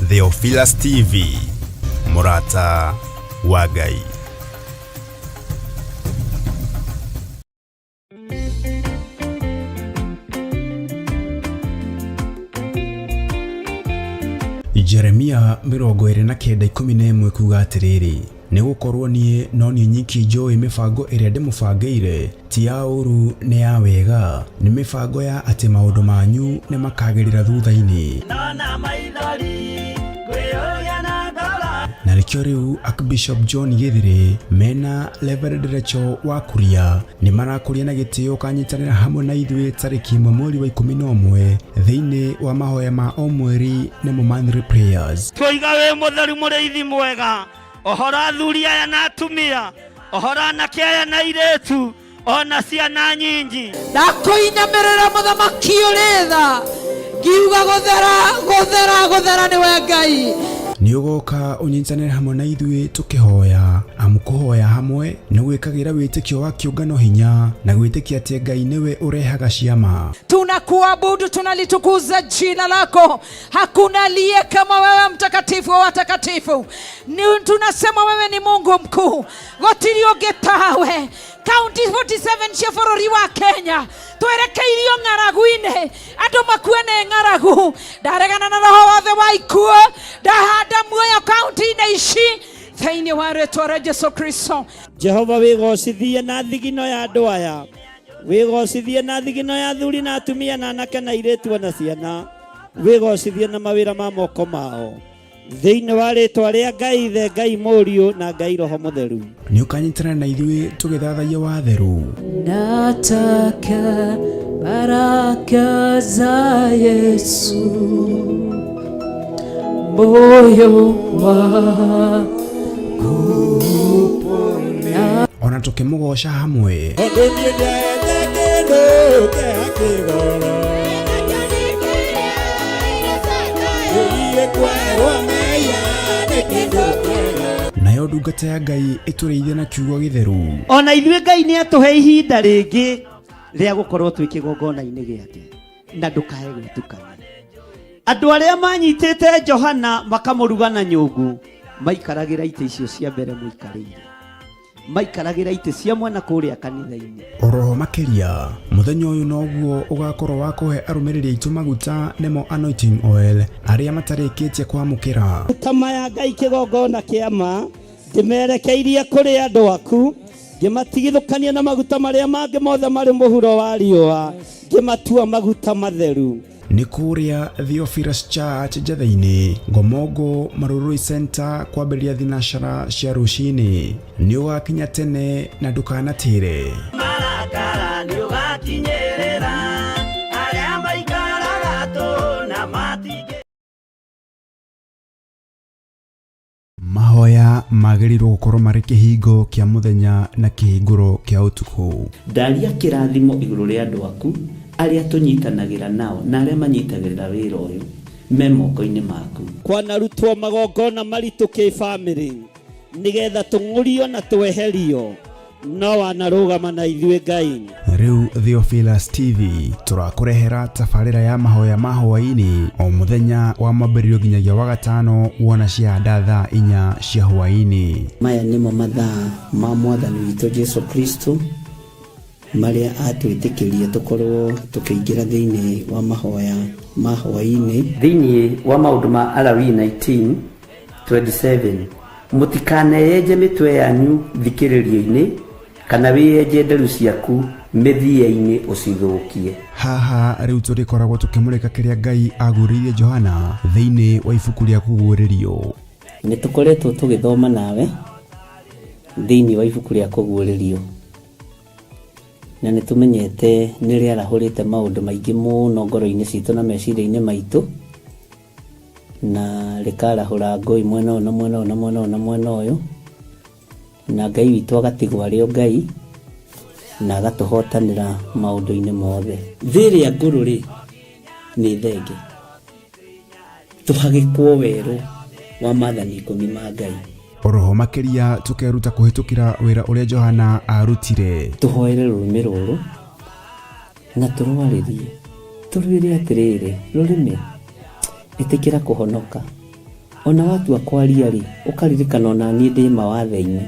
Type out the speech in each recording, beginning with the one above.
Theophilus TV, mũrata wa Ngai. Jeremia 29:11 kuga atĩrĩrĩ, nĩ gũkorwo niĩ no niĩ nyiki njũĩ mĩbango ĩrĩa ndĩmũbangĩire, ti ya ũũru nĩ ya wega, nĩ mĩbango ya atĩ maũndũ manyu nĩ makagĩrĩra thutha-inĩ. Ndona maithori ngwĩyũria na ngoro. Na nĩkĩo rĩu Archbishop John Gĩthĩrĩ mena Reverend Rachel wa Kuria nĩ marakũria na gĩtĩo ũkanyitanĩra hamwe na ithuĩ tarĩki 1 mweri wa 11 thĩinĩ wa mahoya ma o mweri nĩmo monthly prayers. Twoiga wĩ mũtheru mũrĩithi mwega, ũhoro athuri aya na atumia, ũhoro anake aya na airĩtu, ona ciana nyinyi. Ndakũinamĩrĩra mũthamaki ũrĩ tha, ngiuga gũthera gũthera gũthera nĩwe Ngai. Nĩ ũgoka ũnyitanĩre hamwe na ithuĩ tũkĩhoya, amu kũhoya hamwe nĩ gwĩkagĩra wĩtĩkio wa kĩũngano hinya na gwĩtĩkia atĩ Ngai nĩwe ũrehaga ciama. Tunakuabudu, tunalitukuza jina lako. Hakuna aliye kama wewe, mtakatifu wa watakatifu. Ni tunasema wewe ni Mungu mkuu, gũtirĩ ũngĩ tawe. Kaunti 47 cia bũrũri wa Kenya twerekeirio ng'aragu-inĩ, andũ makue nĩ ng'aragu. Ndaregana na roho wothe wa ikuũ, ndahanda muoyo kaunti-inĩ ici thĩinĩ wa rĩtwa rĩa Jesu Kristo. Jehova wĩgocithie na thigino ya andũ aya, wĩgocithie na thigino ya athuri na atumia na anake na airĩtu ona ciana, wĩgocithie na mawĩra ma moko mao, thĩinĩ wa rĩtwa rĩa Ngai Ithe, Ngai Mũriũ na Ngai Roho Mũtheru. Nĩ ũkanyitanĩra na ithuĩ tũgĩthathaiya watheru. Nataka baraka za Yesu, moyo wangu upone. Ona tũkĩmũgoca hamwe. Tondũ niĩ ndethe kĩndũ kĩa kĩgoro. Ũthiĩ kwerwo mehia nĩ kĩndũ kĩega. Nayo ndungata ya Ngai ĩtũrĩithie na kiugo gĩtheru. Ona ithuĩ Ngai nĩ atũhe ihinda rĩngĩ rĩa gũkorwo twĩ kĩgongona-inĩ gĩake, na ndũkae gwĩtukania. Andũ arĩa manyitĩte Johana makamũruga na nyũngũ maikaragĩra itĩ icio cia mbere mũikarĩire, maikaragĩra itĩ cia mwena kũrĩa kanitha-inĩ. Oroho makĩria mũthenya ũyũ noguo ũgakorwo wa kũhe arũmĩrĩri aitũ maguta nĩmo anointing oil arĩa matarĩkĩtie kwamũkĩra. Maguta maya Ngai kĩgongona kĩa ma ndĩmerekeirie kũrĩ andũ aku, ngĩmatigithũkania na maguta marĩa mangĩ mothe marĩ mũhuro wa riũa, ngĩmatua maguta matheru. Nĩ kũrĩa Theophilus Church Njetha-inĩ, Ngomongo Marurui Center kwambĩrĩria thinacara cia rũcinĩ. Nĩ ũgakinya tene na ndũkanatĩre. Marakara nĩ ũgakinyĩrĩra arĩa maikaraga tũ na matingĩ. Mahoya magĩrĩirwo gũkorwo marĩ kĩhingo kĩa mũthenya na kĩhingũro kĩa ũtukũ. Ndaria kĩrathimo igũrũ rĩa andũ aku arĩa tũnyitanagĩra nao na arĩa manyitagĩrĩra wĩra ũyũ me moko-inĩ maku. Kwanarutwo magongona maritũ kĩbamĩrĩ nĩgetha tũng'ũrio na tweherio, no wanarũgama na ithuĩ Ngai. Rĩu Theophilus TV tũrakũrehera tabarĩra ya mahoya ma hwaĩ-inĩ o mũthenya wa mwambĩrĩrio nginyagia wa gatano wona ciahanda thaa 4 cia hwaĩ-inĩ. Maya nĩmo mathaa ma Mwathani witũ Jesu Kristo marĩa atwĩtĩkĩrie tũkorwo tũkĩingĩra thĩinĩ wa mahoya ma hwaĩ-inĩ. Thĩinĩ wa maũndũ ma Alawii 19:27, mũtikaneyenje mĩtwe yanyu thikĩrĩrio-inĩ, kana wĩyenje nderu ciaku mĩthia-inĩ ũcithũkie. Haha rĩu tũrĩkoragwo tũkĩmũrĩka kĩrĩa Ngai aguũrĩirie Johana thĩinĩ wa ibuku rĩa Kũguũrĩrio. Nĩ tũkoretwo tũgĩthoma nawe thĩinĩ wa ibuku rĩa Kũguũrĩrio, na nĩ tũmenyete nĩ rĩarahũrĩte maũndũ maingĩ mũno ngoro-inĩ citũ na meciria-inĩ maitũ, na rĩkarahũra ngũĩ mwena ũyũ na mwena ũyũ na mwena ũyũ na mwena ũyũ, na Ngai witũ agatigwo arĩ o Ngai, Na agatũhotanĩra maũndũ-inĩ mothe. Thĩ ĩrĩa ngũrũ rĩ, nĩ thenge. Tũhagĩkwo werũ wa maathani ikũmi ma Ngai. Oroho makĩria tũkeruta kũhĩtũkĩra wĩra ũrĩa Johana arutire. Tũhoere rũrĩmĩ rũrũ na tũrwarĩrie, tũrwĩre atĩrĩrĩ, rũrĩmĩ, ĩtĩkĩra kũhonoka. Ona watua kwaria-rĩ, ũkaririkana ona niĩ ndĩ mawathe-inĩ,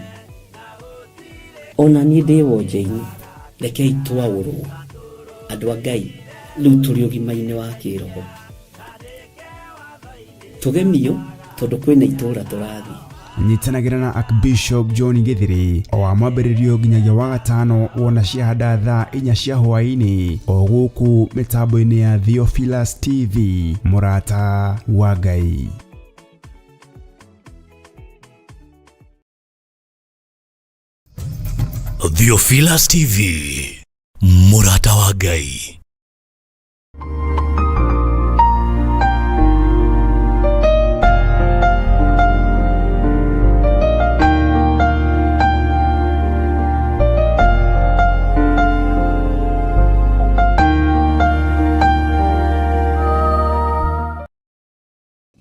ona niĩ ndĩ wonje-inĩ. Rekei twaũrwo, andũ a Ngai, rĩu tũrĩ ũgima-inĩ wa kĩroho. Tũgemio tondũ kwĩna itũũra tũrathiĩ. Nyitanagĩra na Archbishop John Githiri o wa mwambĩrĩrio nginyagia wa gatano wona ciahanda thaa inya cia hwaĩ-inĩ o gũkũ mĩtambo-inĩ ya Theophilus TV mũrata wa Ngai. Theophilus TV, mũrata wa Ngai.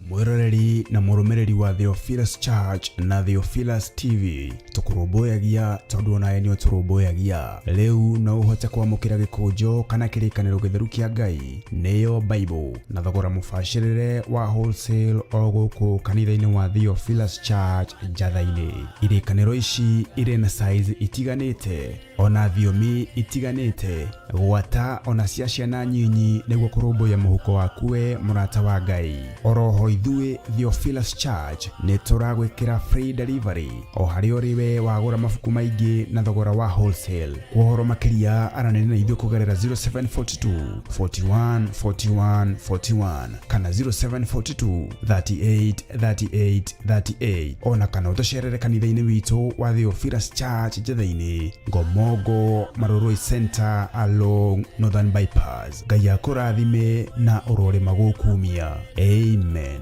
Mwĩroreri na mũrũmĩrĩri wa Theophilus Church na Theophilus TV, tũkũrũmbũyagia tondũ onawe nĩ ũtũrũmbũyagia. Rĩu no ũhote kwamũkĩra gĩkũnjo kana kĩrĩkanĩro gĩtheru kĩa Ngai nĩyo Bible na thogora mũbacĩrĩre wa wholesale o gũkũ kanitha-inĩ wa Theophilus Church Njatha-inĩ. Irĩkanĩro ici irĩ na size itiganĩte ona thiomi itiganĩte gwata ona cia ciana nyinyi nĩguo kũrũmbũiya mũhuko waku we mũrata wa Ngai. Oroho ithuĩ Theophilus Church nĩ tũragwĩkĩra free delivery o harĩa ũrĩ we wagũra mabuku maingĩ na thogora wa wholesale. Kwa ũhoro makĩria aranĩria na ithuĩ kũgerera 0742 41 41 41 kana 0742 38 38 38 ona kana ũtũcerere kanitha-inĩ witũ wa Theophilus Church Njatha-inĩ, Ngomongo, Marurui Center along Northern Bypass. Ngai akũrathime na ũrorĩma gũkumia. Amen.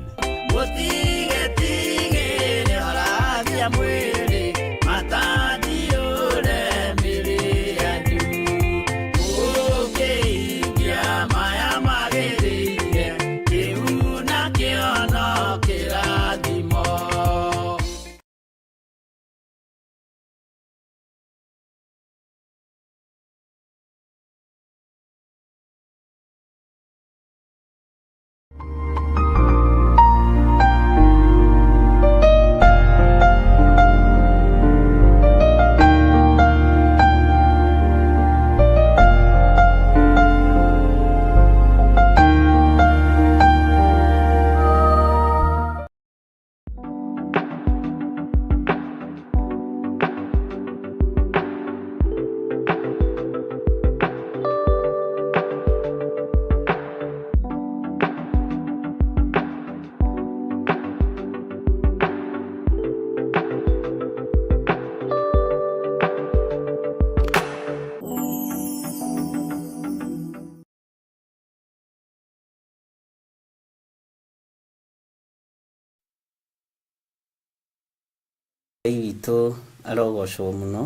Ngai witũ arogocwo mũno.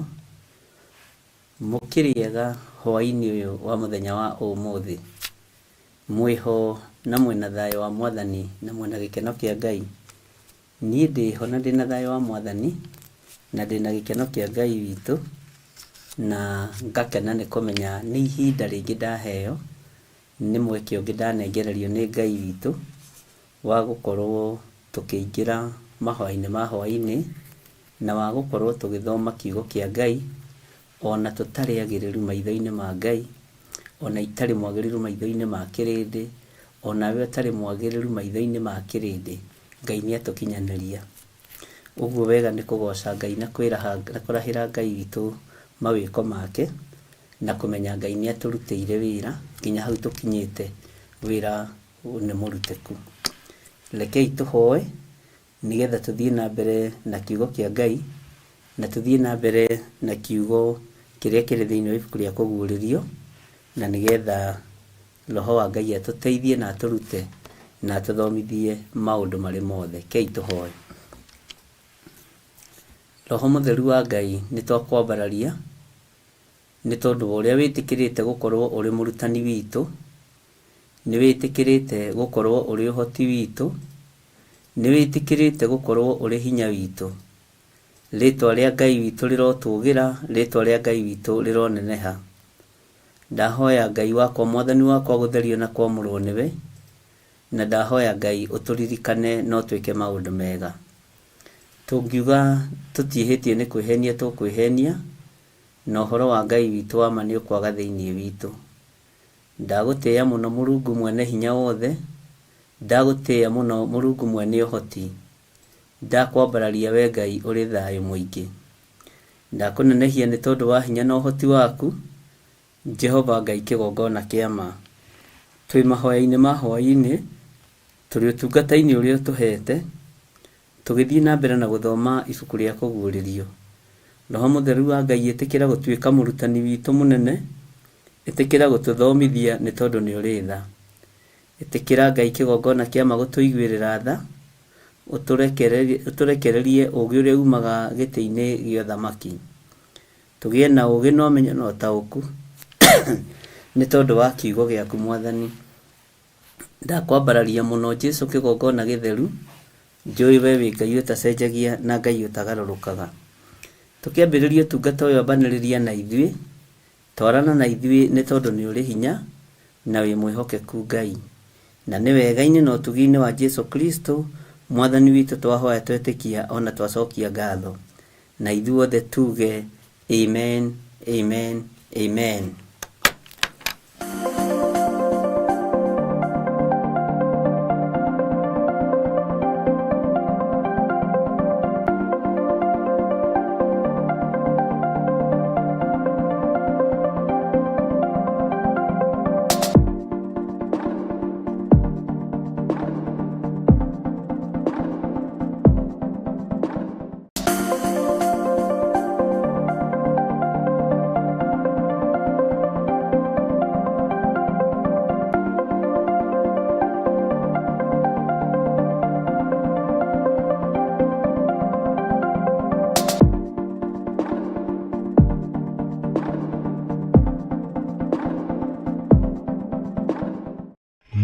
Mũkĩrĩega hwaĩ-inĩ ũyũ wa mũthenya wa ũmũthĩ. Mwĩho na mwĩna thayũ wa Mwathani na mwĩna gĩkeno kĩa Ngai. Niĩ ndĩho na ndĩna thayũ wa Mwathani na ndĩna gĩkeno kĩa Ngai witũ na ngakena nĩ kũmenya nĩ ihinda rĩngĩ ndaheo, nĩ mweke ũngĩ ndanengererio nĩ Ngai witũ wa gũkorwo tũkĩingĩra mahoya-inĩ ma hwaĩ-inĩ na wa gũkorwo tũgĩthoma kiugo kĩa Ngai ona tũtarĩ agĩrĩru maitho-inĩ ma Ngai, ona itarĩ mwagĩrĩru maitho-inĩ ma kĩrĩndĩ, onawe ũtarĩ mwagĩrĩru maitho-inĩ ma kĩrĩndĩ, Ngai nĩ atũkinyanĩria. Ũguo wega nĩ kũgoca Ngai na kwĩraha na kũrahĩra Ngai witũ mawĩko make na kũmenya Ngai nĩ atũrutĩire wĩra nginya hau tũkinyĩte, wĩra nĩ mũrutĩku. Rekei tũhoe nĩgetha tũthiĩ na mbere na kiugo kĩa Ngai na tũthiĩ na mbere na kiugo kĩrĩa kĩrĩ thĩinĩ wa ibuku rĩa Kũguũrĩrio, na nĩgetha Roho wa Ngai atũteithie na atũrute na atũthomithie maũndũ marĩ mothe. Rekei tũhoe. Roho Mũtheru wa Ngai, nĩ twakwambararia. Nĩ tondũ wa ũrĩa wĩtĩkĩrĩte gũkorwo ũrĩ mũrutani witũ, nĩ wĩtĩkĩrĩte gũkorwo ũrĩ ũhoti witũ, nĩ wĩtĩkĩrĩte gũkorwo ũrĩ hinya witũ. Rĩtwa rĩa Ngai witũ rĩrotũgĩra, rĩtwa rĩa Ngai witũ rĩroneneha. Ndahoya Ngai wakwa mwathani wakwa gũtherio na kwamũrwo nĩwe, na ndahoya Ngai ũtũririkane no twĩke maũndũ mega. Tũngiuga tũtiĩhĩtie nĩ kwĩhenia tũkwĩhenia, na ũhoro wa Ngai witũ wa ma nĩ ũkwaga thĩinĩ witũ. Ndagũtĩĩa mũno Mũrungu mwene hinya wothe, ndagũtĩĩa mũno Mũrungu mwene ũhoti, ndakwambararia we Ngai ũrĩ thayũ mũingĩ. Ndakũnenehia nĩ tondũ wa hinya na ũhoti waku, Jehova Ngai kĩgongona kĩa ma. Twĩ mahoya-inĩ ma hwaĩ-inĩ, tũrĩ ũtungata-inĩ ũrĩa ũtũhete, tũgĩthiĩ na mbere na gũthoma ibuku rĩa Kũguũrĩrio. Roho Mũtheru wa Ngai ĩtĩkĩra gũtuĩka mũrutani witũ mũnene, ĩtĩkĩra gũtũthomithia nĩ tondũ nĩ ũrĩ tha. Ĩtĩkĩra Ngai kĩgongona kĩa ma gũtũiguĩrĩra tha, ũtũrekererie ũũgĩ ũrĩa umaga gĩtĩ-inĩ gĩa ũthamaki. Tũgĩe na ũũgĩ na ũmenyo na ũtaũku nĩ tondũ wa kiugo gĩaku Mwathani. Ndakwambararia mũno Jesu kĩgongona gĩtheru, njũĩ we wĩ Ngai ũtacenjagia na Ngai ũtagarũrũkaga. Tũkĩambĩrĩria ũtungata ũyũ ambanĩrĩria na ithuĩ, twarana na ithuĩ nĩ tondũ nĩ ũrĩ hinya na wĩ mwĩhokeku Ngai. Na nĩ wega-inĩ na ũtugi-inĩ wa Jesu Kristo Mwathani witũ twahoya twetĩkia ona twacokia ngatho. Na ithuothe tuge amen, amen, amen.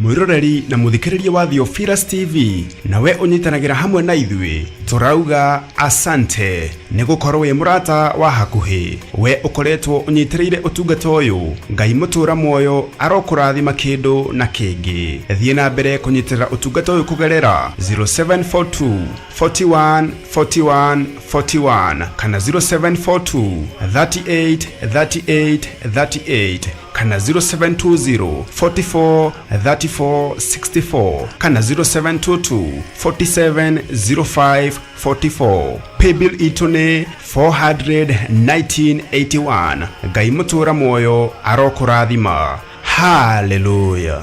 Mwĩroreri na mũthikĩrĩria wa Theophilus TV, nawe ũnyitanagĩra hamwe na ithuĩ, tũrauga asante nĩ gũkorwo wĩ mũrata wa hakuhĩ. We ũkoretwo ũnyitĩrĩire ũtungata ũyũ, Ngai mũtũra muoyo arokũrathima kĩndũ na kĩngĩ. Thiĩ na mbere kũnyitĩrĩra ũtungata ũyũ kũgerera 0742 41 41 41 kana 0742 38 38 38 kana 0720 44 34 64 kana 0722 47 05 44. Paybill itũ nĩ 41981. Ngai mũtũra muoyo arokũrathima. Haleluya.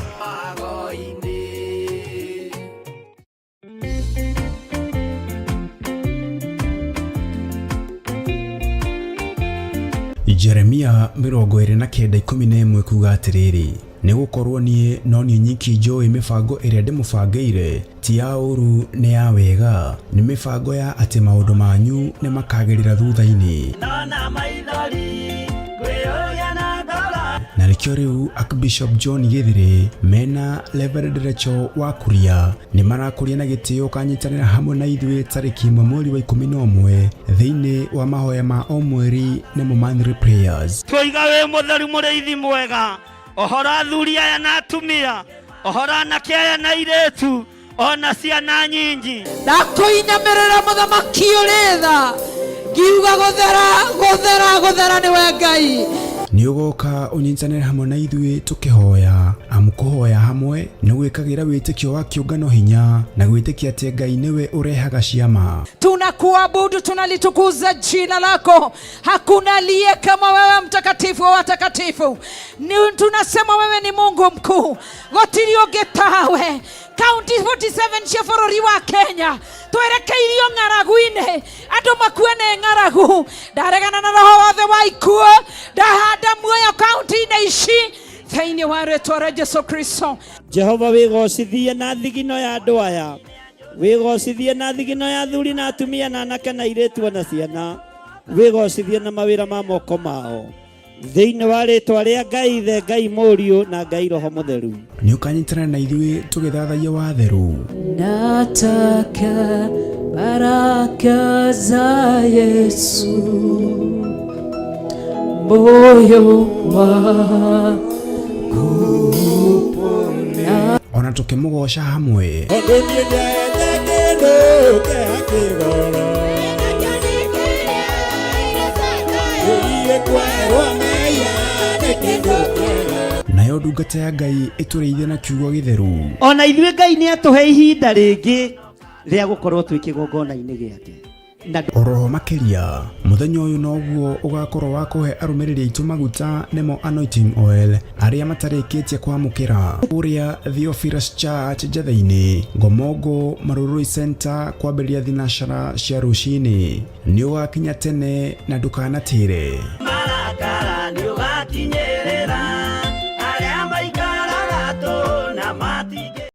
Jeremia 29:11 kuga atĩrĩrĩ, nĩ gũkorwo niĩ no niĩ nyiki njũĩ mĩbango ĩrĩa ndĩmũbangĩire, ti ya ũũru nĩ ya wega, nĩ mĩbango ya atĩ maũndũ manyu nĩ makagĩrĩra thutha-inĩ. Na nĩkĩo rĩu Archbishop John Gĩthĩrĩ mena Reverend Rachel wa Kuria nĩ marakũria na gĩtĩo ũkanyitanĩra hamwe na ithuĩ tarĩki 1 mweri wa 11 thĩinĩ wa mahoya ma o mweri nĩmo monthly prayers. Twoiga wĩ mũtheru mũrĩithi mwega, ohora athuri aya na atumia, ohora anake aya na airĩtu, ona ciana nyingi. Ndakũinamĩrĩra mũthamaki ũrĩ tha, ngiuga gũthera gũthera gũthera nĩwe Ngai. Nĩ ũgoka ũnyitanĩre hamwe na ithuĩ tũkĩhoya, amu kũhoya hamwe nĩ gwĩkagĩra wĩtĩkio wa kĩũngano hinya na gwĩtĩkia atĩ Ngai nĩwe ũrehaga ciama. Tunakuabudu, tunalitukuza jina lako. Hakuna aliye kama wewe, mtakatifu wa watakatifu. Tunasema wewe ni Mungu mkuu, gũtirĩ ũngĩ tawe. Kaunti 47 cia bũrũri wa Kenya twerekeirio ng'aragu-inĩ, andũ makue nĩ ng'aragu. Ndaregana na roho wothe wa ikuũ, ndahanda muoyo kaunti-inĩ ici thĩinĩ wa rĩtwa rĩa Jesu Kristo. Jehova wĩgocithie na thigino ya andũ aya, wĩgocithie na thigino ya athuri na atumia na anake na airĩtu ona ciana, wĩgocithie na mawĩra ma moko mao. Thĩinĩ wa rĩtwa rĩa Ngai Ithe, Ngai Mũriũ na Ngai Roho Mũtheru. Nĩ ũkanyitana na ithuĩ tũgĩthathaiya watheru. Nataka baraka za Yesu, moyo wangu upone. Ona tũkĩmũgoca hamwe. Tondũ niĩ ndiaete kĩndũ kĩa kĩgoro. Ũiye kwerwo mehia nĩ kĩndũ kĩega. Nayo ndungata ya Ngai ĩtũrĩithie na kiugo gĩtheru. Ona ithuĩ Ngai nĩ atũhe ihinda rĩngĩ rĩa gũkorwo twĩ kĩgongona-inĩ gĩake. Na Oroho makĩria mũthenya ũyũ noguo ũgakorwo wa kũhe arũmĩrĩri aitũ maguta nĩmo anointing oil arĩa matarĩkĩtie kwamũkĩra kũrĩa Theophilus Church Njatheinĩ Ngomongo Marurui Center kwambĩrĩria thinacara cia rũcinĩ. Nĩ ũgakinya tene na ndũkanatĩre. Marakara nĩ ũgakinyĩrĩra arĩa maikaraga tũ na matingĩ.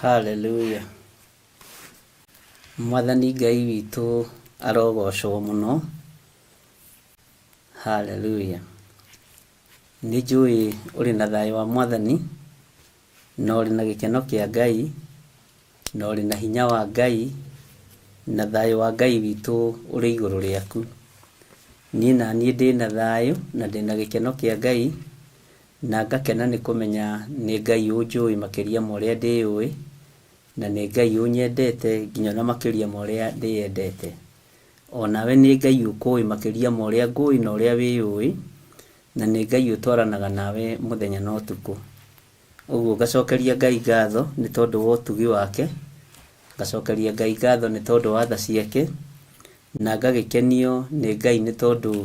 Hallelujah. Mwathani Ngai witũ arogocwo mũno. Hallelujah. Nĩ njũĩ ũrĩ na thayũ wa Mwathani, na ũrĩ na gĩkeno kĩa Ngai, na ũrĩ na hinya wa Ngai, na thayũ wa Ngai witũ ũrĩ igũrũ rĩaku. Niĩ na niĩ ndĩ na thayũ na ndĩ na gĩkeno kĩa Ngai, na ngakena nĩ kũmenya nĩ Ngai ũnjũĩ makĩria ma ũrĩa ndĩũĩ, na nĩ Ngai ũnyendete nginya ona makĩria ma ũrĩa ndĩyendete. Onawe nĩ Ngai ũkũĩ makĩria ma ũrĩa ngũĩ na ũrĩa wĩyũĩ, na nĩ Ngai ũtwaranaga nawe mũthenya na ũtukũ. Ũguo ngacokeria Ngai ngatho nĩ tondũ wa ũtugi wake, ngacokeria Ngai ngatho nĩ tondũ wa tha ciake, na ngagĩkenio nĩ Ngai nĩ tondũ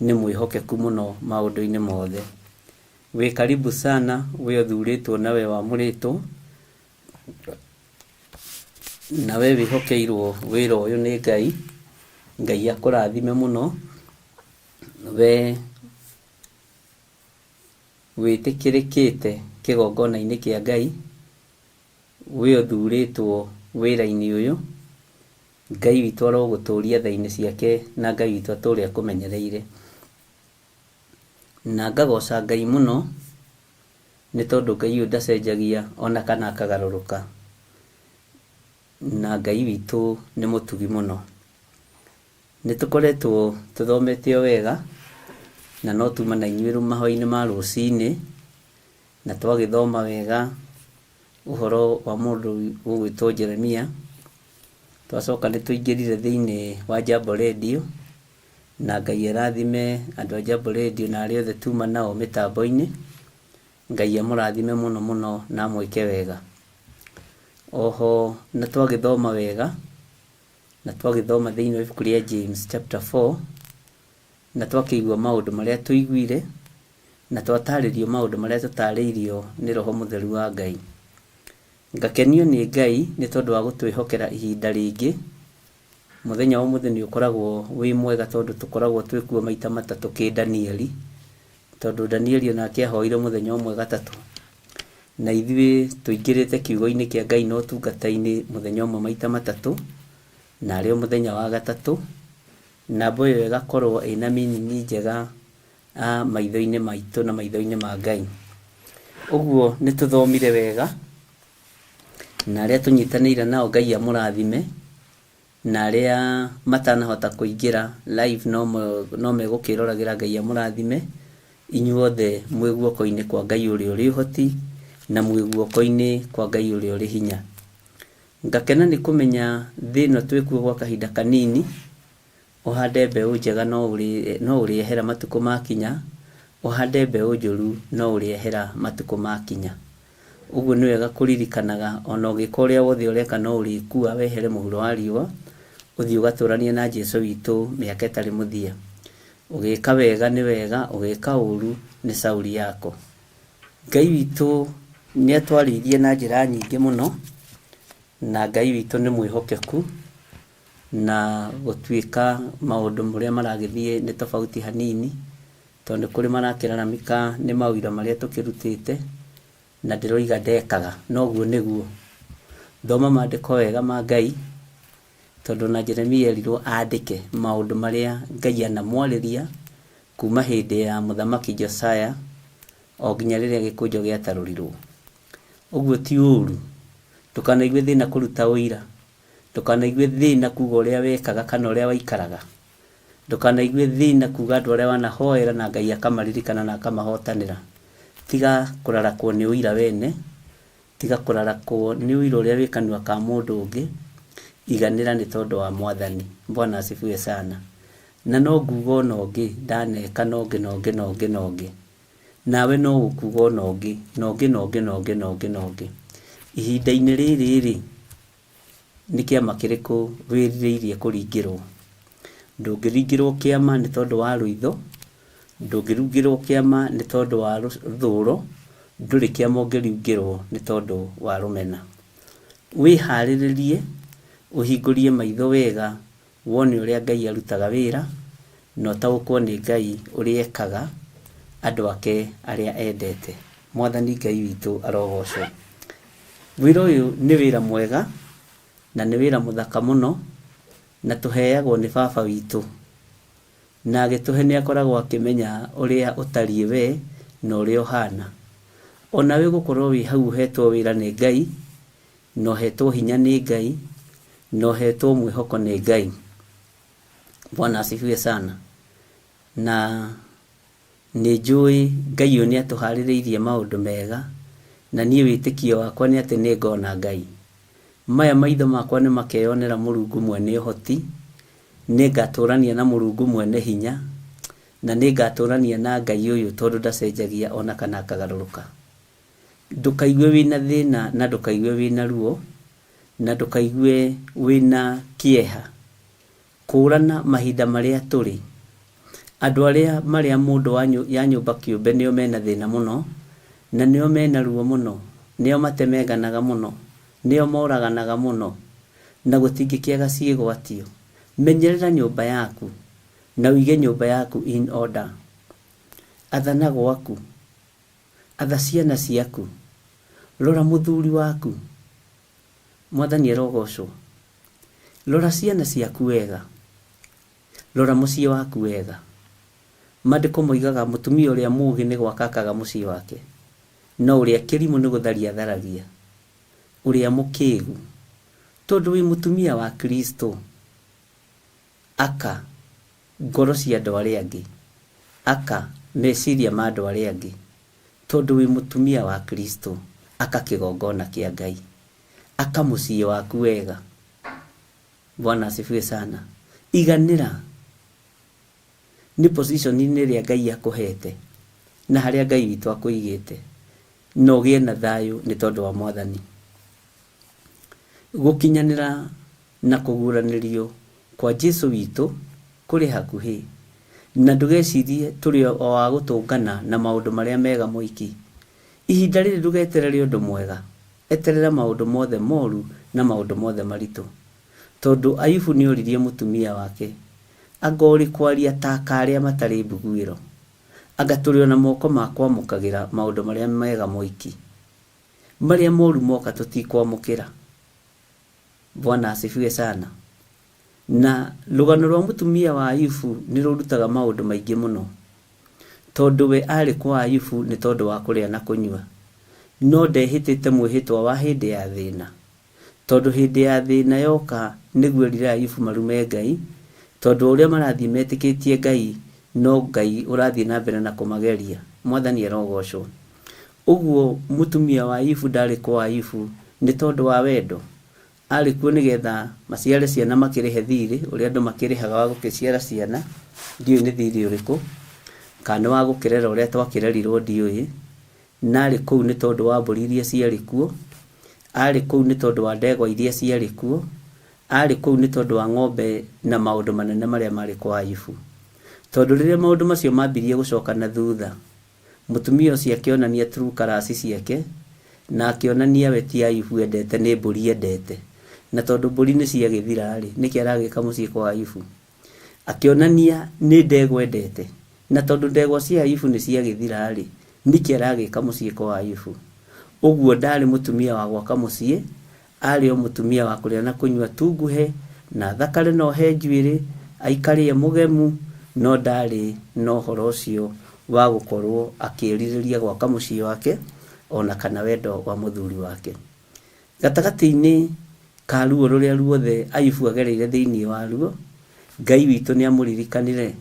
nĩ mwĩhokeku mũno maũndũ-inĩ mothe. Wĩ karibu sana we ũthurĩtwo na we wamũrĩtwo, na we wĩhokeirwo wĩra ũyũ nĩ Ngai. Ngai akũrathime mũno, we wĩtĩkĩrĩkĩte kĩgongona-inĩ kĩa Ngai, we ũthurĩtwo wĩra-inĩ ũyũ. Ngai witũ arogũtũria tha-inĩ ciake na Ngai witũ atũre akũmenyereire. Na ngagoca Ngai mũno nĩ tondũ Ngai ũyũ ndacenjagia ona kana akagarũrũka. Na Ngai witũ nĩ mũtugi mũno. Nĩ tũkoretwo tũthomete o wega, na no tuma na inyuĩ mahoya-inĩ ma rũcinĩ, na twagĩthoma wega ũhoro wa mũndũ ũgwĩtwo Jeremia. Twacoka nĩ tũingĩrire thĩinĩ wa Jambo Radio, na Ngai arathime andũ a Jambo Radio na arĩa othe tuma nao mĩtambo-inĩ. Ngai amũrathime mũno mũno na amwĩke wega. Oho na twagĩthoma wega, na twagĩthoma thĩinĩ wa ibuku rĩa James chapter 4, na twakĩigua maũndũ marĩa tũiguire, na twatarĩrio maũndũ marĩa tũtarĩirio nĩ Roho Mũtheru wa Ngai. Ngakenio nĩ Ngai nĩ tondũ wa gũtwĩhokera ihinda rĩngĩ. Mũthenya wa ũmũthĩ nĩ ũkoragwo wĩ mwega tondũ tũkoragwo twĩkuo maita matatũ kĩ Danieli, tondũ Danieli onake ahoire mũthenya ũmwe gatatũ. Na ithuĩ tũingĩrĩte kiugo-inĩ kĩa Ngai na ũtungata-inĩ mũthenya ũmwe maita matatũ, na arĩ o mũthenya wa gatatũ, namba ĩyo ĩgakorwo ĩna meaning njega maitho-inĩ maitũ na maitho-inĩ ma Ngai. Ũguo nĩ tũthomire wega, na arĩa tũnyitanĩire nao Ngai amũrathime, na arĩa matanahota kũingĩra live no megũkĩroragĩra Ngai amũrathime. Inyuothe mwĩ guoko-inĩ kwa Ngai ũrĩa ũrĩ ũhoti, na mwĩ guoko-inĩ kwa Ngai ũrĩa ũrĩ hinya. Ngakena nĩ kũmenya thĩ ĩno twĩkuo gwa kahinda kanini, ũhande mbeũ njega no ũrĩehera matukũ makinya, ũhande mbeũ njũru no ũrĩehera matukũ makinya. Ũguo nĩ wega kũririkanaga ona ũgĩka ũrĩa wothe ũreka no ũrĩkua wehere mũhuro wa riũa, ũthiĩ ũgatũranie na Jesũ witũ mĩaka ĩtarĩ mũthia. Ũgĩka wega nĩ wega, ũgĩka ũru nĩ cauri yako. Ngai witũ Nĩ atwarĩirie na njĩra nyingĩ mũno, na Ngai witũ nĩ mwĩhokeku, na gũtuĩka maũndũ marĩa maragĩthiĩ nĩ tofauti hanini, tondũ nĩ kũrĩ marakĩraramika nĩ maũira marĩa tũkĩrutĩte, na ndĩroiga ndekaga, no ũguo nĩguo. Thoma maandĩko wega ma Ngai, tondũ ona Jeremia erirwo andĩke maũndũ marĩa Ngai anamwarĩria kuma hĩndĩ ya mũthamaki Josia o nginya rĩrĩa gĩkũnjo gĩatarũrirwo. Ũguo ti ũru. Ndũkanaigue thĩna kũruta ũira. Ndũkanaigue thĩna kuga ũrĩa wekaga kana ũrĩa waikaraga. Ndũkanaigue thĩna kuga andũ arĩa wanahoera na Ngai akamaririkana na akamahotanĩra. Tiga kũrarakwo nĩ ũira wene, tiga kũrarakwo nĩ ũira ũrĩa wĩ kanua ka mũndũ ũngĩ, iganĩra nĩ tondũ wa Mwathani. Bwana asifiwe sana. Na no nguga ona ũngĩ, ndaneka na ũngĩ na ũngĩ na ũngĩ na ũngĩ. Nawe no ũkuga ona ũngĩ, na ũngĩ na ũngĩ na ũngĩ na ũngĩ na ũngĩ. Ihinda-inĩ rĩrĩ-rĩ, nĩ kĩama kĩrĩkũ wĩrirĩirie kũringĩrwo? Ndũngĩringĩrwo kĩama nĩ tondũ wa rũitho, ndũngĩringĩrwo kĩama nĩ tondũ wa rũthũro, ndũrĩ kĩama ũngĩringĩrwo nĩ tondũ wa rũmena. Wĩharĩrĩrie, ũhingũrie maitho wega, wone ũrĩa Ngai arutaga wĩra, na ũtaũkwo nĩ Ngai ũrĩa ekaga andũ ake arĩa endete. Mwathani Ngai witũ arogocwo. Wĩra ũyũ nĩ wĩra mwega na nĩ wĩra mũthaka mũno na tũheagwo nĩ baba witũ. Na agĩtũhe nĩ akoragwo akĩmenya ũrĩa ũtariĩ we na ũrĩa ũhana. O nawe ũgũkorwo wĩ hau ũhetwo wĩra nĩ Ngai, na ũhetwo hinya nĩ Ngai, na ũhetwo mwĩhoko nĩ Ngai. Bwana asifiwe sana. Na nĩ njũĩ Ngai ũyũ nĩ atũharĩrĩirie maũndũ mega, na niĩ wĩtĩkio wakwa nĩ atĩ nĩ ngona Ngai. Maya maitho makwa nĩ makeyonera Mũrungu mwene ũhoti, nĩ ngatũrania na Mũrungu mwene hinya, na nĩ ngatũrania na Ngai ũyũ tondũ ndacenjagia ona kana akagarũrũka. Ndũkaigue wĩna thĩna na ndũkaigue wĩna ruo, na ndũkaigue wĩna kĩeha. Kũũrana mahinda marĩa tũrĩ. Andũ arĩa marĩ a mũndũ wa ya nyũmba kĩũmbe nĩo mena thĩna mũno, na nĩo mena ruo mũno, nĩo matemenganaga mũno, nĩo moraganaga mũno, na gũtingĩkĩaga ciĩgwatio. Menyerera nyũmba yaku, na ũige nyũmba yaku in order. Athana gwaku. Atha ciana ciaku. Rora mũthuri waku. Mwathani arogocwo. Rora ciana ciaku wega. Rora mũciĩ waku wega. Maandĩko moigaga mũtumia ũrĩa mũũgĩ nĩ gwaka akaga mũciĩ wake, no ũrĩa kĩrimũ nĩ gũtharia atharagia. Ũrĩa mũkĩgu. Tondũ wĩ mũtumia wa Kristo, aka ngoro cia andũ arĩa angĩ. Aka meciria ma andũ arĩa angĩ. Tondũ wĩ mũtumia wa Kristo, aka kĩgongona kĩa Ngai. Aka mũciĩ waku wega. Bwana asifiwe sana. Iganĩra nĩ position-inĩ ĩrĩa Ngai akũhete na harĩa Ngai witũ akũigĩte na ũgĩe na thayũ nĩ tondũ wa Mwathani. Gũkinyanĩra na kũguũranĩrio kwa Jesu witũ kũrĩ hakuhĩ, na ndũgecirie tũrĩ o a gũtũngana na maũndũ marĩa mega moiki. Ihinda rĩrĩ ndũgeterere ũndũ mwega, eterera maũndũ mothe moru na maũndũ mothe maritũ. Tondũ Ayubu nĩoririe mũtumia wake, Anga ũrĩ kwaria ta aka arĩa matarĩ mbuguĩro? Anga tũrĩ o na moko ma kwamũkagĩra maũndũ marĩa mega moiki? Marĩa moru moka tũtikwamũkĩra. Bwana asifiwe sana. Na rũgano rwa mũtumia wa Ayubu nĩ rũrutaga maũndũ maingĩ mũno. Tondũ we aarĩ kwa Ayubu nĩ tondũ wa kũrĩa na kũnyua. No ndehĩtĩte mwĩhĩtwa wa hĩndĩ ya thĩna. Tondũ hĩndĩ ya thĩna yoka nĩguo erire Ayubu marume Ngai, tondũ o ũrĩa marathiĩ metĩkĩtie Ngai no Ngai ũrathiĩ na mbere na kũmageria. Mwathani arogocwo. Ũguo mũtumia wa Ayubu ndarĩ kwa Ayubu nĩ tondũ wa wendo. Arĩ kuo nĩ getha maciare ciana makĩrĩhe thirĩ ũrĩa andũ makĩrĩhaga wa gũkĩciara ciana, ndiũĩ nĩ thirĩ ũrĩkũ, kana nĩ wa gũkĩrera ũrĩa twakĩrerirwo ndiũĩ. Na arĩ kũu nĩ tondũ wa mbũri iria ciarĩ kuo, arĩ kũu nĩ tondũ wa ndegwa iria ciarĩ kuo, arĩ kũu nĩ tondũ wa ng'ombe na maũndũ manene marĩa maarĩ kwa Ayubu. Tondũ rĩrĩa maũndũ macio mambirie gũcoka na thutha, mũtumia ũcio akĩonania true colours ciake, Na akĩonania we ti Ayubu endete nĩ mbũri endete. Na tondũ mbũri nĩ ciagĩthira-rĩ, nĩkĩ aragĩka mũciĩ kwa Ayubu? Akĩonania nĩ ndegwa endete. Na tondũ ndegwa cia Ayubu nĩ ciagĩthira-rĩ, nĩkĩ aragĩka mũciĩ kwa Ayubu? Ũguo ndaarĩ mũtumia wa gwaka mũciĩ, aarĩ o mũtumia wa kũrĩa na kũnyua tu nguhe, na athakare na ohe njuĩrĩ, aikare e mũgemu, no ndaarĩ na ũhoro ũcio wa gũkorwo akĩĩrirĩria gwaka mũciĩ wake, o na kana wendo wa mũthuri wake. Gatagatĩ-inĩ ka ruo rũrĩa ruothe Ayubu agereire thĩinĩ waruo, Ngai witũ nĩamũririkanire.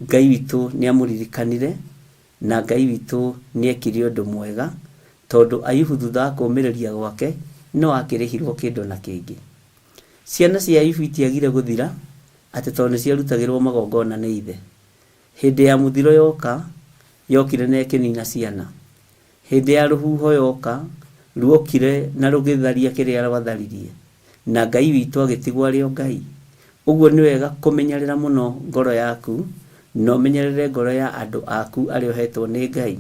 Ngai witũ nĩamũririkanire, na Ngai witũ nĩekire ũndũ mwega, tondũ Ayubu thutha wa kũũmĩrĩria gwake no akĩrĩhirwo kĩndũ na kĩngĩ. Ciana cia Ayubu itiagire gũthira atĩ tondũ nĩciarutagĩrwo magongona nĩ ithe. Hĩndĩ ya mũthiro yoka, yokire na ĩkĩnina ciana. Hĩndĩ ya rũhuho yoka, ruokire na rũgĩtharia kĩrĩa rwatharirie, na Ngai witũ agĩtigwo arĩ o Ngai. Ũguo nĩ wega kũmenyerera mũno ngoro yaku, na ũmenyerere ngoro ya andũ aku arĩa ũhetwo nĩ Ngai.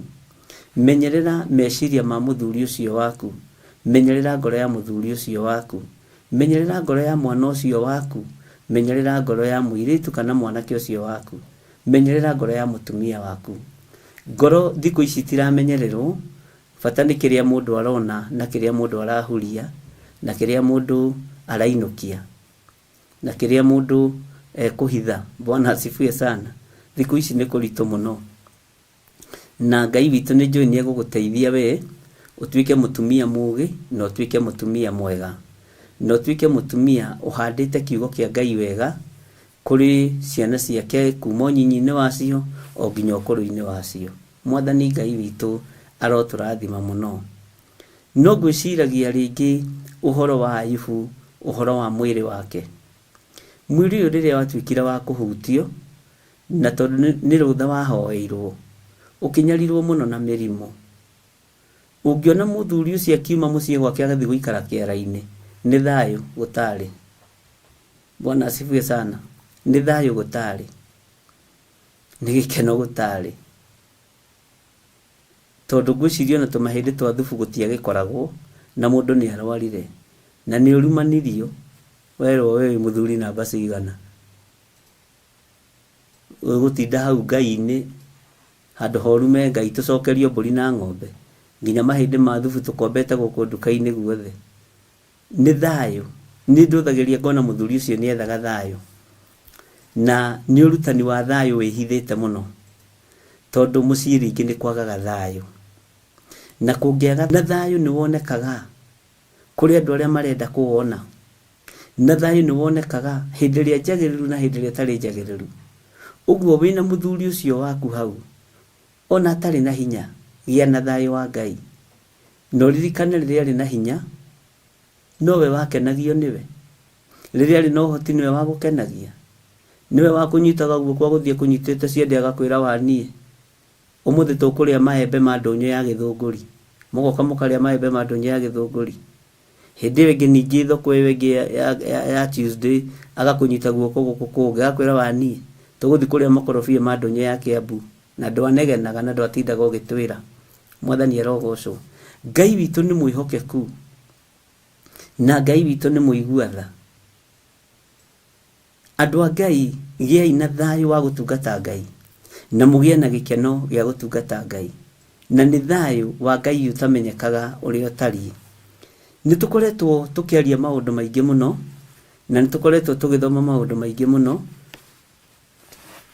Menyerera meciria ma mũthuri ũcio waku. Menyerera ngoro ya mũthuri ũcio waku. Menyerera ngoro ya mwana ũcio waku. Menyerera ngoro ya mũirĩtu kana mwanake ũcio waku. Menyerera ngoro ya mũtumia waku. Ngoro thikũ ici itiramenyererwo, bata nĩ kĩrĩa mũndũ arona na kĩrĩa mũndũ arahuria na kĩrĩa mũndũ arainũkia na kĩrĩa mũndũ ekũhitha. Bwana asifiwe sana. Thikũ ici nĩ kũritũ mũno. Na Ngai witũ nĩ njũĩ nĩ egũgũteithia we ũtuĩke mũtumia mũgĩ na ũtuĩke mũtumia mwega na ũtuĩke mũtumia ũhandĩte kiugo kĩa Ngai wega kũrĩ ciana ciake kuma ũnyinyi-inĩ wacio o nginya ũkũrũ-inĩ wacio. Mwathani Ngai witũ arotũrathima mũno. No ngwĩciragia rĩngĩ ũhoro wa Ayubu, ũhoro wa mwĩrĩ wake. Mwĩrĩ ũyũ rĩrĩa watuĩkire wa kũhutio, Na tondũ nĩ rũtha wahoeirwo, ũkĩnyarirwo mũno na mĩrimũ. Ũngĩona mũthuri ũcio akiuma mũciĩ gwake agathiĩ gũikara kĩara-inĩ, nĩ thayũ gũtarĩ. Bwana asifiwe sana. Nĩ thayũ gũtarĩ. Nĩ gĩkeno gũtarĩ. Tondũ ngwĩciria ona tũmahĩndĩ twa thubu gũtiagĩkoragwo, na mũndũ nĩ arwarire. Na nĩ ũrumanirio, werwo we wĩ mũthuri namba cigana. Ũgũtinda hau Ngai-inĩ handũ ha ũrume Ngai tũcokerio mbũri na ng'ombe nginya mahĩndĩ ma thubu tũkombete gũkũ nduka-inĩ guothe. Nĩ thayũ. Nĩ ndũthagĩria ngona mũthuri ũcio nĩ ethaga thayũ. Na nĩ ũrutani wa thayũ wĩhithĩte mũno. Tondũ mũciĩ rĩngĩ nĩ kwagaga thayũ. Na kũngĩaga na thayũ nĩ wonekaga kũrĩ andũ arĩa marenda kũwona. Na thayũ nĩ wonekaga hĩndĩ ĩrĩa njagĩrĩru na hĩndĩ ĩrĩa ĩtarĩ njagĩrĩru. Ũguo wĩna mũthuri ũcio waku hau, ona atarĩ na hinya, gĩa na thayũ wa Ngai. Na ũririkane rĩrĩa arĩ na hinya, nowe wakenagio nĩwe. Rĩrĩa arĩ na ũhoti nĩwe wagũkenagia. Nĩwe wakũnyitaga guoko agũthiĩ akũnyitĩte ciande agakwĩra wanie. Ũmũthĩ tũkũrĩa maembe ma ndũnyũ ya Gĩthũngũri. Mũgoka mũkarĩa maembe ma ndũnyũ ya Gĩthũngũri. Hĩndĩ ĩyo ĩngĩ ningĩ thoko ĩyo ĩngĩ ya, ya, ya, ya Tuesday agakũnyita guoko gũkũ kũngĩ agakwĩra wanie tũgũthiĩ kũrĩa makorobia ma ndũnyũ ya Kĩambu na ndwanegenaga na ndwatindaga ũgĩtwĩra. Mwathani arogocwo. Ngai witũ nĩ mwĩhokeku na Ngai witũ nĩ mũigua tha. Andũ a Ngai, gĩai na thayũ wa gũtungata Ngai, na mũgĩe na gĩkeno gĩa gũtungata Ngai, na nĩ thayũ wa Ngai ũtamenyekaga ũrĩa ũtariĩ. Nĩ tũkoretwo tũkĩaria maũndũ maingĩ mũno, na nĩ tũkoretwo tũgĩthoma maũndũ maingĩ mũno,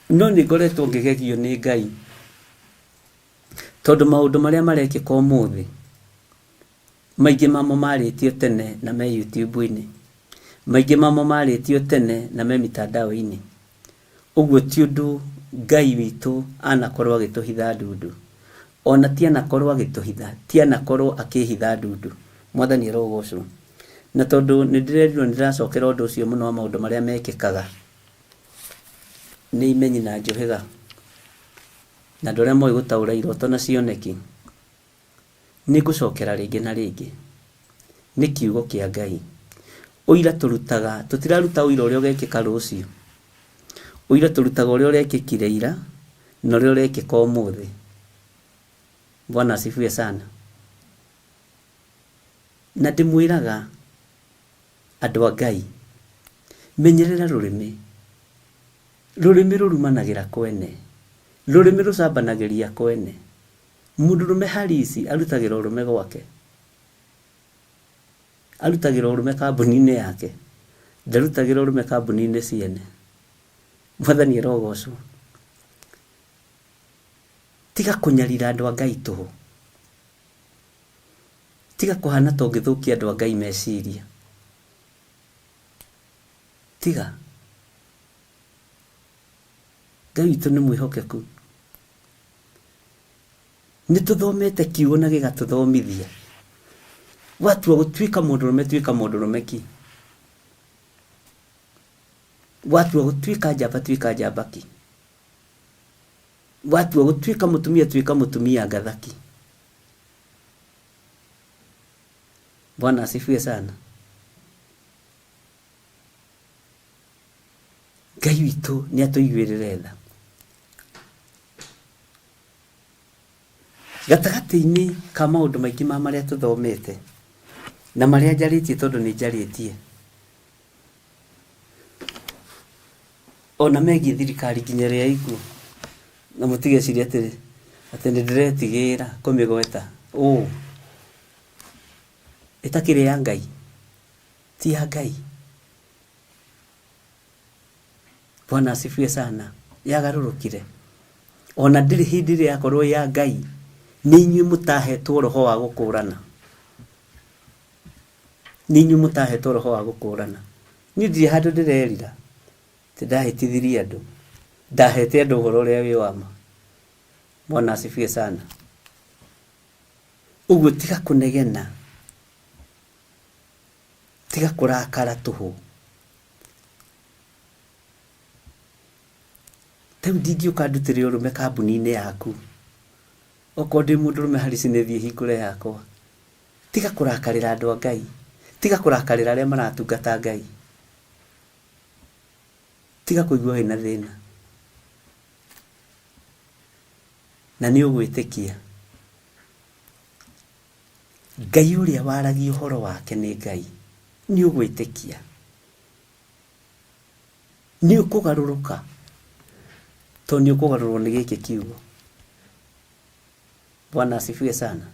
no nĩ ngoretwo ngĩgegio nĩ Ngai, tondũ maũndũ marĩa marekĩka ũmũthĩ, Maingĩ mamo marĩtio tene na me YouTube-inĩ. Maingĩ mamo marĩtio tene na me mitandao-inĩ. Ũguo ti ũndũ Ngai witũ anakorwo agĩtũhitha ndundu. Ona ti anakorwo agĩtũhitha, ti anakorwo akĩhitha ndundu. Mwathani arogocwo. Na tondũ nĩ ndĩrerirwo nĩ ndĩracokera ũndũ ũcio mũno wa maũndũ marĩa mekĩkaga nĩ imenyi na njũhĩga na andũ arĩa moĩ gũtaũra iroto na cioneki. Nĩngũcokera rĩngĩ na rĩngĩ. Nĩ kiugo kĩa Ngai. Ũira tũrutaga, tũtiraruta ũira ũrĩa ũgekĩka rũciũ. Ũira tũrutaga ũrĩa ũrekĩkire ira na ũrĩa ũrekĩka ũmũthĩ. Bwana asifiwe sana. Na ndĩmwĩraga andũ a Ngai, menyerera rũrĩmĩ. Rũrĩmĩ rũrumanagĩra kwene. Rũrĩmĩ rũcambanagĩria kwene. Mũndũrũme harici arutagĩra ũrũme gwake. Arutagĩra ũrũme kambuni-inĩ yake. Ndarutagĩra ũrũme kambuni-inĩ ciene. Mwathani arogocwo. Tiga kũnyarira andũ a Ngai tũhũ. Tiga kũhana ta ũngĩthũkia andũ a Ngai meciria. Tiga. Ngai witũ nĩ mwĩhokeku. Nĩ tũthomete kiugo na gĩgatũthomithia. Watua gũtuĩka mũndũrũme tuĩka mũndũrũme ki. Watua gũtuĩka njamba tuĩka njamba ki. Watua gũtuĩka mũtumia tuĩka mũtumia ngathaki. Bwana asifiwe sana. Ngai witũ nĩ atũiguĩrĩre tha. Gatagatĩ-inĩ ka maũndũ maingĩ ma marĩa tũthomete na marĩa njarĩtie tondũ nĩ njarĩtie, ona megiĩ thirikari nginya ĩrĩa ĩkuo, na mũtigecirie atĩ atĩ nĩ ndĩretigĩra kũmĩgweta ũũ, ĩtakĩrĩ ya Ngai, ti ya Ngai. Bwana asifiwe sana. Yagarũrũkire. Ona ndĩrĩ hĩndĩ ĩrĩa yakorwo ya Ngai, nĩ inyuĩ mũtahetwo roho wa gũkũrana. Nĩ inyuĩ mũtahetwo roho wa gũkũrana. Niĩ ndirĩ handũ ndĩrerira atĩ ndahĩtithirie andũ. Ndahete andũ ũhoro ũrĩa wĩ wa ma. Bwana asifiwe sana. Ũguo tiga kũnegena, tiga kũrakara tũhũ. Ta rĩu ndingĩũka ndutĩre ũrũme kambuni-inĩ yaku. Okorwo ndĩ mũndũrũme Harris nĩ thiĩ hingũre yakwa. Tiga kũrakarĩra andũ a Ngai. Tiga kũrakarĩra arĩa maratungata Ngai. Tiga kũigua wĩna thĩna. Na nĩ ũgwĩtĩkia. Ngai ũrĩa waragia ũhoro wake nĩ Ngai. Nĩ ũgwĩtĩkia. Nĩ ũkũgarũrũka. Tondũ nĩ ũkũgarũrwo nĩ gĩkĩ kiugo. Bwana asifiwe sana.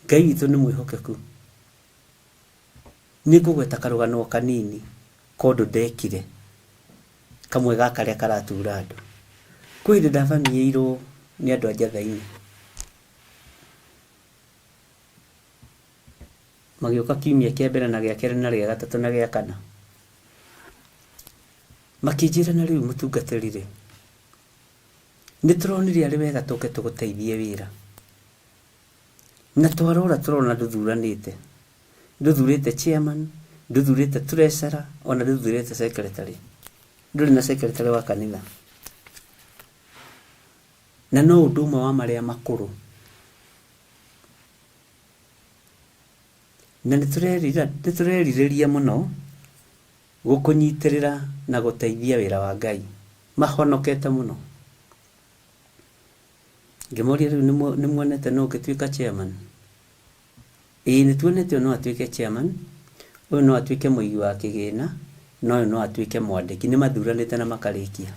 Ngai witũ nĩ mwĩhokeku. Nĩ ngũgweta karũgano o kanini ka ũndũ ndekire, kamwe ga karĩa karatura andũ. Kwĩ hĩndĩ ndavamiĩirwo nĩ andũ a Njatha-inĩ. Magĩũka kiumia kĩa mbere na gĩa kerĩ na gĩa gatatũ na gĩa kana. Makĩnjĩra na rĩu mũtungatĩri rĩ, nĩ tũronire arĩ wega tũke tũgũteithie wĩra. Na twarora tũrona ndũthuranĩte. Ndũthurĩte chairman, ndũthurĩte treasurer, ona ndũthurĩte secretary. Ndũrĩ na secretary wa kanitha. Na no ũndũ ũmwe wa marĩa makũrũ. Na nĩ tũrerirĩria mũno gũkũnyitĩrĩra na gũteithia wĩra wa Ngai. Mahonokete mũno. Ngĩmoria rĩu nĩ muonete nũ ũngĩtuĩka chairman? Ĩĩ nĩ tuonete ũyũ no atuĩke chairman, ũyũ no atuĩke mũigi wa kĩgĩna, na ũyũ no atuĩke mwandĩki. Nĩ mathuranĩte na makarĩkia.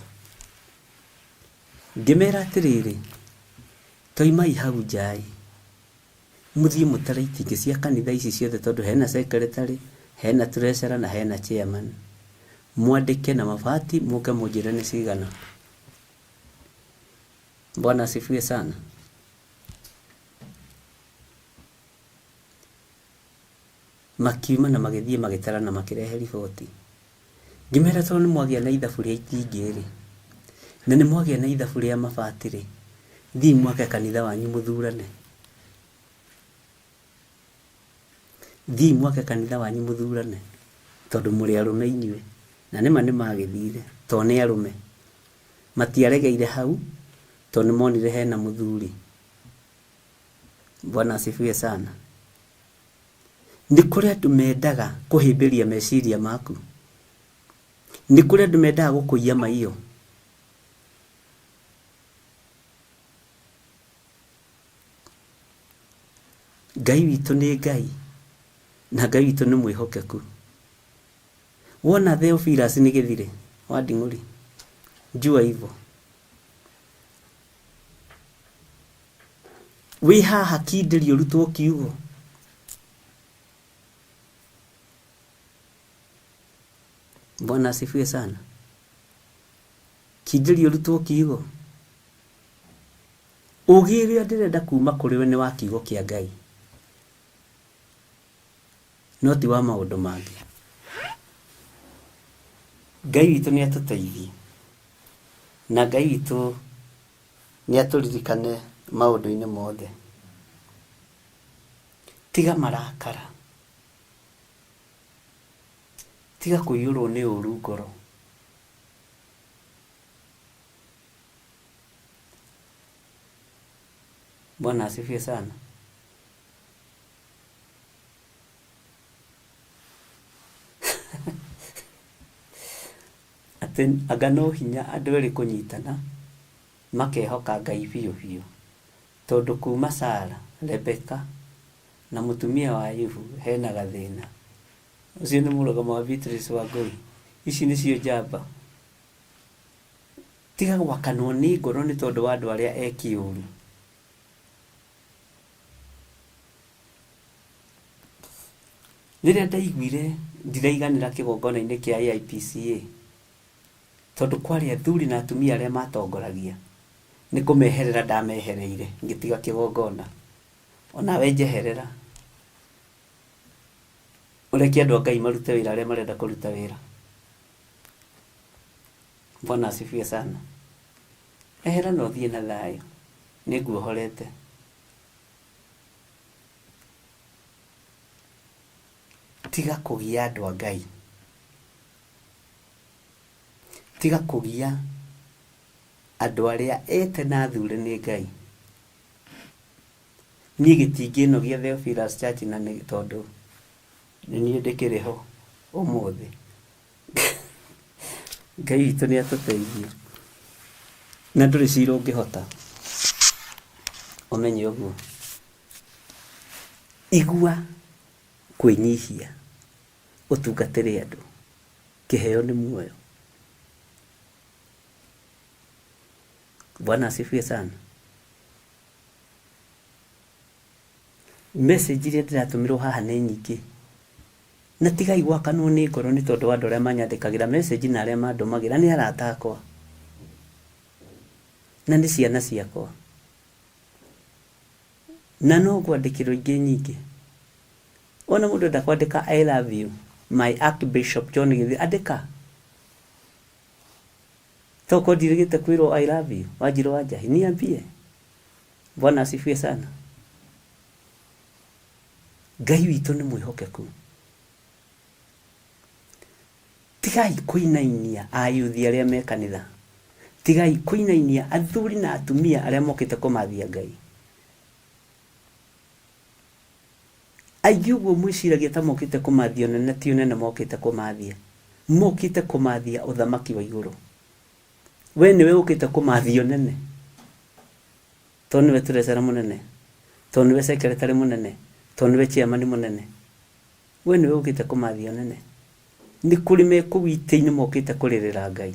Ngĩmera atĩrĩrĩ, toimai hau nja ĩ, mũthiĩ mũtare itingĩ cia kanitha ici ciothe tondũ hena secretary, hena treasurer na hena chairman. Mwandĩke na mabati mũke mũnjĩre nĩ cigana. Bwana asifiwe sana. Makiuma na magĩthiĩ magĩtara na makĩrehe riboti. Ngĩmera tondũ nĩ mwagĩa na ithabu rĩa itingĩ-rĩ, na nĩ mwagĩa na ithabu rĩa mabati-rĩ, thiĩi mwake kanitha wanyu mũthurane. Thiĩi mwake kanitha wanyu mũthurane, tondũ mũrĩ arũme inyuĩ. Na nĩma nĩ magĩthire, tondũ nĩ arũme. Matiaregeire hau, tondũ nĩ monire hena mũthuri. Bwana asifiwe sana. Nĩ kũrĩ andũ mendaga kũhĩmbĩria meciria maku. Nĩ kũrĩ andũ mendaga gũkũiya maiyo. Ngai witũ nĩ Ngai na Ngai witũ nĩ mwĩhokeku. Wona Theophilus nĩ gĩthire wa Nding'ũri, jua hivyo. Wĩ haha kindĩria ũrutwo kiugo. Bwana asifiwe sana. Kindĩria ũrutwo kiugo. Ũgĩ ũrĩa ndĩrenda kuma kũrĩ we nĩ wa kiugo kĩa Ngai, no ti wa maũndũ mangĩ. Ngai witũ nĩ atũteithie na Ngai witũ nĩ atũririkane maũndũ-inĩ mothe. Tiga marakara, tiga kũiyũrwo nĩ ũru ngoro. Bwana asifiwe sana. Atĩ anga no hinya andũ erĩ kũnyitana makehoka Ngai biũ biũ, tondũ kuma Sara, Rebeka na mũtumia wa Ayubu hena gathĩna. Ũcio nĩ mũrũgamo wa Beatrice Wangũi. Ici nĩcio njamba. Tiga gwakanwo nĩ ngoro nĩ tondũ wa andũ arĩa eki ũũru. Rĩrĩa ndaiguire ndiraiganĩra kĩgongona-inĩ kĩa AIPCA, tondũ kwarĩ athuri na atumia arĩa matongoragia, nĩ kũmeherera ndamehereire ngĩtiga kĩgongona. Onawe njeherera, ũreke andũ a Ngai marute wĩra arĩa marenda kũruta wĩra. Bwana asifiwe sana. Ehera na ũthiĩ na thayũ, nĩ nguohorete. Tiga kũgia andũ a Ngai. Tiga kũgia andũ arĩa ete na athure nĩ Ngai. Niĩ gĩtingĩnogia Theophilus Church na nĩ tondũ nĩ niĩ ndĩkĩrĩ ho ũmũthĩ. Ngai witũ nĩ atũteithie. Na ndũrĩ cira ũngĩhota. Ũmenye ũguo. Igua kwĩnyihia ũtungatĩre andũ. Kĩheo nĩ muoyo. Bwana asifiwe sana. Message iria ndĩratũmĩrwo haha nĩ nyingĩ. Na tigai gwakanwo nĩ ngoro nĩ tondũ wa andũ arĩa manyandĩkagĩra message na arĩa mandũmagĩra nĩ arata akwa. Na nĩ ciana ciakwa. Na no ngwandĩkĩrwo ingĩ nyingĩ. Ona mũndũ enda kwandĩka I love you my Archbishop John Gĩthĩ, andĩka. Tokorwo ndirĩgĩte kwĩrwo I love you, Wanjirũ wa Njahi, niambie. Bwana asifiwe sana. Ngai witũ nĩ mwĩhokeku. Tigai kũinainia ayuthi arĩa me kanitha. Tigai kũinainia athuri na atumia arĩa mokĩte kũmathia Ngai. Aingĩ ũguo mwĩciragia ta mokĩte kũmathia ũnene ti ũnene mokĩte kũmathia. Mokĩte kũmathia ũthamaki wa igũrũ. We nĩwe ũkĩte kũmathia ũnene. Tondũ nĩwe treasurer mũnene. Tondũ nĩwe secretary mũnene. Tondũ nĩwe chairman mũnene. We nĩwe ũkĩte kũmathia ũnene. Nĩ kũrĩ me kũu itĩ-inĩ mokĩte kũrĩrĩra Ngai.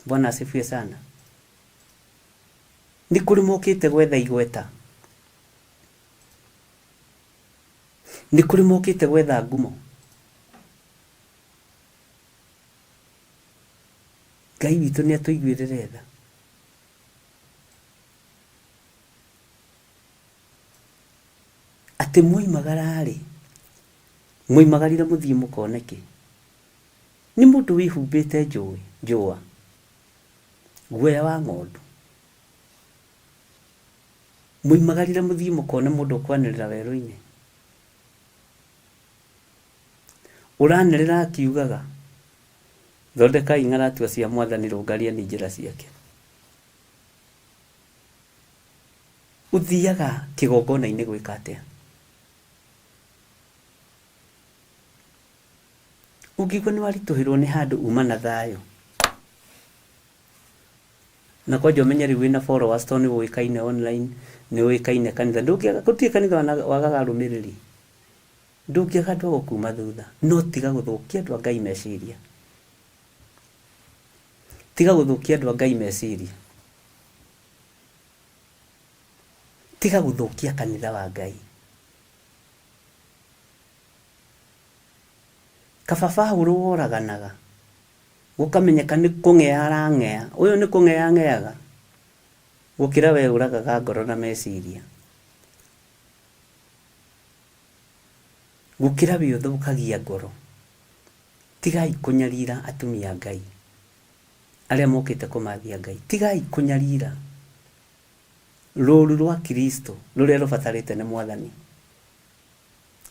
Bwana asifiwe sana. Nĩ kũrĩ mokĩte gwetha igweta. Nĩ kũrĩ mokĩte gwetha ngumo. Ngai witũ nĩ atũiguĩrĩre tha. Atĩ mwoimagara-rĩ, mwoimagarire mũthiĩ mũkone kĩ? Nĩ mũndũ wĩhumbĩte njũĩ, njũa, guoya wa ng'ondu. Mwoimagarire mũthiĩ mũkone mũndũ ũkwanĩrĩra werũ-inĩ? Ũranĩrĩra akiugaga, Thondekai ng'aratua cia Mwathani, rũngariani njĩra ciake. Ũthiaga kĩgongona-inĩ gwĩka atĩa? Ũngĩigua nĩ waritũhĩrwo nĩ handũ uma na thayũ. Na kwanja ũmenye rĩu wĩna followers tondũ nĩ ũĩkaine online, nĩ ũĩkaine kanitha. Ndũngĩaga, gũtirĩ kanitha wagaga arũmĩrĩri. Ndũngĩaga andũ a gũkuma thutha. No tiga gũthũkia andũ a Ngai meciria. Tiga gũthũkia andũ a Ngai meciria. Tiga gũthũkia kanitha wa Ngai. Kaba Paũlũ woraganaga, gũkamenyeka nĩ kũng'ea arang'ea, ũyũ nĩ kũng'ea ang'eaga, gũkĩra we ũragaga ngoro na meciria. Gũkĩra we ũthũkagia ngoro. Tigai kũnyarira atumia a Ngai arĩa mokĩte kũmathia Ngai. Tigai kũnyarira rũru rwa Kristo rũrĩa rũbatarĩte nĩ Mwathani,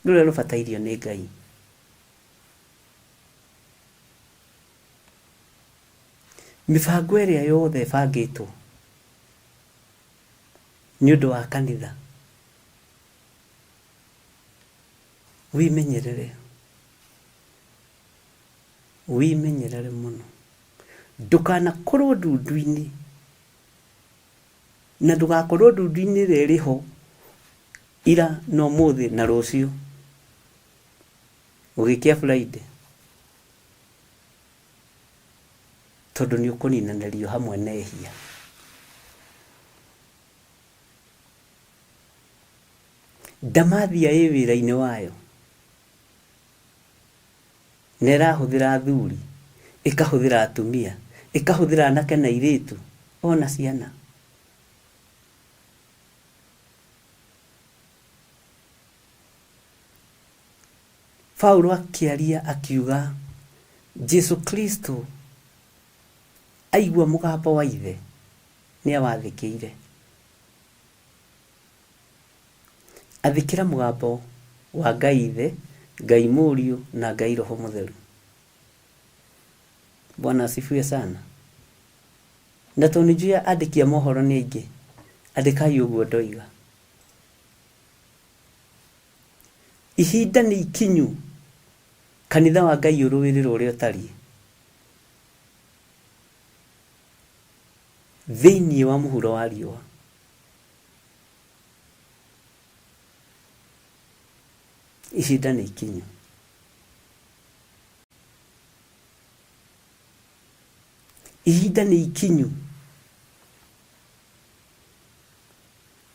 rũrĩa rũbatairio nĩ Ngai. Mĩbango ĩrĩa yothe ĩbangĩtwo nĩ ũndũ wa kanitha, wĩmenyerere, wĩmenyerere mũno ndũkanakorwo ndundu-inĩ na ndũgakorwo ndundu-inĩ ĩrĩa ĩrĩ ho ira na ũmũthĩ na rũciũ gũgĩkĩa Friday tondũ nĩ ũkũninanĩrio hamwe na ehia. Ndamathia ĩ wĩra-inĩ wayo na ĩrahũthĩra athuri, ĩkahũthĩra atumia, ĩkahũthĩra anake na airĩtu ona ciana. Paulo akĩaria akiuga Jesu Kristo aigua mũgambo wa ithe nĩ awathĩkĩire. Athĩkĩra mũgambo wa Ngai Ithe, Ngai Mũriũ na Ngai Roho Mũtheru. Bwana asifiwe sana. Na tondũ nĩ njũĩ andĩki a mohoro nĩ aingĩ, andĩkai ũguo ndoiga. Ihinda nĩ ikinyu kanitha wa Ngai ũrũĩrĩrwo ũrĩa ũtariĩ thĩinĩ wa mũhuro wa riũa. Ihinda nĩ ikinyu. Ihinda nĩ ikinyu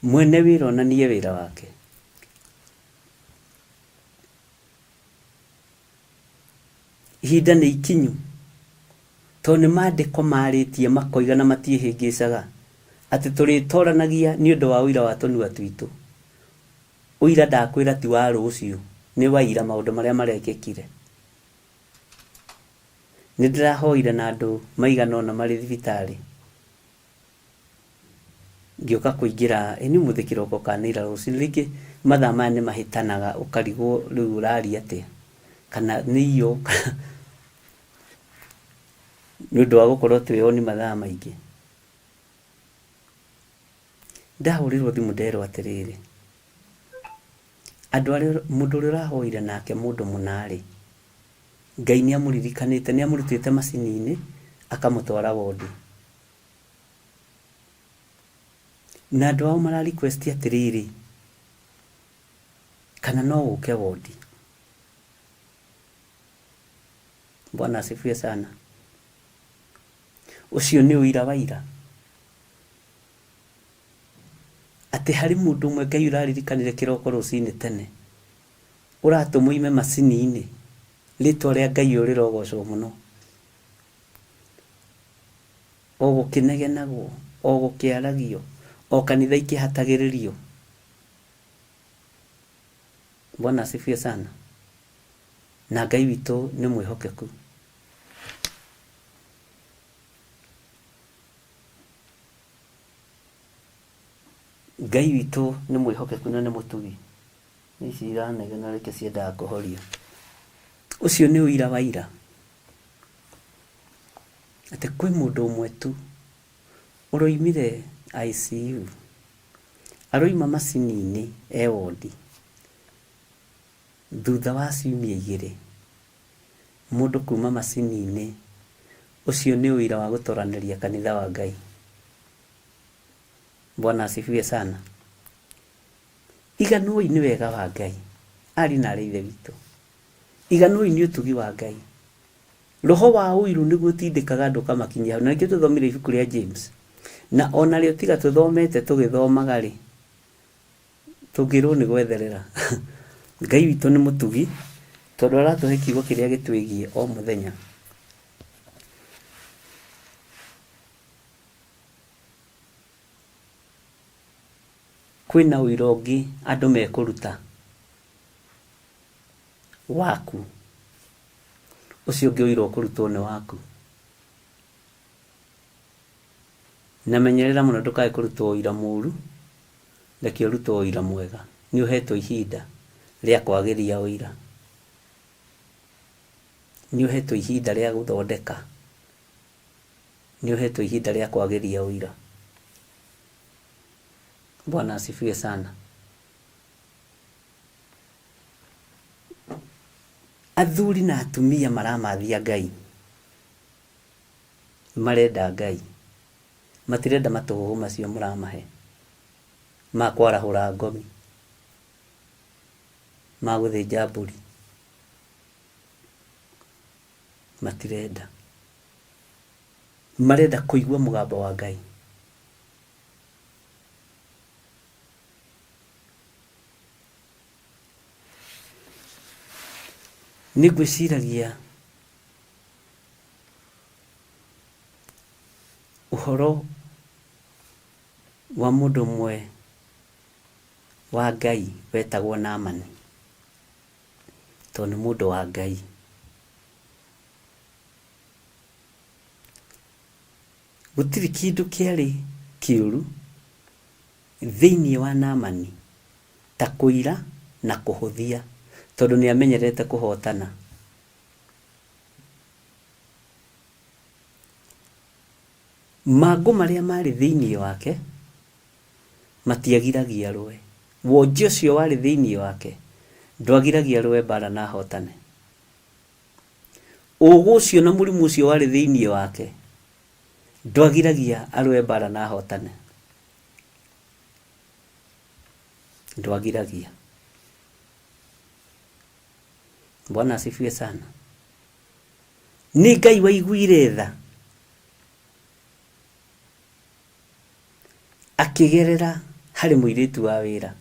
mwene wĩra onanie wĩra wake. Ihinda nĩ ikinyu tondũ nĩ maandĩko marĩtie makoiga na matiĩhĩngĩcaga atĩ tũrĩtoranagia nĩ ũndũ wa ũira wa tũnua twitũ. Ũira ndakwĩra ti wa rũciũ, nĩ wa ira maũndũ marĩa marekĩkire. Nĩ ndĩrahoire na andũ maigana ũna marĩ thibitarĩ ngĩũka kũingĩra, ĩ nĩ ũmũthĩ kĩroko kana nĩ ira rũcinĩ, rĩngĩ mathaa maya nĩ mahĩtanaga ũkarigwo rĩu ũraria atĩa, kana nĩ iyo nĩ ũndũ wa gũkorwo twĩ on mathaa maingĩ. Ndahũrĩrwo thimũ nderwo atĩrĩrĩ, andũ arĩa, mũndũ ũrĩa ũrahoire nake mũndũ mũna rĩ, Ngai nĩ amũririkanĩte, nĩ amũrutĩte macini-inĩ akamũtwara wondi. Na andũ ao mara request atĩrĩrĩ, kana no ũke wondi. Bwana asifiwe sana. Ũcio nĩ ũira wa ira. Atĩ harĩ mũndũ ũmwe Ngai ũraririkanire kĩroko rũcinĩ tene, ũratũmwo oime macini-inĩ, rĩtwa rĩa Ngai ũyũ rĩrogocwo mũno. O gũkĩnegenagwo, o gũkĩaragio, o kanitha ikĩhatagĩrĩrio. Bwana asifiwe sana. Na Ngai witũ nĩ mwĩhokeku. Ngai witũ nĩ mwĩhokeku na nĩ mũtugi. Ici iranegena reke ciendaga kũhorio. Ũcio nĩ ũira wa ira atĩ kwĩ mũndũ ũmwe tu ũroimire ICU, aroima macini-inĩ e wondi thutha wa ciumia igĩrĩ. Mũndũ kuma macini-inĩ, ũcio nĩ ũira wa gũtoranĩria kanitha wa Ngai. Bwana asifiwe sana. Iganwoi nĩ wega wa Ngai, ariũ na aarĩ a Ithe witũ. Iganwoi nĩ ũtugi wa Ngai. Roho wa ũiru nĩguo ũtindĩkaga andũ ũkamakinyia hau. Na nĩkĩo tũthomire ibuku rĩa James. Na onarĩo tiga tũthomete tũgĩthomaga rĩ, tũngĩrwo nĩ gwetherera. Ngai witũ nĩ mũtugi tondũ aratũhe kiugo kĩrĩa gĩtwĩgiĩ o mũthenya. Kwĩna ũira ũngĩ andũ mekũruta waku, ũcio ũngĩ ũira ũkũrutwo nĩ waku. Na menyerera mũno ndũkae kũrutwo ũira mũru, reke ũrutwo ũira mwega. Nĩ ũhetwo ihinda rĩa kwagĩria ũira. Nĩ ũhetwo ihinda rĩa gũthondeka. Nĩ ũhetwo ihinda rĩa kwagĩria ũira. Bwana asifiwe sana. Athuri na atumia maramathia Ngai. Marenda Ngai. Matirenda matũhũhũ macio mũramahe ma kwarahũra ngomi, ma gũthĩnja mbũri. Matirenda. Marenda kũigua mũgambo wa Ngai. Nĩ ngwĩciragia ũhoro wa mũndũ ũmwe wa Ngai wetagwo Naamani, tondũ nĩ mũndũ wa Ngai. Gũtirĩ kĩndũ kĩarĩ kĩũru thĩinĩ wa Naamani ta kũira na kũhũthia, tondũ nĩ amenyerete kũhotana. Mangũ marĩa maarĩ thĩinĩ wake matiagiragia arũe. Wonje ũcio warĩ thĩinĩ wake ndwagiragia arũe mbara na ahotane. Ũũgũ ũcio na mũrimũ ũcio warĩ thĩinĩ wake ndwagiragia arũe mbara na ahotane. Ndwagiragia. Bwana asifiwe sana. Nĩ Ngai waiguire tha akĩgerera harĩ mũirĩtu wa wĩra.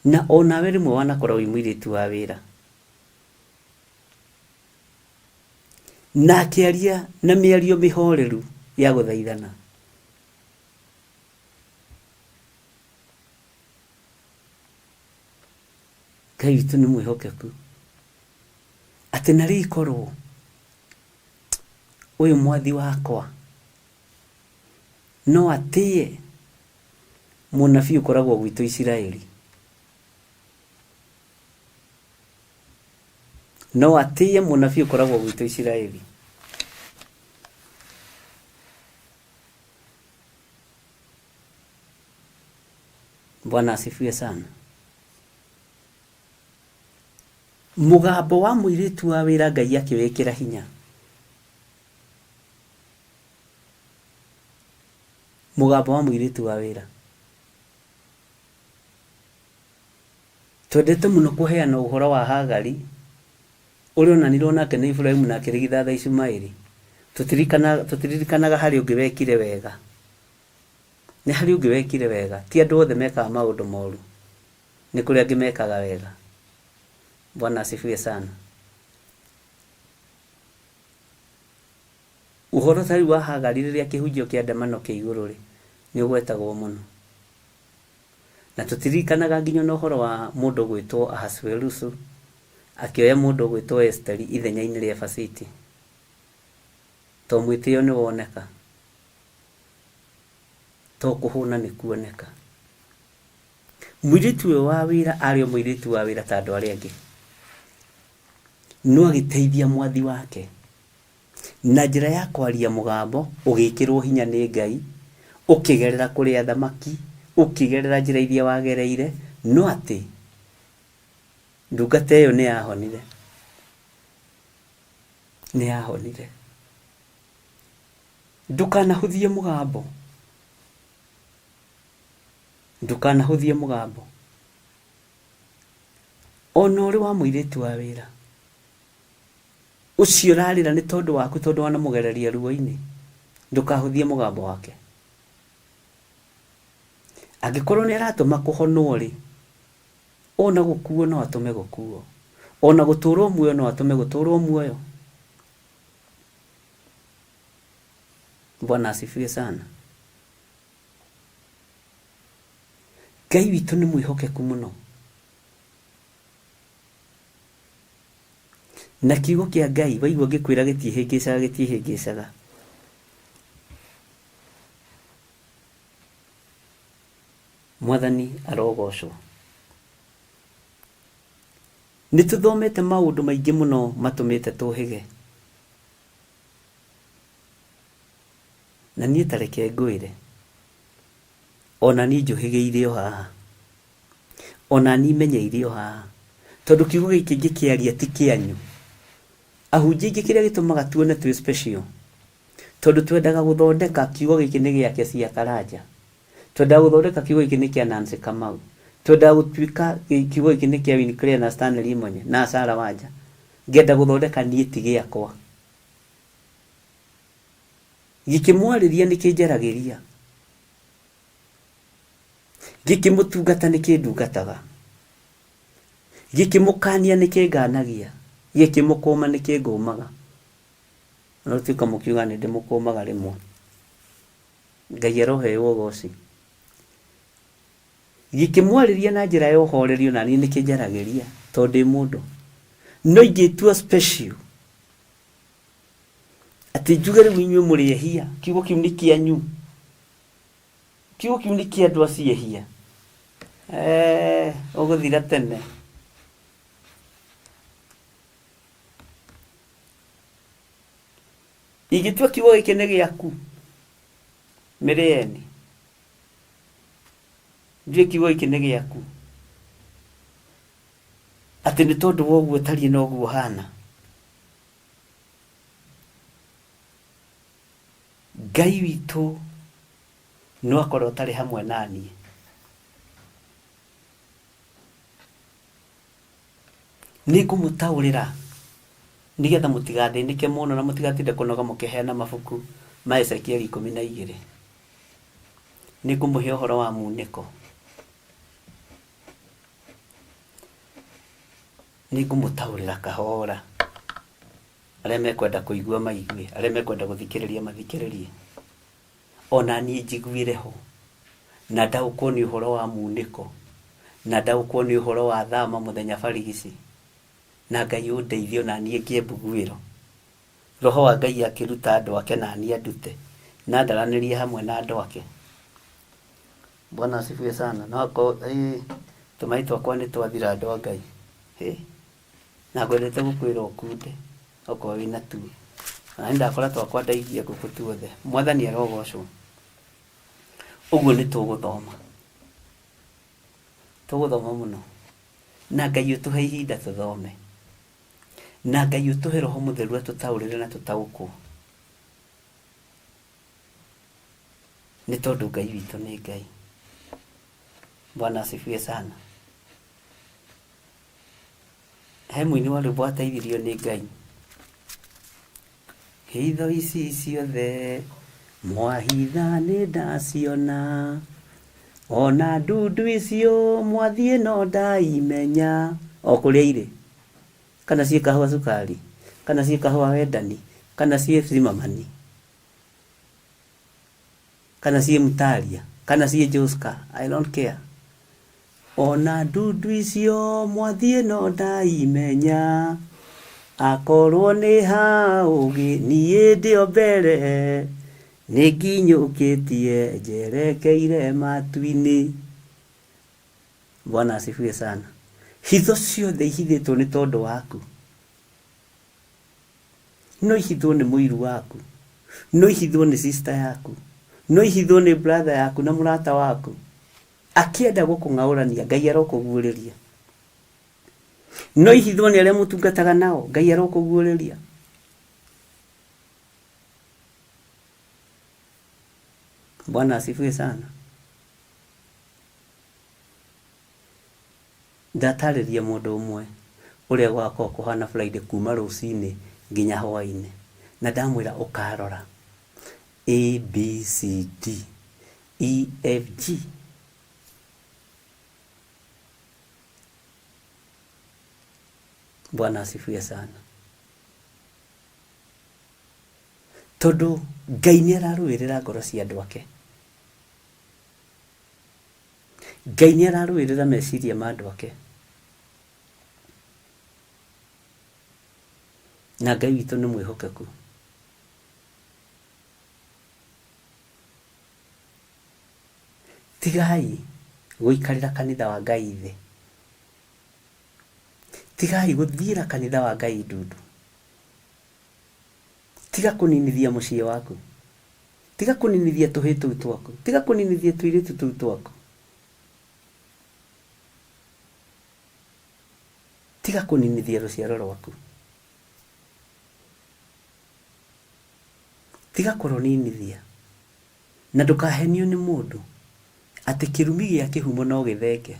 Na onawe rĩmwe wanakorwo wĩ mũirĩtu wa wĩra. Na akĩaria na mĩario mĩhoreru ya gũthaithana. Ngai witũ nĩ mwĩhokeku. Atĩ na rĩu korwo ũyũ mwathi wakwa no atĩe mũnabii ũkoragwo gwitũ Isiraeli. No atĩe mũnabii ũkoragwo gwitũ Isiraeli. Bwana asifiwe sana. Mũgambo wa mũirĩtu wa wĩra Ngai akĩwĩkĩra hinya. Mũgambo wa mũirĩtu wa wĩra. Twendete mũno kũheana ũhoro wa Hagari ũrĩa onanirwo nake nĩ Iburahimu na akĩrigithatha Ishumaeli. Tũtiririkanaga harĩ ũngĩ wekire wega. Nĩ harĩ ũngĩ wekire wega. Ti andũ othe mekaga maũndũ moru. Nĩ kũrĩ angĩ mekaga wega. Bwana asifiwe sana. Ũhoro ta rĩu wa Hagari rĩrĩa kĩhunjio kĩa ndemano kĩ igũrũ rĩ, nĩ ũgwetagwo mũno. Na tũtiririkanaga nginya ona ũhoro wa mũndũ ũgwĩtwo Ahasuerusu akĩoya mũndũ ũgwĩtwo Esiteri ithenya-inĩ rĩa Vasiti. To mwĩtĩo nĩ woneka? To kũhũna nĩ kuoneka? Mũirĩtu ũyũ wa wĩra arĩ o mũirĩtu wa wĩra ta andũ arĩa angĩ. No agĩteithia mwathi wake na njĩra ya kwaria mũgambo ũgĩkĩrwo hinya nĩ Ngai, ũkĩgerera kũrĩ athamaki, ũkĩgerera njĩra iria wagereire, no atĩ ndungata ĩyo nĩ yahonire. Nĩ yahonire. Ndũkanahũthie mũgambo. Ndũkanahũthie mũgambo. Ona ũrĩ wa mũirĩtu wa wĩra. Ũcio ũrarĩra nĩ tondũ waku tondũ wanamũgereria ruo-inĩ. Ndũkahũthie mũgambo wake. Angĩkorwo nĩ aratũma kũhonwo-rĩ, ona gũkuo no atũme gũkuo. Ona gũtũrwo muoyo no atũme gũtũrwo muoyo. Bwana asifiwe sana. Ngai witũ nĩ mwĩhokeku mũno. Na kiugo kĩa Ngai waigua ngĩkwĩra gĩtiĩhĩngĩcaga gĩtiĩhĩngĩcaga. Mwathani arogocwo. Nĩ tũthomete maũndũ maingĩ mũno matũmĩte tũhĩge. Na niĩ ta reke ngwĩre, ona niĩ njũhĩgĩire o haha, ona niĩ menyeire o haha, tondũ kiugo gĩkĩ ngĩkĩaria ti kĩanyu. Ahunjia aingĩ kĩrĩa gĩtũmaga tuone twĩ special, tondũ twendaga gũthondeka kiugo gĩkĩ nĩ gĩa Kesia Karanja, twendaga gũthondeka kiugo gĩkĩ nĩ kĩa Nancy Kamau, twendaga gũtuĩka kiugo gĩkĩ nĩ kĩa Winnie na Stanley Imonye na Sarah Wanja, ngenda gũthondeka niĩ ti gĩakwa. Gĩkĩmwarĩria nĩ kĩnjaragĩria, gĩkĩmũtungata nĩ kĩndungataga, gĩkĩmũkania nĩ kĩnganagia, gĩkĩmũkũma nĩ kĩngũmaga. Na gũtuĩka mũkiuga nĩ ndĩmũkũmaga rĩmwe. Ngai aroheo ũgoci. Gĩkĩmwarĩria na njĩra ya ũhoreri ona niĩ nĩ kĩnjaragĩria tondũ ndĩ mũndũ. No ingĩtua special atĩ njuge rĩu inyuĩ mũrĩ ehia, kiugo kĩu nĩ kĩanyu, kiugo kĩu nĩ kĩa andũ acio ehia, eh, ũgũthira tene. Ingĩtua kiugo gĩkĩ nĩ gĩaku, mĩrĩeni, njue kiugo gĩkĩ nĩ gĩaku, atĩ nĩ tondũ wa ũguo ũtariĩ na ũguo ũhana. Ngai witũ no akorwo atarĩ hamwe na niĩ. Nĩ ngũmũtaũrĩra nĩgetha mũtigathĩnĩke mũno na mũtigatinde kũnoga mũkĩheana mabuku ma Ezekieli 12. Nĩ ngũmũhe ũhoro wa munĩko. Nĩ ngũmũtaũrĩra kahora. Arĩa mekwenda kũigua maigue, arĩa mekwenda gũthikĩrĩria mathikĩrĩrie. Ona niĩ njiguĩre ho, na ndaũkwo nĩ ũhoro wa munĩko, na ndaũkwo nĩ ũhoro wa thama mũthenya barigici, na Ngai ũndeithie ona niĩ ngĩe mbuguĩro. Roho wa Ngai akĩruta andũ ake na niĩ andute, na ndaranĩrie hamwe na andũ ake. Bwana asifiwe sana. No akorwo tũmaĩ twakwa nĩ twathira andũ a Ngai. Hĩ. Na ngwendete gũkwĩra ũkunde okorwo wĩna tuo. Na nĩ ndakora twakwa ndaigia ngũkũ tuothe. Mwathani arogocwo. Ũguo nĩ tũgũthoma. Tũgũthoma mũno. Na Ngai ũtũhe ihinda tũthome. Na Ngai ũtũhe Roho Mũtheru atũtaũrĩre na tũtaũkwo. Nĩ tondũ Ngai witũ nĩ Ngai. Bwana asifiwe sana. He mũini wa rwĩmbo wateithirio nĩ Ngai. Hitho ici ciothe mwahitha nĩ ndaciona, ona ndundu icio mwathiĩ no ndaimenya. O kũrĩa irĩ, kana ciĩ kahũa cukari, kana ciĩ kahũa wendani, kana ciĩ Zimmerman, kana ciĩ Mtaria, kana ciĩ Joska, I don't care. Ona ndundu icio mwathiĩ no ndaimenya, akorwo nĩ ha ũgĩ niĩ ndĩ o mbere, nĩ nginyũkĩtie njerekeire matu-inĩ. Bwana asifiwe sana. Hitho ciothe ihithĩtwo nĩ tondũ waku. No ihithwo nĩ mũiru waku, no ihithwo nĩ sister yaku, no ihithwo nĩ brother yaku na mũrata waku. Akĩenda gũkũng'aũrania, Ngai arokũguũrĩria. No ihithwo nĩ arĩa mũtungataga nao, Ngai arokũguũrĩria. Bwana asifiwe sana. Ndatarĩria mũndũ ũmwe ũrĩa gũgakorwo kũhana Friday kuma rũcinĩ nginya hwaĩ-inĩ, na ndamwĩra ũkarora A B C D E F G. Bwana asifiwe sana. Tondũ Ngai nĩ ararũĩrĩra ngoro cia andũ ake. Ngai nĩ ararũĩrĩra meciria ma andũ ake. Na Ngai witũ nĩ mwĩhokeku. Tigai gũikarĩra kanitha wa Ngai thĩ. Tigai gũthiĩra kanitha wa Ngai ndundu. Tiga kũninithia mũciĩ waku. Tiga kũninithia tũhĩĩ tũu twaku. Tiga kũninithia tũirĩtu tũu twaku. Tiga kũninithia rũciaro rwaku. Tiga kũrũninithia. Na ndũkahenio nĩ mũndũ atĩ kĩrumi gĩa kĩhumo no gĩthenge.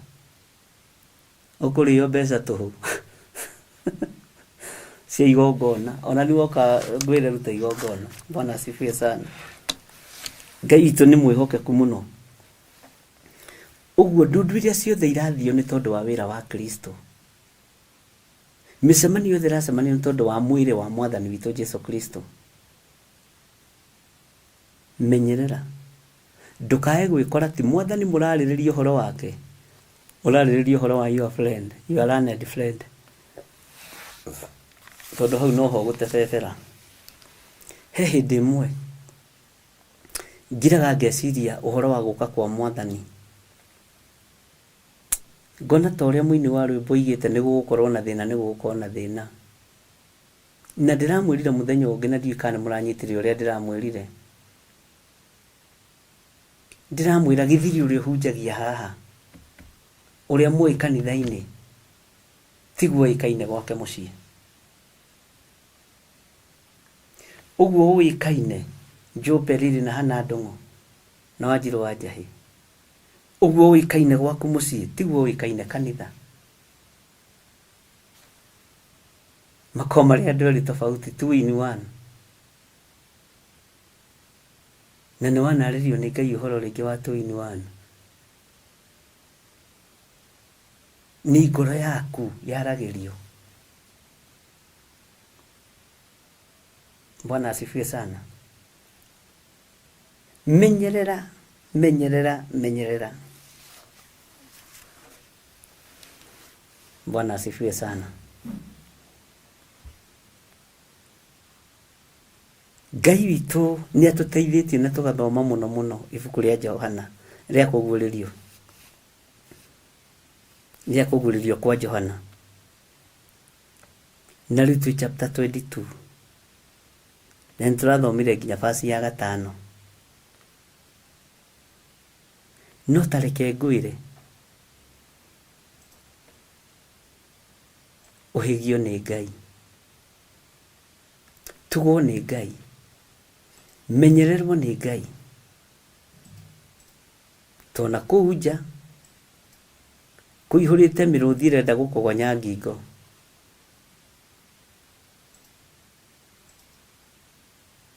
Ũkũrĩo mbeca tũhũ cia igongona. Ona nĩ woka ngwĩre ruta igongona. Bwana asifiwe sana. Ngai witũ nĩ mwĩhokeku mũno. Ũguo ndundu iria ciothe irathio nĩ tondũ wa wĩra wa Kristo. Mĩcemanio yothe ĩracemanio nĩ tondũ wa mwĩrĩ wa Mwathani witũ Jesu Kristo. Menyerera ndũkae gwĩkora ti Mwathani mũrarĩrĩria ũhoro wake, ũrarĩrĩria ũhoro wa your friend, your learned friend. Tondũ hau noho ũgũtebebera. He hĩndĩ ĩmwe ngiraga ngeciria ũhoro wa gũka kwa Mwathani. Ngona ta ũrĩa mũini wa rwĩmbo oigĩte nĩ gũgũkorwo na thĩna, nĩ gũgũkorwo na thĩna. Na ndĩramwĩrire mũthenya ũngĩ na ndiũĩ kana nĩ mũranyitire ũrĩa ndĩramwĩrire. Ndĩramwĩra gĩthiri ũrĩa ũhunjagia haha, ũrĩa mũĩ kanitha-inĩ, tiguo oĩkaine gwake mũciĩ. Ũguo ũĩkaine Joe Periri na Hannah Ndũng'ũ na Wanjirũ wa Njahĩ, ũguo ũĩkaine gwaku mũciĩ tiguo ũĩkaine kanitha. Makoragwo marĩ andũ erĩ tofauti, two in one. Na nĩ wanarĩrio nĩ Ngai ũhoro rĩngĩ wa two in one. Nĩ ngoro yaku yaragĩrio. Bwana asifiwe sana. Menyerera, menyerera, menyerera. Bwana asifiwe sana. Ngai witũ nĩ atũteithĩtie na tũgathoma mũno mũno ibuku rĩa Johana rĩa kũguũrĩrio, rĩa kũguũrĩrio kwa Johana, na rĩu twĩ chapter 22 na nĩ tũrathomire nginya verse ya gatano. No ta reke ngwĩre, ũhĩgio nĩ Ngai. Tugwo nĩ Ngai. Menyererwo nĩ Ngai. To na kũu nja kũihũrĩte mĩrũthi ĩrenda gũkũgonya ngingo.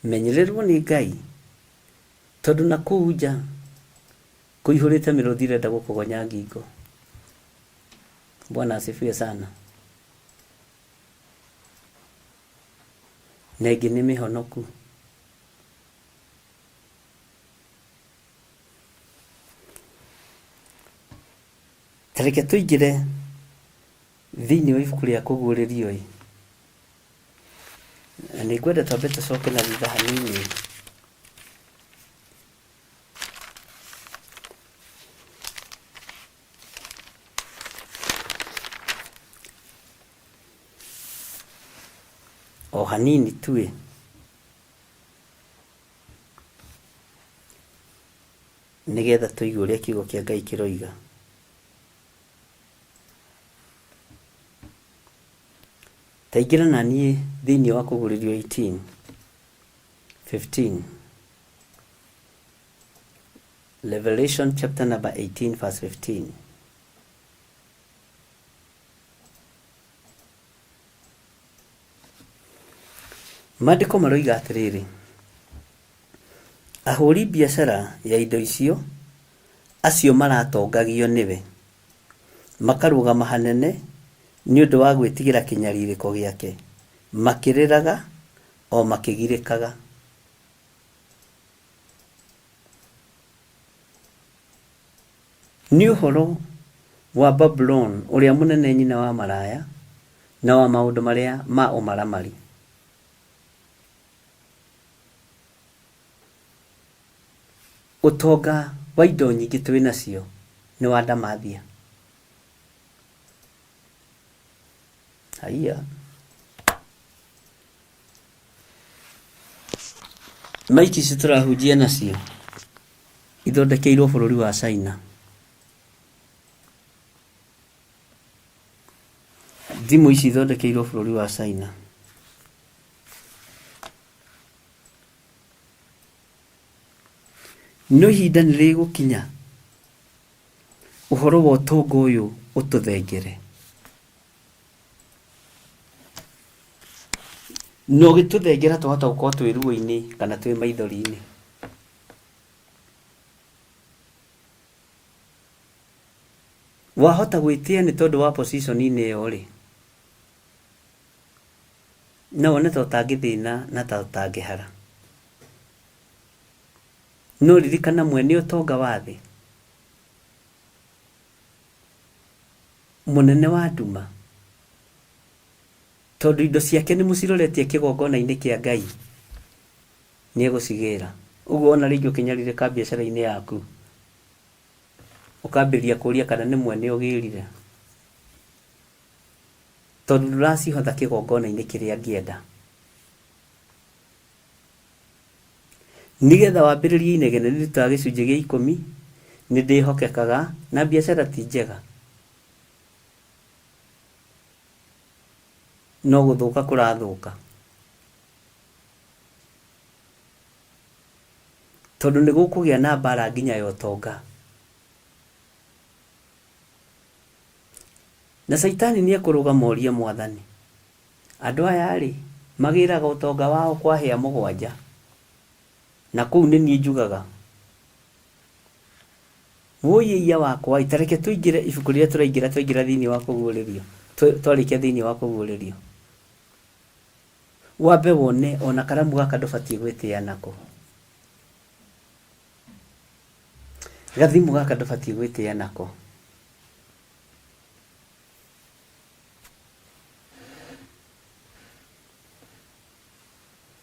Menyererwo nĩ Ngai tondũ na kũu nja kũihũrĩte mĩrũthi ĩrenda gũkũgonya ngingo. Bwana asifiwe sana. Na ĩngĩ nĩ mĩhonoku. Ta reke tũingĩre thĩinĩ wa ibuku rĩa Kũguũrĩrio ĩ, na nĩ ngwenda twambe tũcoke na thutha hanini. O hanini tu ĩ, nĩgetha tũigue ũrĩa kiugo kĩa Ngai kĩroiga. Ta ingĩra na niĩ thĩinĩ wa Kũguũrĩrio 18, 15. Revelation chapter number 18 verse 15. Maandĩko maroiga atĩrĩrĩ, ahũri biacara ya indo icio, acio maratongagio nĩwe, makarũgama hanene nĩ ũndũ wa gwĩtigĩra kĩnyarirĩko gĩake, makĩrĩraga o makĩgirĩkaga. Nĩ ũhoro wa Babuloni ũrĩa mũnene nyina wa maraya na wa maũndũ marĩa ma ũmaramari. Ũtonga wa indo nyingĩ twĩ nacio nĩ wa ndamathia. Haiya. Maiki ici tũrahunjia nacio ithondekeirwo bũrũri wa China. Thimũ ici ithondekeirwo bũrũri wa China. No ihinda nĩ rĩgũkinya ũhoro wa ũtonga ũyũ ũtũthengere. Na ũgĩtũthengera twahota gũkorwo twĩ ruo-inĩ kana twĩ maithori-inĩ. Wahota gwĩtĩa nĩ tondũ wa position-inĩ ĩyo rĩ, no wone ta ũtangĩthĩna na ta ũtangĩhara. No ririkana mwene ũtonga wa thĩ, mũnene wa nduma, tondũ indo ciake nĩ mũciroretie kĩgongona-inĩ kĩa Ngai, nĩ egũcigĩra. Ũguo ona rĩngĩ ũkĩnyarirĩka biacara-inĩ yaku, ũkambĩrĩria kũria kana nĩ mwene ũgĩrire, tondũ ndũracihotha kĩgongona-inĩ kĩrĩa angĩenda. Nĩgetha wambĩrĩrie inegene nĩ ndutaga gĩcunjĩ gĩa ikũmi, nĩ ndĩhokekaga na biacara ti njega. No gũthũka kũrathũka. Tondũ nĩ gũkũgĩa na mbara nginya ya ũtonga. Na Caitani nĩ ekũrũgama orie Mwathani, Andũ aya-rĩ, magĩraga ũtonga wao kwa hĩa mũgwanja, na kũu nĩ niĩ njugaga. Wũi-ĩiya wakwa-ĩ, ta reke tũingĩre ibuku rĩrĩa tũraingĩra twaingĩra thĩinĩ wa Kũguũrĩrio, twarĩkia thĩinĩ wa Kũguũrĩrio. Wambe wone ona karamu gaka ndũbatiĩ gwĩtĩa nako. Gathimũ gaka ndũbatiĩ gwĩtĩa nako.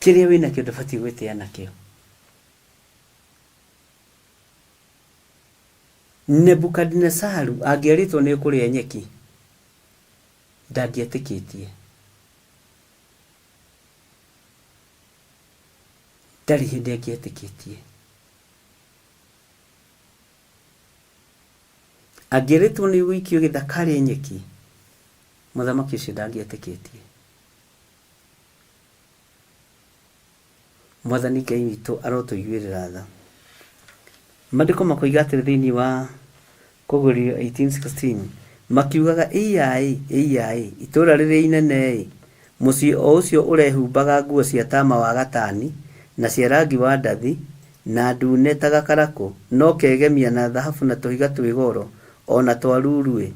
Kĩrĩa wĩnakĩo ndũbatiĩ gwĩtĩa nakĩo. Nebukadinesaru angĩerĩtwo nĩ ũkũrĩa nyeki, ndangĩetĩkĩtie. Ndarĩ hĩndĩ angĩetĩkĩtie. Angĩerĩtwo nĩ ũgũikio gĩthaka arĩe nyeki, mũthamaki ũcio ndangĩetĩkĩtie. Mwathani Ngai witũ arotũiguĩrĩra tha. Maandĩko makoiga atĩrĩ thĩinĩ wa Kũguũrĩrio 18:16, makiugaga, Ĩiya-ĩ, ĩiya-ĩ, itũũra rĩrĩa inene-ĩ, mũciĩ o ũcio ũrehumbaga nguo cia tama wa gatani, na cia rangi wa ndathi, na ndune ta gakarakũ, na ũkegemia na thahabu na tũhiga twĩ goro, o na twa ruru-ĩ!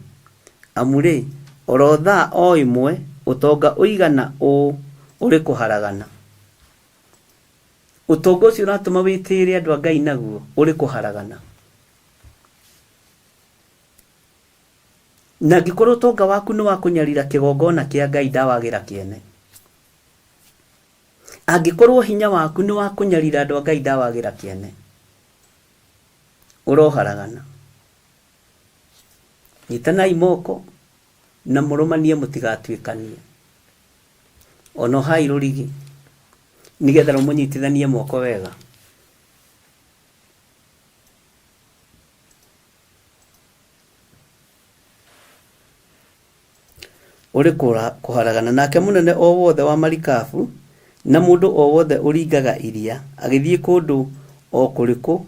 Amu-rĩ, o ro thaa o ĩmwe ũtonga ũigana ũũ ũrĩ kũharagana. Ũtonga ũcio ũratũma wĩtĩĩre andũ a Ngai naguo ũrĩ kũharagana. Na angĩkorwo ũtonga waku nĩ wa kũnyarira kĩgongona kĩa Ngai ndawagĩra kĩene. Angĩkorwo hinya waku nĩ wa kũnyarira andũ a Ngai ndawagĩra kĩene. Ũroharagana. Nyitanai moko na mũrũmanie mũtigatuĩkanie. Ona ohai rũrigi nĩgetha rũmũnyitithanie moko wega. Ũrĩ kũharagana. Nake mũnene o wothe wa marikabu na mũndũ o wothe ũringaga iria agĩthiĩ kũndũ o kũrĩkũ,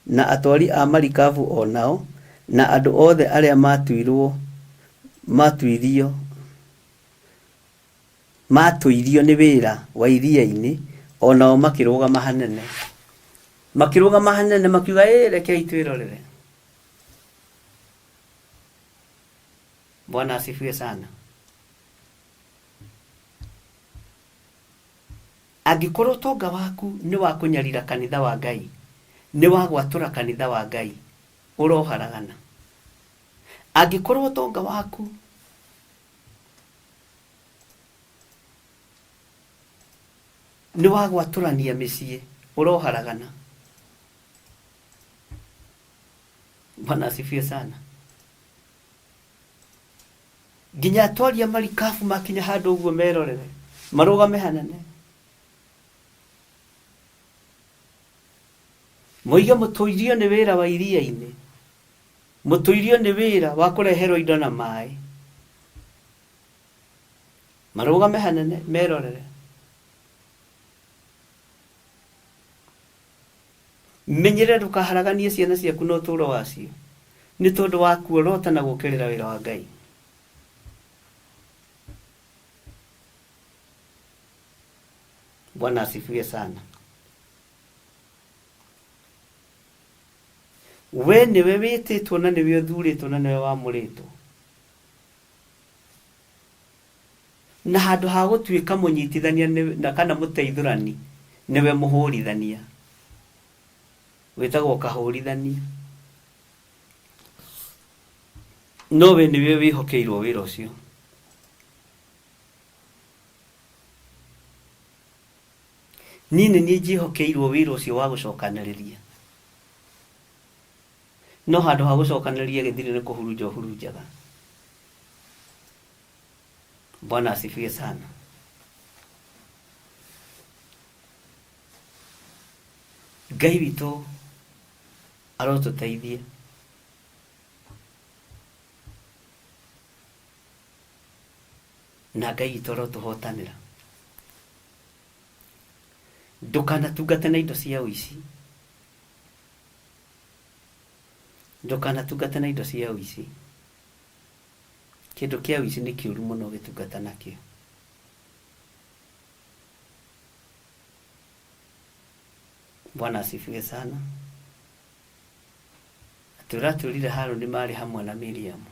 na atwari a marikabu o nao, na andũ othe arĩa maatuirio Matũirio nĩ wĩra wa iria-inĩ, o nao makĩrũgama hanene. Makĩrũgama hanene makiuga, ĩ rekei twĩrorere. Bwana asifiwe sana. Angĩkorwo ũtonga waku nĩ wa kũnyarira kanitha wa Ngai, nĩ wa gwatũra kanitha wa Ngai, ũroharagana. Angĩkorwo ũtonga waku nĩ wa gwatũrania mĩciĩ, ũroharagana. Bwana asifiwe sana. Nginya atwari a marikabu makinya handũ ũguo merorere, marũgame hanene. Moige mũtũirio nĩ wĩra wa iria-inĩ, mũtũirio nĩ wĩra wa kũreherwo indo na maĩ. Marũgame hanene merorere. Menyerera ndũkaharaganie ciana ciaku na ũtũũro wacio nĩ tondũ wa kuorota na gũũkĩrĩra wĩra wa Ngai. Bwana asifiwe sana. We nĩwe wĩtĩtwo na nĩwe ũthurĩtwo na nĩwe wamũrĩtwo. Na handũ ha gũtuĩka mũnyitithania na kana mũteithũrani, nĩwe mũhũrithania. Wĩtagwo kahũrithania. No we nĩwe wĩhokeirwo wĩra ũcio. Niĩ nĩ niĩ njĩhokeirwo wĩra ũcio wa gũcokanĩrĩria. No handũ ha gũcokanĩrĩria gĩthirĩ nĩ kũhurunja ũhurunjaga. Bwana asifiwe sana. Ngai witũ arotũteithia. Na Ngai witũ arotũhotanĩra. Ndũkanatungate na indo cia ũici. Ndũkanatungate na indo cia ũici. Kĩndũ kĩa ũici nĩ kĩũru mũno ũgĩtungata nakĩo. Bwana asifiwe sana. Atĩ ũratwĩrire Harũni marĩ hamwe na Miriamu.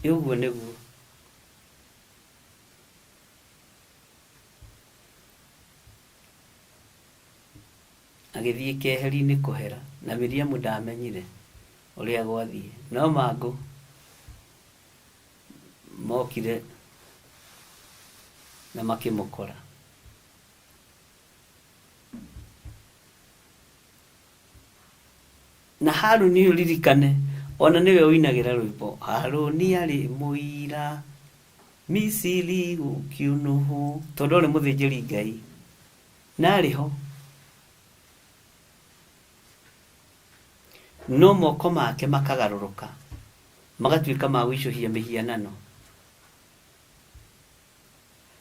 Ĩ ũguo nĩguo. Agĩthiĩ keheri-inĩ kũhera, na Miriamu ndamenyire ũrĩa gwathiĩ. No mangũ mokire na makĩmũkora. Na Haruni ũririkane, ona nĩwe ũinagĩra rwĩmbo, Haruni arĩ mũira Misiri gũkĩũnũhwo, tondũ arĩ mũthĩnjĩri Ngai na arĩ ho. No moko make makagarũrũka, magatuĩka ma gũicũhia mĩhianano.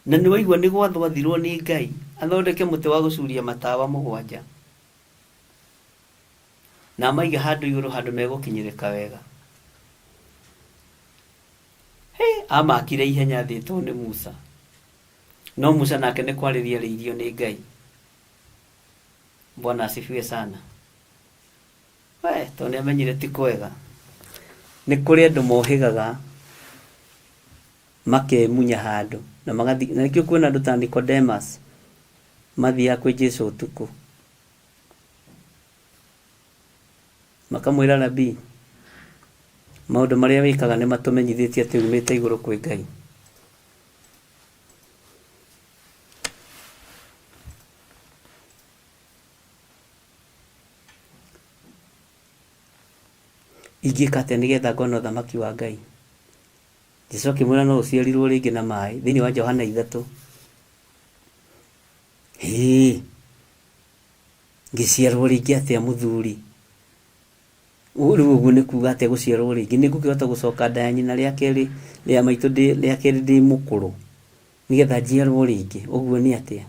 Na nĩwaigua nĩ gwathwo athirwo nĩ Ngai athondeke mũtĩ wa gũcuria matawa mũgwanja, na amaige handũ igũrũ handũ megũkinyĩrĩka wega. Hĩ, amakire ihenya athĩtwo nĩ Musa. No Musa nake nĩ kwarĩria arĩirio nĩ Ngai. Bwana asifiwe sana. We, tondũ nĩ amenyire ti kwega. Nĩ kũrĩ andũ mohĩgaga makemunya handũ na magathiĩ, na nĩkĩo kuona andũ ta Nicodemus mathiaga kwĩ Jesu ũtukũ. Makamwĩra Rabii, maũndũ marĩa wĩkaga nĩ matũmenyithĩtie atĩ umĩte igũrũ kwĩ Ngai. Ingĩka atĩa nĩgetha ngone ũthamaki wa Ngai? Jesu akĩmwĩra no ũciarirwo rĩngĩ na maĩ thĩinĩ wa Johana ithatũ. Hĩĩ, ngĩciarwo rĩngĩ atĩa mũthuri? Rĩu ũguo nĩ kuga atĩa gũciarwo rĩngĩ? Nĩ ngũkĩhota gũcoka nda ya nyina rĩa kerĩ rĩa maitũ ndĩ rĩa kerĩ ndĩ mũkũrũ nĩgetha njiarwo rĩngĩ? Ũguo nĩ atĩa?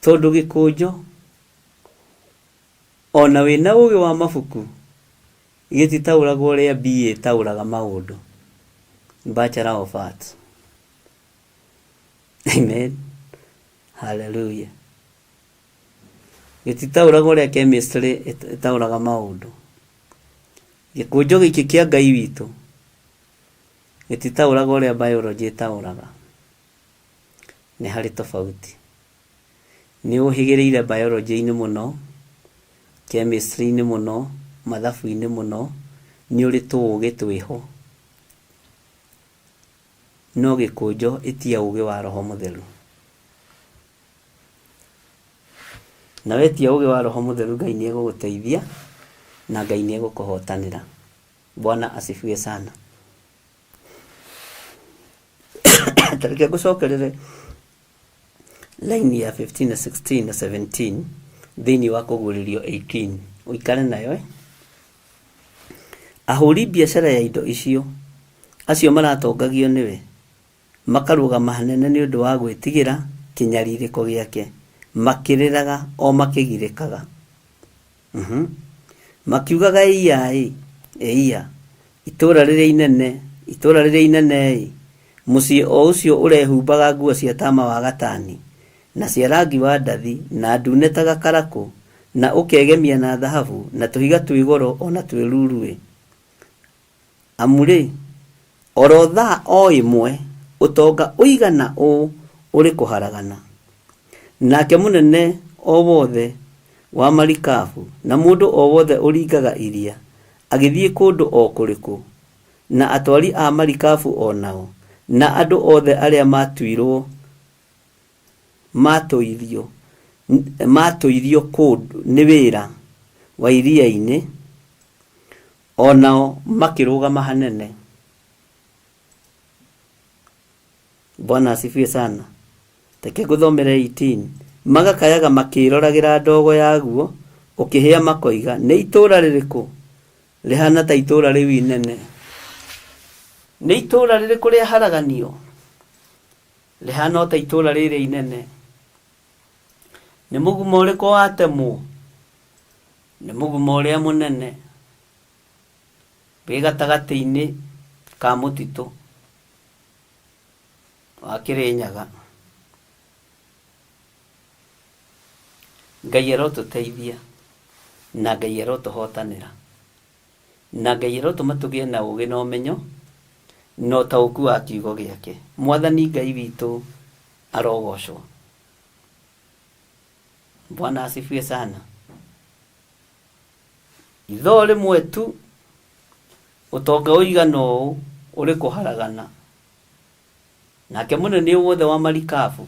Tondũ gĩkũnjo ona wĩna ũgĩ wa mabuku Gĩtitaũragwo ũrĩa BA ĩtaũraga maũndũ. Bachelor of Arts. Amen. Hallelujah. Gĩtitaũragwo ũrĩa chemistry ĩtaũraga maũndũ. Gĩkũnjo gĩkĩ kĩa Ngai witũ gĩtitaũraga ũrĩa biology ĩtaũraga. Nĩ harĩ tofauti. Nĩ ũhĩgĩrĩire biology-inĩ mũno, chemistry-inĩ mũno, mathabu-inĩ mũno, nĩ ũrĩ tũũgĩ twĩho. No gĩkũnjo ĩtia ũgĩ wa Roho Mũtheru. Na wetia ũgĩ wa Roho Mũtheru Ngai nĩ egũgũteithia na Ngai nĩ egũkũhotanĩra. Bwana asifiwe sana. Ta reke ngũcokerere line ya 15 na 16 na 17 thĩinĩ wa kũguũrĩrio 18 ũikare nayo eh? Ahũri biacara ya indo icio acio maratongagio nĩwe makarũgama hanene nĩ ũndũ wa gwĩtigĩra kĩnyarirĩko gĩake makĩrĩraga o makĩgirĩkaga. Makiugaga ĩiya-ĩ, ĩiya, itũũra rĩrĩa inene, itũũra rĩrĩa inene-ĩ, mũciĩ o ũcio ũrehumbaga nguo cia tama wa gatani, na cia rangi wa ndathi, na ndune ta gakarakũ, na ũkegemia na thahabu, na tũhiga twĩ goro o na twĩ ruru-ĩ! Amu-rĩ, o ro thaa o ĩmwe ũtonga ũigana ũũ ũrĩ kũharagana. Nake mũnene o wothe wa marikabu na mũndũ o wothe ũringaga iria agĩthiĩ kũndũ o kũrĩkũ, na atwari a marikabu o nao, na andũ othe arĩa maatuirwo maatũirio kũndũ nĩ wĩra wa iria-inĩ, O nao makĩrũgama hanene. Bwana asifiwe sana. Reke ngũthomere 18. Magakayaga makĩĩroragĩra ndogo yaguo ũkĩhĩa makoiga, nĩ itũũra rĩrĩkũ rĩhaana ta itũũra rĩu inene? Nĩ itũũra rĩrĩkũ rĩaharaganio rĩhaana o ta itũũra rĩrĩa inene? Nĩ mũgumo ũrĩkũ watemwo? Nĩ mũgumo ũrĩa mũnene wĩ gatagatĩ-inĩ ka mũtitũ wa Kĩrĩnyaga. Ngai arotũteithia na Ngai arotũhotanĩra na Ngai arotũma tũgĩe na ũgĩ na ũmenyo na ũtaũku wa kiugo gĩake. Mwathani Ngai witũ arogocwo. Bwana asifiwe sana. Itho rĩmwe tu ũtonga ũigana ũũ ũrĩ kũharagana. Nake mũnene o wothe wa marikabu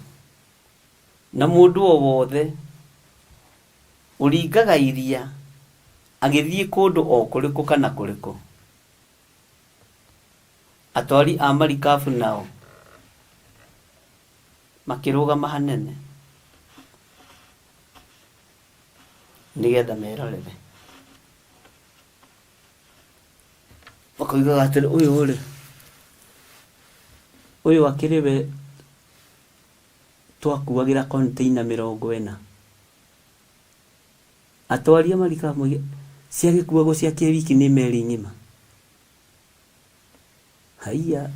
na mũndũ o wothe ũringaga iria agĩthiĩ kũndũ o kũrĩkũ kana kũrĩkũ. Atwari a marikabu nao makĩrũgama hanene nĩgetha merorere. Makoigaga atĩrĩ, ũyũ rĩ, ũyũ akĩrĩ we twakuagĩra container 40. Atwari a marikabu moige, ciagĩkuagwo cia kĩwiki nĩ meri ng'ima. Haiya.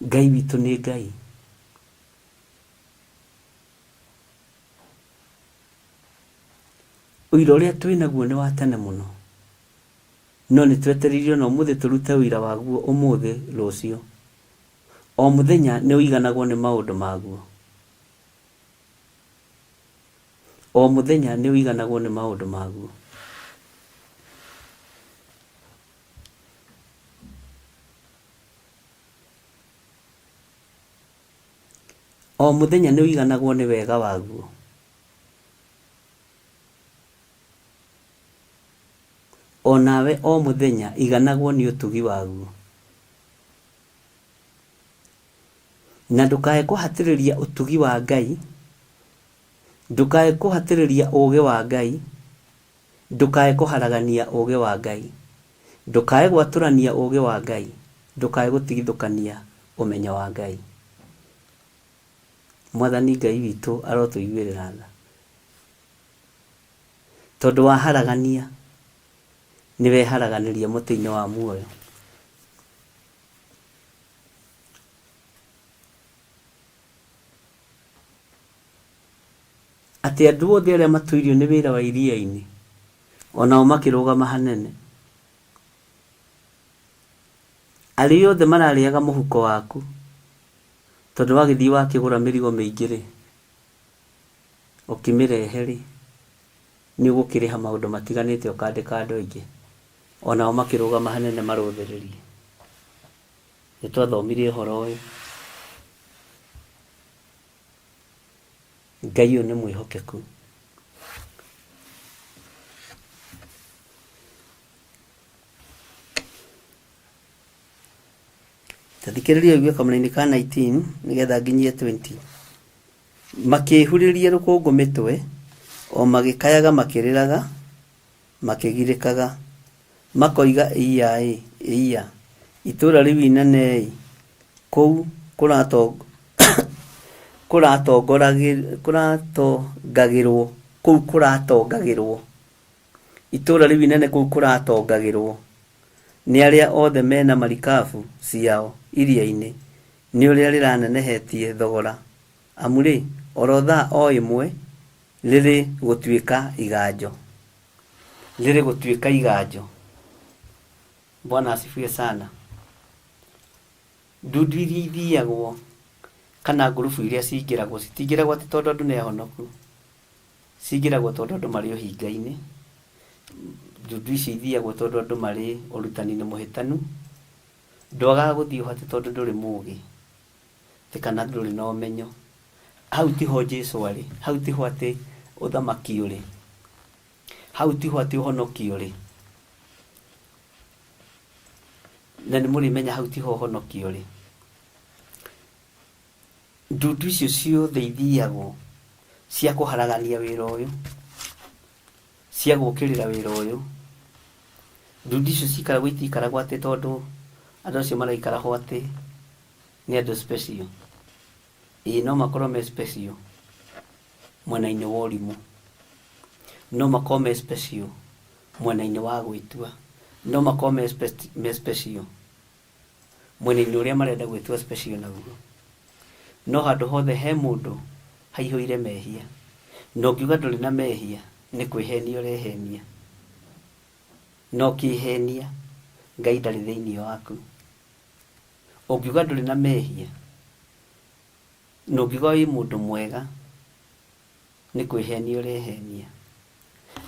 Ngai witũ nĩ Ngai. Ũira ũrĩa twĩ naguo nĩ wa tene mũno, no nĩ twetereire ona ũmũthĩ tũrute ũira waguo ũmũthĩ, rũciũ. O mũthenya nĩ ũiganagwo nĩ maũndũ maguo. O mũthenya nĩ ũiganagwo nĩ maũndũ maguo. O mũthenya nĩ ũiganagwo nĩ wega waguo. O nawe o mũthenya iganagwo nĩ ũtugi waguo. Na ndũkae kũhatĩrĩria ũtugi wa Ngai, ndũkae kũhatĩrĩria ũũgĩ wa Ngai, ndũkae kũharagania ũũgĩ wa Ngai, ndũkae gwatũrania ũũgĩ wa Ngai, ndũkae gũtigithũkania ũmenyo wa Ngai. Mwathani Ngai witũ arotũiguĩrĩra tha. Tondũ waharagania nĩ weharaganĩria mũtĩ-inĩ wa muoyo. Atĩ andũ othe arĩa matũirio nĩ wĩra wa iria-inĩ, o nao makĩrũgama hanene. Arĩa othe mararĩaga mũhuko waku, tondũ wagĩthiĩ wakĩgũra mĩrigo mĩingĩ-rĩ, ũkĩmĩrehe-rĩ, nĩ ũgũkĩrĩha maũndũ matiganĩte ũkandĩka andũ aingĩ, o nao makĩrũgama hanene marũthĩrĩrie. Nĩ twathomire ũhoro ũyũ. Ngai ũyũ nĩ mwĩhokeku. Ta thikĩrĩria ũigue kamũraini ka 19 nĩgetha nginyie 20. Makĩĩhurĩria rũkũngũ mĩtwe, o magĩkayaga makĩrĩraga, makĩgirĩkaga, makoiga, Ĩiya-ĩ, ĩiya, itũũra rĩu inene-ĩ, kũu kũratongagĩrwo, kũu kũratongagĩrwo, itũũra rĩu inene kũu kũratongagĩrwo nĩ arĩa othe me na marikabu ciao iria-inĩ, nĩ ũrĩa rĩranenehetie thogora, amu-rĩ, o ro thaa o ĩmwe rĩrĩ gũtuĩka iganjo. Rĩrĩ gũtuĩka iganjo. Bwana asifiwe sana. Ndundu iria ithiagwo kana ngurubu iria cingĩragwo citingĩragwo atĩ tondũ andũ nĩ ahonoku, cingĩragwo tondũ andũ marĩ ũhinga-inĩ. Ndundu icio ithiagwo tondũ andũ marĩ ũrutani-inĩ mũhĩtanu. Ndwagaga gũthiĩ ho atĩ tondũ ndũrĩ mũgĩ, atĩ kana ndũrĩ na ũmenyo. Hau tiho Jesu arĩ, hau tiho atĩ ũthamaki ũrĩ, hau tiho atĩ ũhonokio ũrĩ. Na nĩ mũrĩmenya hau tiho ũhonokio ũrĩ. Ndundu icio ciothe ithiagwo cia kũharagania wĩra ũyũ, cia gũkĩrĩra wĩra ũyũ. Ndundu icio cikaragwo itikaragwo atĩ tondũ andũ acio maraikara ho atĩ nĩ andũ special. Ĩĩ no makorwo me special mwena-inĩ wa ũrimũ, no makorwo me special mwena-inĩ wa gwĩtua, no makorwo me special mwena-inĩ ũrĩa marenda gwĩtua special naguo. No handũ hothe he mũndũ haihũire mehia, na ũngiuga ndũrĩ na mehia nĩ kwĩhenia ũrehenia. Na ũkĩhenia Ngai ndarĩ thĩinĩ waku. Ũngiuga ndũrĩ na mehia, na ũngiuga wĩ mũndũ mwega, nĩ kwĩhenia ũrehenia.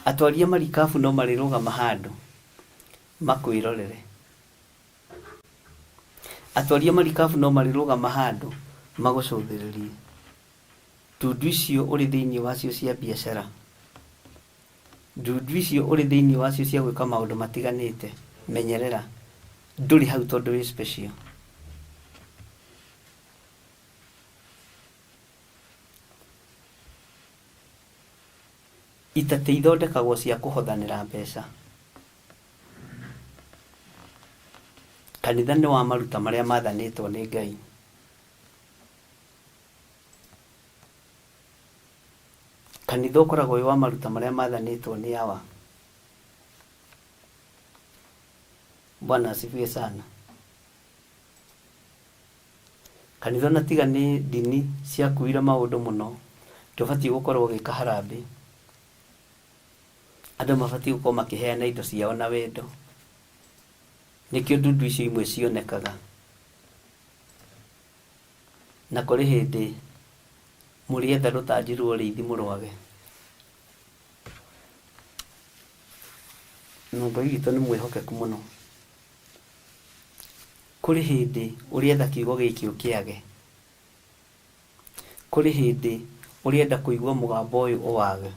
Atwari a marikabu no marĩrũgama handũ makwĩrorere. Atwari a marikabu no marĩrũgama handũ magũcũthĩrĩrie. Ndundu icio ũrĩ thĩinĩ wacio cia biacara, ndundu icio ũrĩ thĩinĩ wacio cia gwĩka maũndũ matiganĩte, menyerera, ndũrĩ hau tondũ wĩ special. Itatĩ ithondekagwo cia kũhothanĩra mbeca. Kanitha nĩ wa maruta marĩa mathanĩtwo nĩ Ngai. Kanitha ũkoragwo wĩ wa maruta marĩa mathanĩtwo nĩ Awa. Bwana asifiwe sana. Kanitha ona tiga nĩ ndini ciakuire maũndũ mũno, ndũbatiĩ gũkorwo ũgĩka harambee. Andũ mabatiĩ gũkorwo makĩheana indo ciao na wendo. Nĩkĩo ndundu icio imwe cionekaga. Na kũrĩ hĩndĩ mũrĩetha rũtanji rwa ũrĩithi mũrwage. Na Ngai witũ nĩ mwĩhokeku mũno. Kũrĩ hĩndĩ ũrĩetha kiugo gĩkĩ ũkĩage. Kũrĩ hĩndĩ ũrĩenda kũigua mũgambo ũyũ ũwage.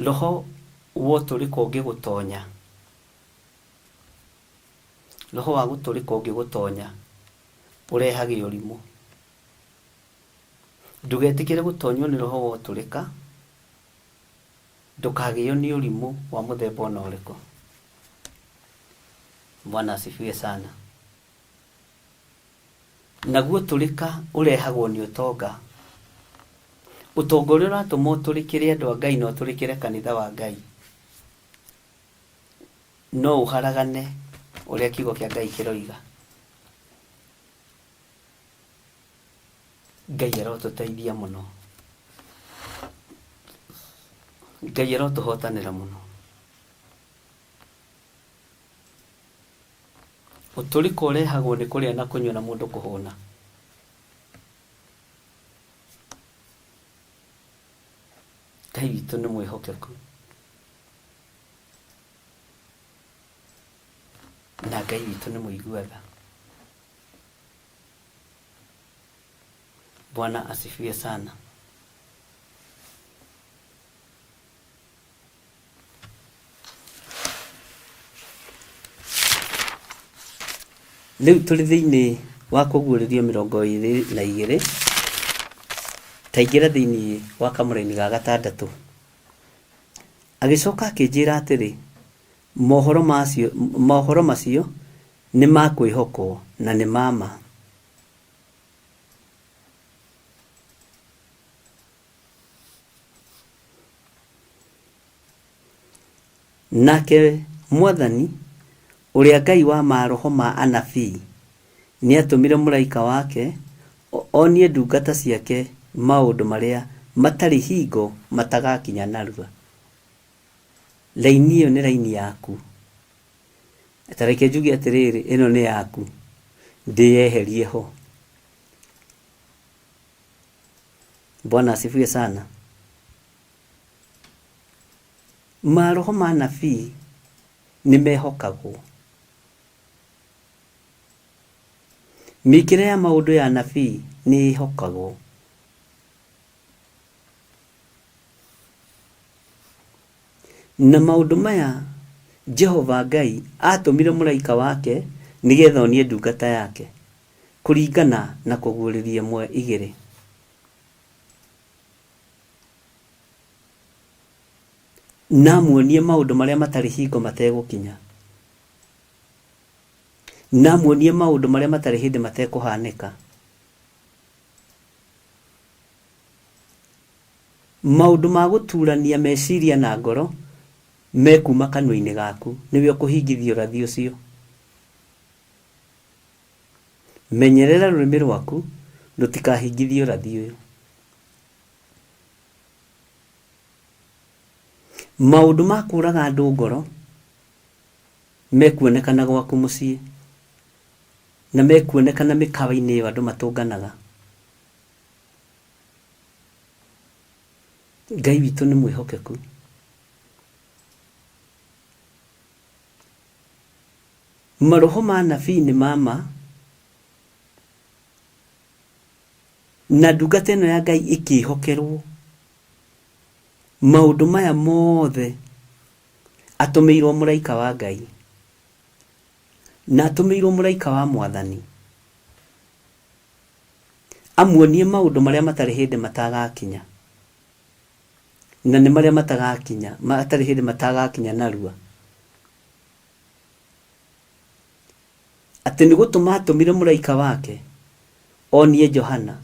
Roho wa ũtũrĩka ũngĩgũtonya, roho wa gũtũrĩka ũngĩgũtonya, ũrehage ũrimũ. Ndũgetĩkĩre gũtonywo nĩ roho wa ũtũrĩka, ndũkagĩo nĩ ũrimũ wa mũthemba ona ũrĩkũ. Bwana asifiwe sana. Naguo ũtũrĩka ũrehagwo nĩ ũtonga. Ũtonga ũrĩa ũratũma ũtũrĩkĩre andũ a Ngai na ũtũrĩkĩre kanitha wa Ngai no ũharagane ũrĩa kiugo kĩa Ngai kĩroiga. Ngai arotũteithia mũno. Ngai arotũhotanĩra mũno. Ũtũrĩko ũrehagwo nĩ kũrĩa na kũnyua na mũndũ kũhũna. Ngai witũ nĩ mwĩhokeku. Na Ngai witũ nĩ mũigua tha. Bwana asifiwe sana. Rĩu tũrĩ thĩinĩ wa kũguũrĩrio 22, ta ingĩra thĩinĩ wa kamũraini ga gatandatũ. Agĩcoka akĩnjĩra atĩrĩ, Mohoro macio, mohoro macio nĩ ma kwĩhokwo na nĩ ma ma. Nake Mwathani, ũrĩa Ngai wa maroho ma anabii, nĩatũmire mũraika wake onie ndungata ciake maũndũ marĩa matarĩ hingo matagakinya narua. Raini ĩyo nĩ raini yaku. Ta reke njuge atĩrĩrĩ, ĩno nĩ yaku, ndĩyeherie ho. Bwana asifiwe sana. Maroho ma nabii nĩ mehokagwo. Mĩkĩre ya maũndũ ya nabii nĩ ĩhokagwo. Na maũndũ maya Jehova Ngai aatũmire mũraika wake nĩgetha onie ndungata yake, kũringana na kũguũrĩrio ĩmwe igĩrĩ. Na amuonie maũndũ marĩa matarĩ hingo mategũkinya. Na amuonie maũndũ marĩa matarĩ hĩndĩ matekũhanĩka. Maũndũ ma gũturania meciria na ngoro mekuuma kanua-inĩ gaku, nĩwe ũkũhingithia ũrathi ũcio. Menyerera rũrĩmĩ rwaku rũtikahingithie ũrathi ũyũ. Maũndũ ma kũraga andũ ngoro mekuonekana gwaku mũciĩ na mekuonekana mĩkawa-inĩ ĩyo andũ matũnganaga. Ngai witũ nĩ mwĩhokeku. Maroho ma anabii nĩ ma ma, na ndungata ĩno ya Ngai ĩkĩhokerwo maũndũ maya mothe atũmĩirwo mũraika wa Ngai na atũmĩirwo mũraika wa Mwathani amuonie maũndũ marĩa matarĩ hĩndĩ matagakinya na nĩ marĩa matagakinya matarĩ hĩndĩ matagakinya narua. Atĩ nĩ gũtũma atũmire mũraika wake onie Johana,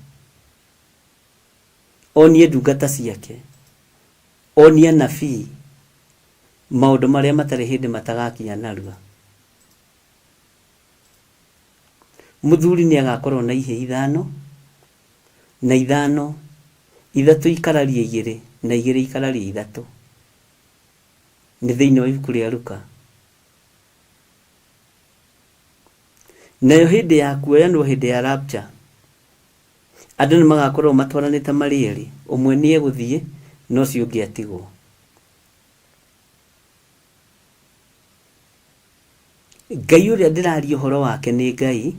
onie ndungata ciake, onie anabii maũndũ marĩa matarĩ hĩndĩ matagakinya narua. Mũthuri nĩ agakorwo na ihĩĩ ithano, na ithano, ithatũ ikararie igĩrĩ, na igĩrĩ ikararie ithatũ. Nĩ thĩinĩ wa ibuku rĩa Luka. Nayo hĩndĩ ya kuoyanwo hĩndĩ ya rapture, andũ nĩ magakorwo matwaranĩte marĩ erĩ, ũmwe nĩ egũthiĩ na ũcio ũngĩ atigwo. Ngai ũrĩa ndĩraria ũhoro wake nĩ Ngai,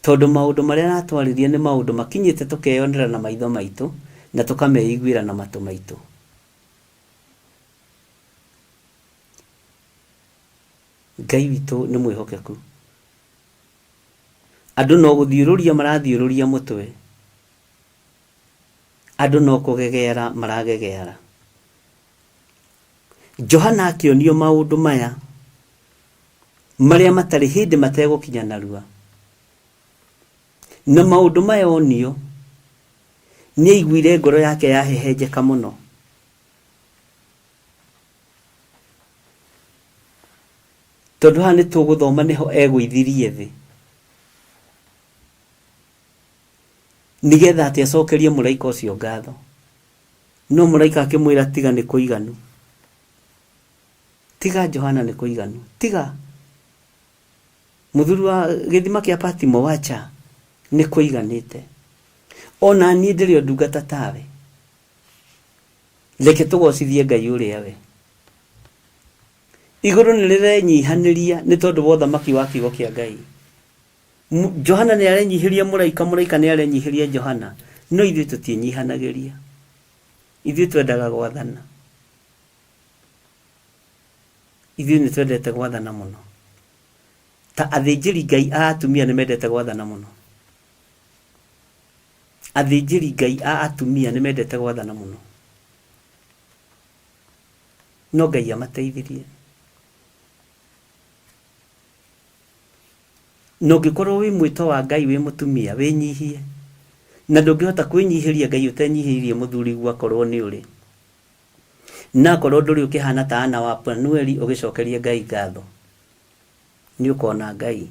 tondũ maũndũ marĩa aratwarĩria nĩ maũndũ makinyĩte tũkeyonera na maitho maitũ na tũkameiguĩra na matũ maitũ. Ngai witũ nĩ mwĩhokeku. Andũ no gũthiũrũria marathiũrũria mũtwe, andũ no kũgegeara maragegeara. Johana akĩonio maũndũ maya marĩa matarĩ hĩndĩ mategũkinya narua. Na maũndũ maya onio Nĩ aiguire ngoro yake yahehenjeka mũno. Tondũ haha nĩ tũgũthoma nĩho egũithirie thĩ. Nĩgetha atĩ acokerie mũraika ũcio ngatho. No mũraika akĩmwĩra tiga nĩ kũiganu. Tiga Johana nĩ kũiganu. Tiga. Mũthuri wa gĩthima kĩa Patimo wacha nĩ kũiganĩte. Ona niĩ ndĩrĩ o ndungata tawe. Reke tũgocithie Ngai ũrĩa we. Igũrũ nĩ rĩrenyihanĩria nĩ tondũ wa ũthamaki wa kiugo kĩa Ngai. Johana nĩ arenyihĩria mũraika, mũraika nĩ arenyihĩria Johana. No ithuĩ tũtiĩnyihanagĩria. Ithuĩ twendaga gwathana. Ithuĩ nĩ twendete gwathana mũno. Ta athĩnjĩri Ngai a atumia nĩ mendete gwathana mũno. Athĩnjĩri Ngai a atumia nĩ mendete gwathana mũno. No Ngai amateithirie. Na ũngĩkorwo wĩ mwĩto wa Ngai wĩ mũtumia, wĩnyihie. Na ndũngĩhota kwĩnyihĩria Ngai ũtenyihĩirie mũthuriguo akorwo nĩ ũrĩ. Na akorwo ndũrĩ ũkĩhana ta Ana wa Panueli ũgĩcokeria Ngai ngatho, nĩ ũkona Ngai.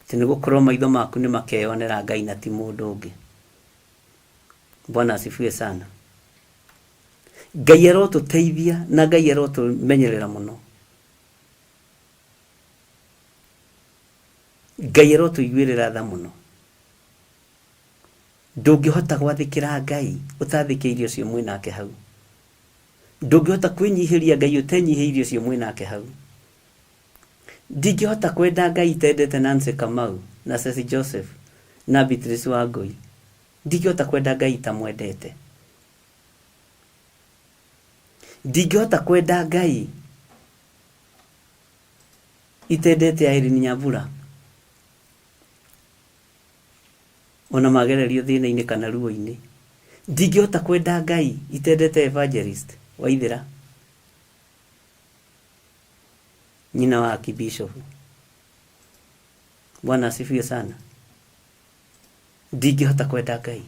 Atĩ nĩ gũkorwo maitho maku nĩ makeyonera Ngai na ti mũndũ ũngĩ. Bwana asifiwe sana. Ngai arotũteithia na Ngai arotũmenyerera mũno. Ngai arotũiguĩrĩra tha mũno. Ndũngĩhota gwathĩkĩra Ngai ũtathĩkĩire ũcio mwĩ nake hau. Ndũngĩhota kwĩnyihĩria Ngai ũtenyihĩirie ũcio mwĩ nake hau. Ndingĩhota kwenda Ngai itendete Nancy Kamau na Ceci Joseph na Beatrice Wangũi. Ndingĩhota kwenda Ngai itamwendete. Ndingĩhota kwenda Ngai itendete Irene Nyambura. Ona magererio thĩna-inĩ kana ruo-inĩ. Ndingĩhota kwenda Ngai itendete Evangelist Waithĩra, nyina wa Archbishop. Bwana asifiwe sana. Ndingĩhota kwenda Ngai.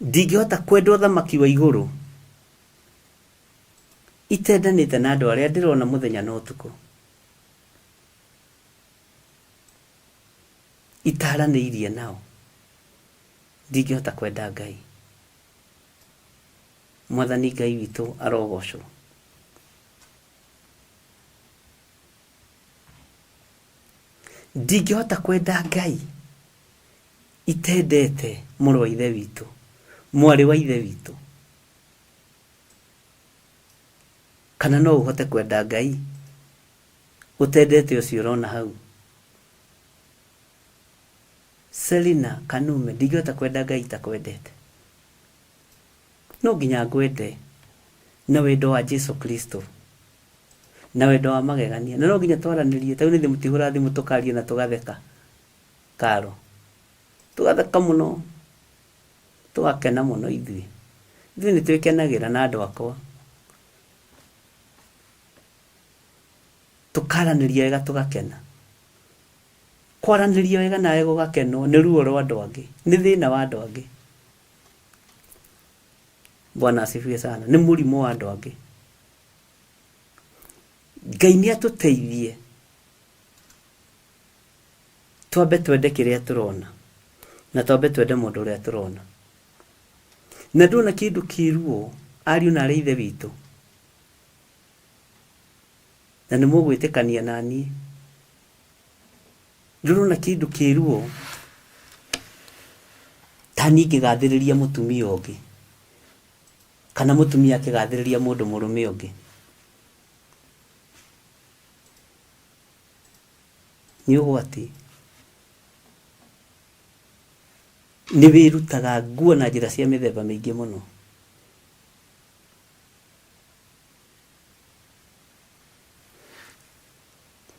Ndingĩhota kwenda ũthamaki wa igũrũ itendanĩte na andũ arĩa ndĩrona mũthenya na ũtukũ. Itaranĩirie nao. Ndingĩhota kwenda Ngai. Mwathani Ngai witũ arogocwo. Ndingĩhota kwenda Ngai itendete mũrũ wa ithe witũ, mwarĩ wa ithe witũ. Kana no ũhote kwenda Ngai ũtendete ũcio ũrona hau? Selina Kanume, ndingĩhota kwenda Ngai itakwendete. No nginya ngwende na wendo wa Jesu Kristo, na wendo wa magegania. Na no nginya twaranĩrie, ta rĩu nĩ ithuĩ mũtihũra thimũ tũkaria na tũgatheka, Karo. Tũgatheka mũno, tũgakena mũno ithuĩ. Ithuĩ nĩ twĩkenagĩra na andũ akwa. Tũkaranĩria wega tũgakena. Kwaranĩria wega nawe gũgakenwo nĩ ruo rwa andũ angĩ, nĩ thĩna wa andũ angĩ. Bwana asifiwe sana. Nĩ mũrimũ wa andũ angĩ. Ngai nĩ atũteithie twambe twende kĩrĩa tũrona na twambe twende mũndũ ũrĩa tũrona. Na ndona kĩndũ kĩruo ariũ na arĩ ithe witũ na nĩ mũgwĩtĩkania na niĩ. Ndũrona kĩndũ kĩruo ta niĩ ngĩgathĩrĩria mũtumia ũngĩ kana mũtumia akĩgathĩrĩria mũndũ mũrũme ũngĩ. Nĩ ũgwati. Nĩ wĩrutaga nguo na njĩra cia mĩthemba mĩingĩ mũno.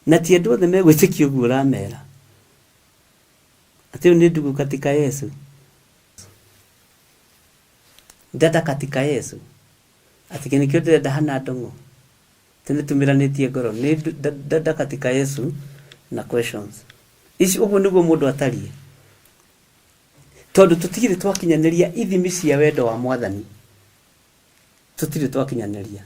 Na ti andũ othe megwĩtĩkia ũguo ũramera. Atĩ ũyũ nĩ ndugu katika Yesu. Dada katika Yesu. Atĩ kĩ nĩkĩo ndĩrenda hana ndũng'ũ. Atĩ nĩtumĩranĩtie ngoro. Nĩ dada katika Yesu na questions. Ici ũguo nĩguo mũndũ atariĩ. Tondũ tũtirĩ twakinyanĩria ithimi cia wendo wa Mwathani. Tũtirĩ twakinyanĩria.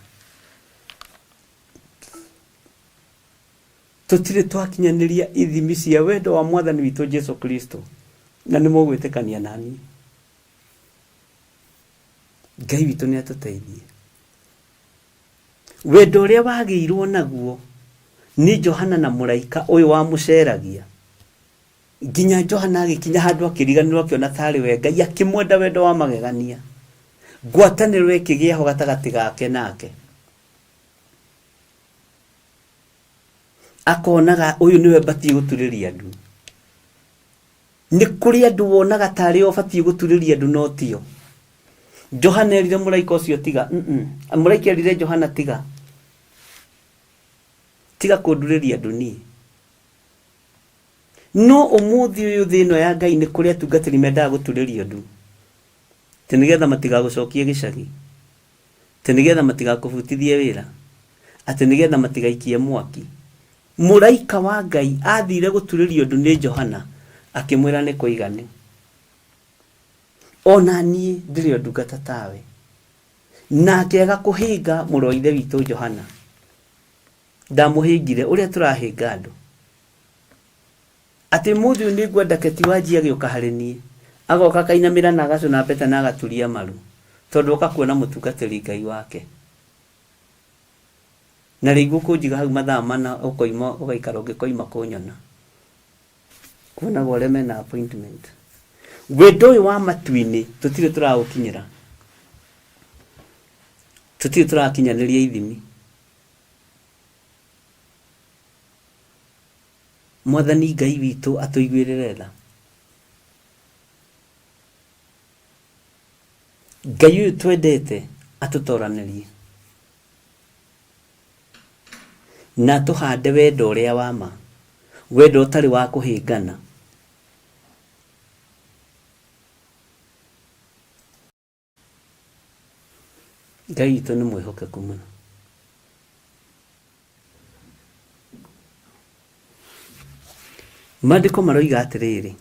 Tũtirĩ twakinyanĩria ithimi cia wendo wa Mwathani witũ Jesu Kristo. Na nĩ mũgwĩtĩkania naniĩ. Ngai witũ nĩ atũteithie. Wendo ũrĩa wagĩirwo naguo nĩ Johana na mũraika ũyũ wamũceragia, nginya Johana agĩkinya handũ akĩriganĩrwo akĩona tarĩ we Ngai akĩmwenda wendo wa magegania. Ngwatanĩro ĩkĩgĩa ho gatagatĩ gake nake. Akonaga ũyũ nĩwe batiĩ gũturĩria ndu. Nĩ kũrĩ andũ wonaga tarĩ o ũbatiĩ gũturĩria ndu no tio. Johana erire mũraika ũcio tiga. Mm -mm. Mũraika erire Johana tiga. Tiga kũndurĩria ndu niĩ. No ũmũthĩ ũyũ thĩ ĩno ya Ngai nĩ kũrĩ atungatĩri mendaga gũturĩrio ndu. Atĩ nĩgetha matigagũcokie gĩcagi. Atĩ nĩgetha matigakũbutithie wĩra. Atĩ nĩgetha matigaikie mwaki. Mũraika wa Ngai aathire gũturĩrio ndu nĩ Johana, akĩmwĩra nĩ kũiganu. O na niĩ ndĩrĩ o ndungata tawe. Na akĩaga kũhĩnga mũrũ wa ithe witũ Johana. Ndamũhĩngire ũrĩa tũrahĩnga andũ. Atĩ ũmũthĩ ũyũ nĩngwenda Keti Wanji agĩũka harĩ niĩ, agoka akainamĩra na agacũna mbete na agaturia maru, tondũ oka kuona mũtungatĩri Ngai wake. Na rĩngĩ ũkũnjiga hau mathaa mana ũkoima ũgaikara ũngĩkoima kũnyona. Kuonaga ũrĩa mena appointment. Wendo ũyũ wa matu-inĩ tũtirĩ tũraũkinyĩra. Tũtirĩ tũrakinyanĩria ithimi. Mwathani Ngai witũ atũiguĩrĩre tha. Ngai ũyũ twendete atũtoranĩrie na atũhande wendo ũrĩa wa ma, wendo ũtarĩ wa kũhĩngana. Ngai witũ nĩ mwĩhokeku mũno. Maandĩko maroiga atĩrĩrĩ,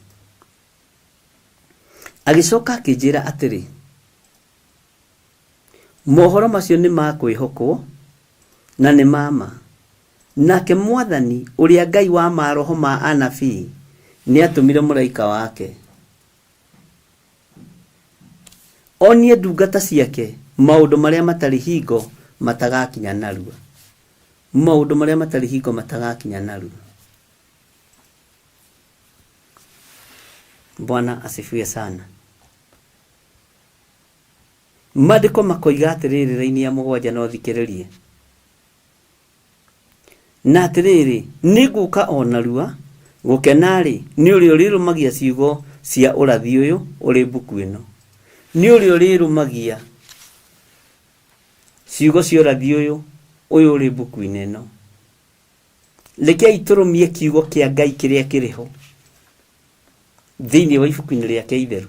agĩcoka akĩnjĩra atĩrĩ, mohoro macio nĩ ma kwĩhokwo na nĩ ma ma. Nake Mwathani, ũrĩa Ngai wa maroho ma anabii, nĩatũmire mũraika wake onie ndungata ciake maũndũ marĩa matarĩ hingo matagakinya narua. Maũndũ marĩa matarĩ hingo matagakinya narua. Bwana asifiwe sana. Maandĩko makoiga atĩrĩrĩ raini ya mũgwanja no thikĩrĩrie. Na atĩrĩrĩ, nĩngũũka o narua, gũkena-rĩ, nĩ ũrĩa ũrĩrũmagia ciugo cia ũrathi ũyũ ũrĩ mbuku ĩno. Nĩ ũrĩa ũrĩrũmagia ciugo cia ũrathi ũyũ ũyũ ũrĩ mbuku-inĩ ĩno. Rekei tũrũmie kiugo kĩa Ngai kĩrĩa kĩrĩ ho thĩinĩ wa ibuku-inĩ rĩake itheru.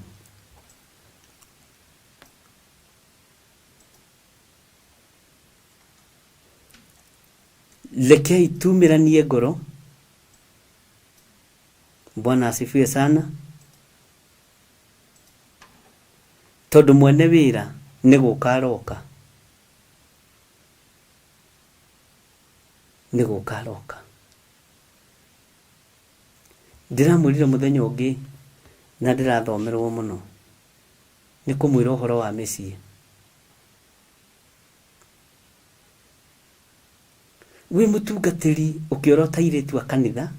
Rekei tumĩranie ngoro. Bwana asifiwe sana. Tondũ mwene wĩra nĩ gũka aroka. Nĩ gũka aroka. Ndĩramwĩrire mũthenya ũngĩ na ndĩrathomerwo mũno nĩ kũmwĩra ũhoro wa mĩciĩ. Wĩ mũtungatĩri ũkĩorota airĩtu a kanitha,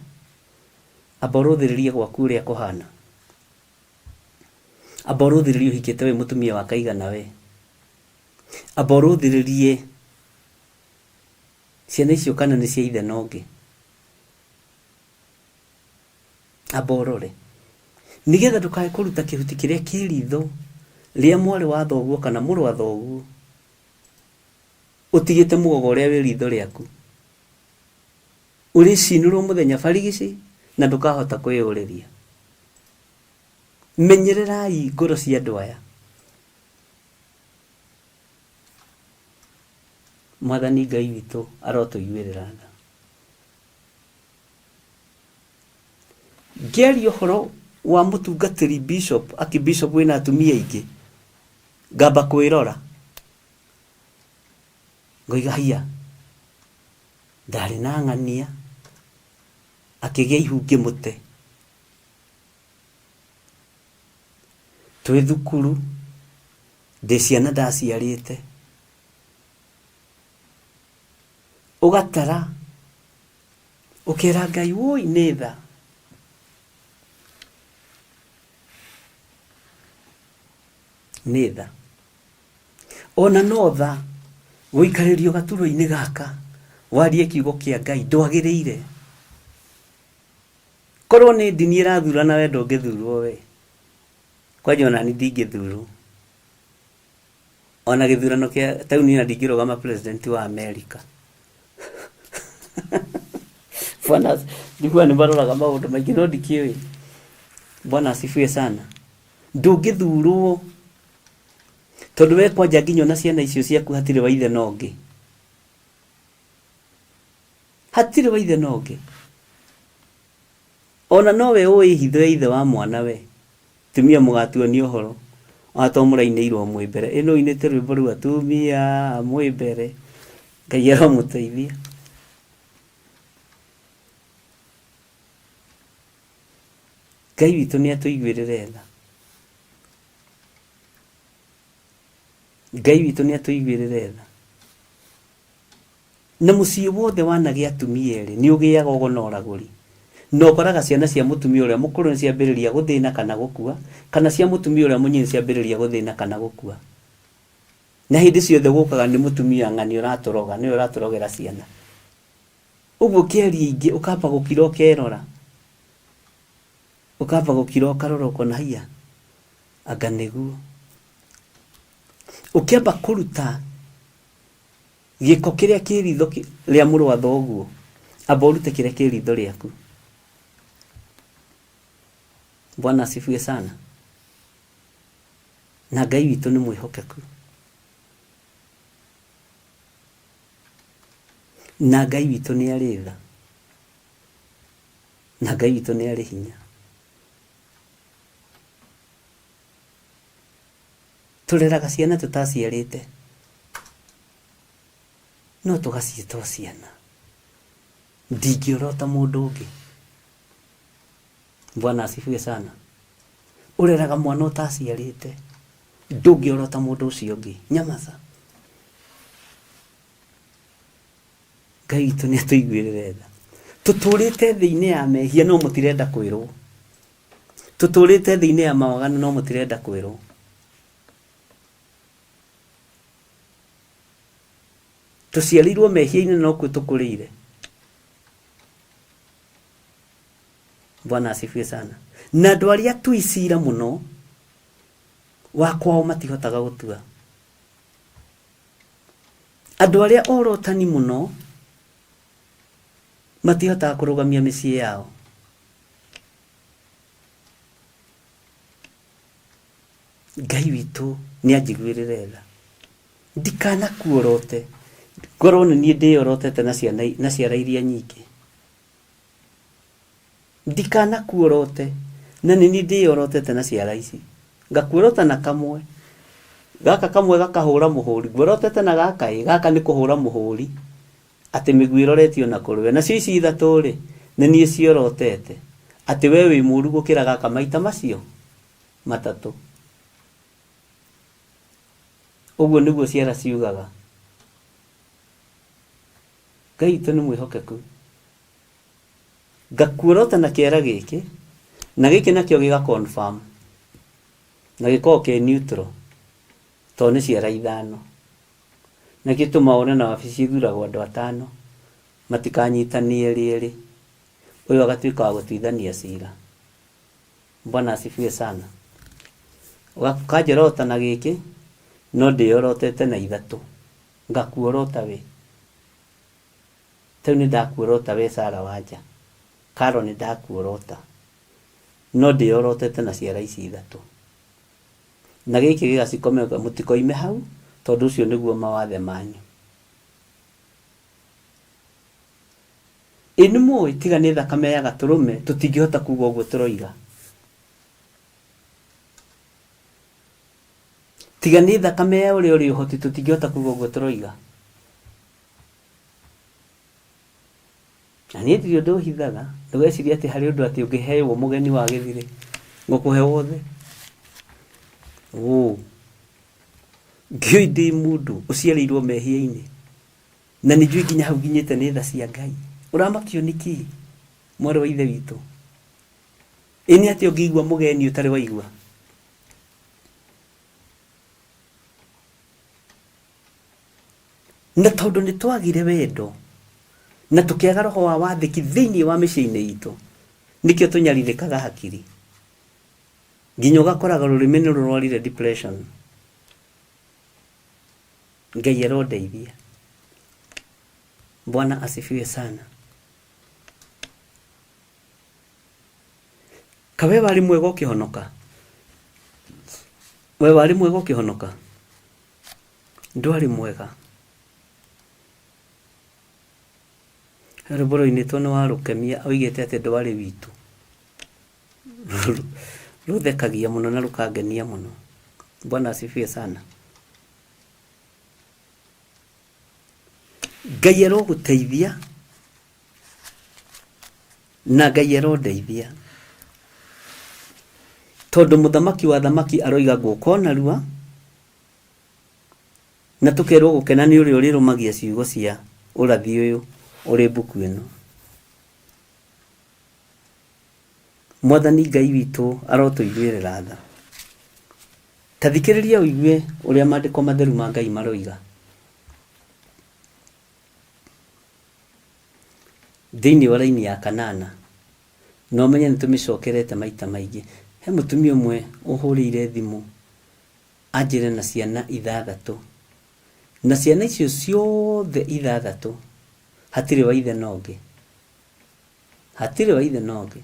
amba ũrũthĩrĩrie gwaku ũrĩa kũhana. Amba ũrũthĩrĩrie ũhikĩte wĩ mũtumia wa kaigana we. Amba ũrũthĩrĩrie ciana icio kana nĩ cia ithe na ũngĩ. Amba ũrore. Nĩgetha ndũkae kũruta kĩhuti kĩrĩa kĩ ritho rĩa mwarĩ wa thoguo kana mũrũ wa thoguo ũtigĩte mũgogo ũrĩa wĩ ritho rĩaku. Ũrĩcinũrwo mũthenya barigici na ndũkahota kwĩyũrĩria. Menyererai ngoro cia andũ aya. Mwathani Ngai witũ arotũiguĩrĩra tha. Ngĩaria ũhoro wa mũtungatĩri bishop, akibishop wĩna atumia aingĩ, ngamba kwĩrora ngoiga haiya, ndarĩ na ng'ania akĩgĩa ihu ngĩmũte. Twĩ thukuru ndĩ ciana ndaciarĩte, ũgatara ũkera Ngai woi nĩ tha. Nĩ tha. Ona no tha gũikarĩrio gaturwa-inĩ gaka warie kiugo kĩa Ngai ndwagĩrĩire. Korwo nĩ ndini ĩrathurana we ndũngĩthurwo we. Kwanja ona niĩ ndingĩthurwo. Ona gĩthurano kĩa taũni ona ndingĩrũgama president wa America. Bwana, njiguaga nĩ maroraga maũndũ maingĩ no ndikĩũĩ. Bwana asifiwe sana. Ndũngĩthurwo tondũ we kwanja nginya ona ciana icio ciaku hatirĩ wa ithe na ũngĩ. Hatirĩ wa ithe na ũngĩ. Ona nowe ũĩ hitho ya ithe wa mwana we. Atumia mũgatuonia ũhoro. Ona to mũrainĩirwo mwĩ mbere. Ĩ nũ ũinĩte rwĩmbo rũu atumia mwĩ mbere. Ngai aromũteithia. Ngai witũ nĩ atũiguĩrĩre tha. Ngai witũ nĩ atũiguĩrĩre tha. Na mũciĩ wothe wanagĩa atumia erĩ nĩ ũgĩaga ũgo na ũragũri. Na ũkoraga ciana cia mũtumia ũrĩa mũkũrũ nĩ ciambĩrĩria gũthĩna kana gũkua, kana cia mũtumia ũrĩa mũnyinyi nĩ ciambĩrĩria gũthĩna kana gũkua. Na hĩndĩ ciothe gũkaga nĩ mũtumia ng'ani ũratũroga, nĩwe ũratũrogera ciana. Ũguo ũkĩaria ingĩ ũkamba gũkira ũkerora, ũkamba gũkira ũkarora ũkona haiya anga nĩguo. Ũkĩamba kũruta gĩko kĩrĩa kĩ ritho rĩa mũrũ wa thoguo, amba ũrute kĩrĩa kĩ ritho rĩaku. Bwana asifiwe sana. Na Ngai witũ nĩ mwĩhokeku. Na Ngai witũ nĩ arĩ tha. Na Ngai witũ nĩ arĩ hinya. Tũreraga ciana tũtaciarĩte, no tũgaciĩta o ciana. Ndingĩorota mũndũ ũngĩ. Bwana asifiwe sana. Ũreraga mwana ũtaciarĩte, ndũngĩorota mũndũ ũcio ũngĩ. Nyamaza. Ngai witũ nĩ atũiguĩrĩre tha. Tũtũrĩte thĩ-inĩ ya mehia no mũtirenda kwĩrwo. Tũtũrĩte thĩ-inĩ ya mawaganu no mũtirenda kwĩrwo. Tũciarĩirwo mehia-inĩ na nokuo tũkũrĩire. Bwana asifiwe sana. Na andũ arĩa atui cira mũno wa kwao matihotaga gũtua. Andũ arĩa orotani mũno matihotaga kũrũgamia mĩciĩ yao. Ngai witũ nĩ anjiguĩrĩre tha. Ndikanakuorote ngorwo nĩ niĩ ndĩyorotete na ciana na ciara iria nyingĩ. Ndikanakuorote na nĩ niĩ ndĩyorotete na ciara ici. Ngakuorota na kamwe, gaka kamwe gakahũra mũhũri, nguorotete na gaka ĩ, gaka nĩ kũhũra mũhũri. Atĩ mĩguĩ ĩroretio na kũrĩ we. Nacio ici ithatũ-rĩ, nĩ niĩ ciorotete, atĩ wee wĩ mũũru gũkĩra gaka maita macio matatũ. Ũguo nĩguo ciara ciugaga. Ngai witũ nĩ mwĩhokeku. Ngakuorota na kĩara gĩkĩ, na gĩkĩ nakĩo gĩga confirm, na gĩkoragwo kĩ neutral, tondũ nĩ ciara ithano. Nĩkĩo gĩtũmaga wone na wabici ithuragwo andũ atano, matikanyitanie erĩ erĩ, ũyũ agatuĩka wa gũtuithania cira. Bwana asifiwe sana. Ũkanjorota na gĩkĩ, no ndĩyorotete na ithatũ, ngakuorota we. Ta rĩu nĩndakuorota we Sarah Wanja, Carol nĩndakuorota, no ndĩyorotete na ciara ici ithatũ. Na gĩkĩ gĩgacikomeka mũtikoime hau tondũ ũcio nĩguo mawathe manyu. Ĩ nĩ mũĩ tiga nĩ thakame ya gatũrũme tũtingĩhota kuga ũguo tũroiga. Tiga nĩ thakame ya ũrĩa ũrĩ ũhoti tũtingĩhota kuga ũguo tũroiga. Na niĩ ndirĩ ũndũ hithaga, ndũgecirie atĩ harĩ ũndũ atĩ ũngĩheyo mũgeni wa gĩthirĩ, ngũkũhe wothe. Ũũ. Ngĩũĩ ndĩ mũndũ ũciarĩirwo mehia-inĩ, na nĩ njũĩ nginya hau nginyĩte nĩ tha cia Ngai. Ũramakio nĩ kĩ, mwarĩ wa ithe witũ? Ĩ nĩ atĩa ũngĩigua mũgeni ũtarĩ waigua? Na tondũ nĩ twagire wendo na tũkĩaga roho wa wathĩki thĩinĩ wa mĩciĩ-inĩ itũ, nĩkĩo tũnyarirĩkaga hakiri. Nginya ũgakoraga rũrĩmĩ nĩ rũrwarire depression. Ngai arondeithia. Bwana asifiwe sana. Kawe warĩ mwega ũkĩhonoka? We warĩ mwega ũkĩhonoka? Ndwarĩ mwega. He rwĩmbo rwainĩtwo nĩ Warũkemia oigĩte atĩ ndwarĩ witũ. Rũthekagia mũno na rũkangenia mũno. Bwana asifiwe sana. Ngai arogũteithia na Ngai arondeithia tondũ mũthamaki wa thamaki aroiga ngũka o narua na tũkerwo gũkena nĩ ũrĩa ũrĩrũmagia ciugo cia ũrathi ũyũ ũrĩ mbuku ĩno. Mwathani Ngai witũ arotũiguĩrĩra tha. Ta thikĩrĩria ũigue ũrĩa maandĩko matheru ma Ngai maroiga. Thĩinĩ wa raini ya kanana, na ũmenye nĩ tũmĩcokerete maita maingĩ. He mũtumia ũmwe ũhũrĩire thimũ anjĩre na ciana ithathatũ, na ciana icio ciothe ithathatũ hatirĩ wa ithe na ũngĩ, hatirĩ wa ithe na ũngĩ.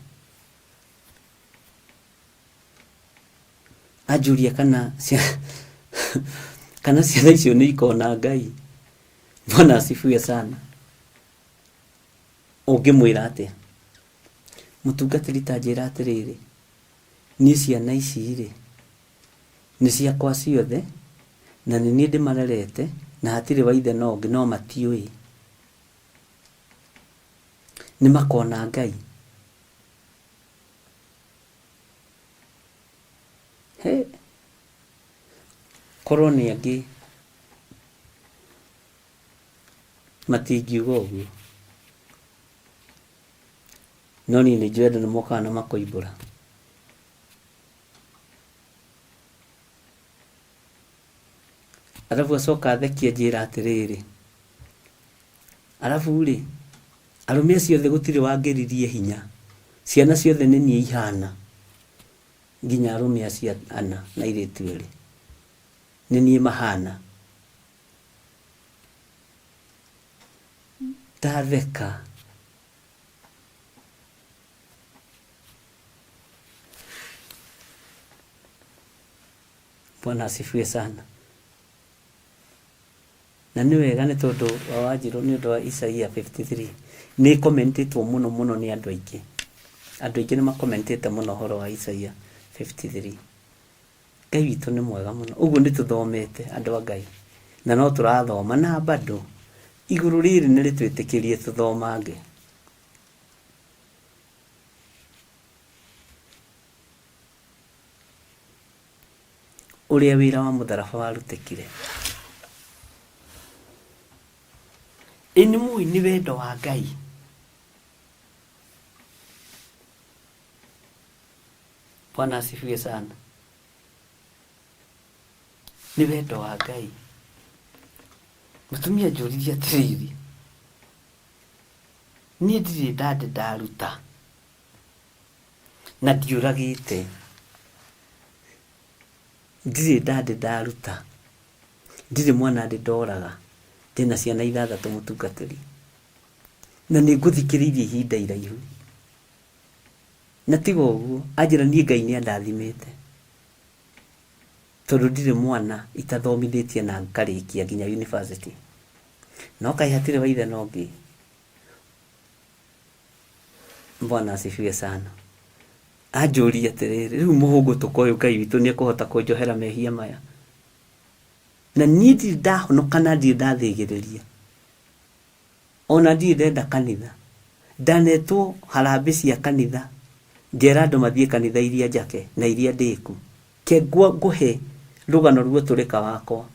Anjũria kana kana ciana icio nĩ ikona Ngai. Bwana asifiwe sana. Ũngĩmwĩra atĩa? Mũtungatĩri ta njĩra atĩrĩrĩ, niĩ ciana ici rĩ, nĩ ciakwa ciothe, na nĩ niĩ ndĩmarerete, na hatirĩ wa ithe na ũngĩ, no matiũĩ. Nĩ makona Ngai. He, korwo nĩ angĩ matingiuga ũguo. No niĩ nĩ njũĩ andũ nĩ mokaga na makoimbũra. Arabu acoka athekia anjĩra atĩrĩrĩ, arabu rĩ, arũme acio othe gũtirĩ wangĩririe hinya, ciana ciothe nĩ niĩ ihana, nginya arũme acio ana na airĩtu erĩ, nĩ niĩ mahana. Ndatheka. Bwana asifiwe sana. Na nĩ wega nĩ tondũ wa Wanjirũ nĩ ũndũ wa Isaia 53 nĩ ĩkomentĩtwo mũno mũno nĩ andũ aingĩ. Andũ aingĩ nĩ makomentĩte mũno ũhoro wa Isaia 53. Ngai witũ nĩ mwega mũno. Ũguo nĩ tũthomete andũ a Ngai na no tũrathoma na bado igũrũ rĩrĩ nĩ rĩtwĩtĩkĩrie tũthomange. Ũrĩa wĩra wa mũtharaba warutĩkire. Ĩ nĩ mũĩ nĩ wendo wa Ngai. Bwana asifiwe sana. Nĩ wendo wa Ngai. Mũtumia anjũririe atĩrĩrĩ, niĩ ndirĩ ndande ndaruta na ndiũragĩte, ndirĩ ndande ndaruta, ndirĩ mwana ndĩ ndoraga, ndĩna ciana ithathatũ mũtungatĩri, na nĩ ngũthikĩrĩirie ihinda iraihu. Na tiga ũguo, anjĩra niĩ Ngai nĩ andathimĩte tondũ ndirĩ mwana itathomithĩtie na ngarĩkia nginya university. No kaĩ hatirĩ wa ithe na ũngĩ. Bwana asifiwe sana. Anjũrie atĩrĩrĩ, rĩu mũhũngũtũka ũyũ Ngai witũ nĩ ekũhota kũnjohera mehia maya? Na niĩ ndirĩ ndahonoka na ndirĩ ndathĩgĩrĩria. Ona ndirĩ ndenda kanitha. Ndanetwo harambĩ cia kanitha, ngera andũ mathiĩ kanitha iria njake na iria ndĩku. Ke ngũhe rũgano rwa ũtũrĩka wakwa.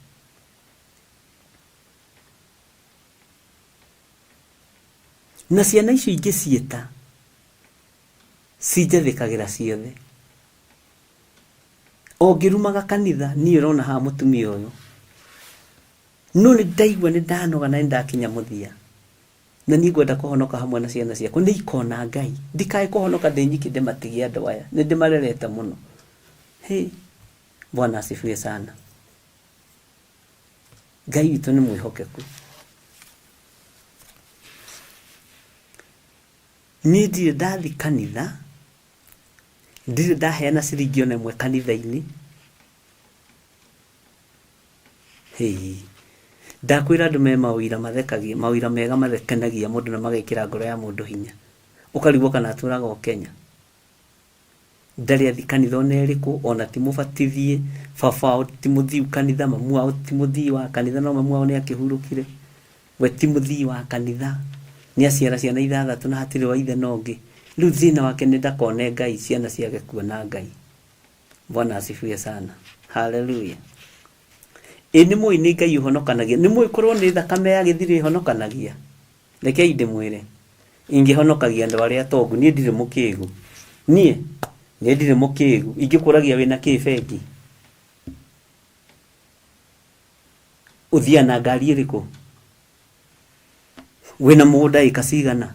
Na ciana icio ingĩciĩta, cinjathĩkagĩra ciothe. O ngĩrumaga kanitha, niĩ ũrona haha mũtumia ũyũ. No nĩ ndaigua nĩ ndanoga na nĩ ndakinya mũthia. Na niĩ ngwenda kũhonoka hamwe na ciana ciakwa. Nĩ ikona Ngai. Ndikae kũhonoka ndĩ nyiki ndĩmatigie andũ aya. Nĩ ndĩmarerete mũno. Hĩ, Bwana asifiwe sana. Ngai witũ nĩ mwĩhokeku. Niĩ ndirĩ ndathi kanitha, ndirĩ ndaheana ciringi ona ĩmwe kanitha-inĩ. Hĩĩ. Ndakwĩra andũ me maũira mathekagia, maũira mega makenagia mũndũ na magekĩra ngoro ya mũndũ hinya. Ũkarigwo kana atũraga o Kenya. Ndarĩ athi kanitha ona ĩrĩkũ, ona ti mũbatithie, baba wao ti mũthiu kanitha, mamu wao ti mũthii wa kanitha, no mamu wao nĩ akĩhurũkire. We ti mũthii wa kanitha, nĩ aciara ciana ithathatũ na hatirĩ wa ithe na ũngĩ. Rĩu thĩna wake nĩ ndakone Ngai, ciana ciage kuona Ngai. Bwana asifiwe sana. Haleluya. Ĩ nĩ mũĩ nĩ Ngai ũhonokanagia? Nĩ mũĩ korwo nĩ thakame ya gĩthirĩ ĩhonokanagia? Rekei ndĩmwĩre, ingĩhonokagia andũ arĩa atongu, niĩ ndirĩ mũkĩgu. Niĩ, niĩ ndirĩ mũkĩgu. Ingĩkũragia wĩna kĩ bengi? Ũthiaga na ngari ĩrĩkũ? Wĩna mũgũnda ĩka cigana?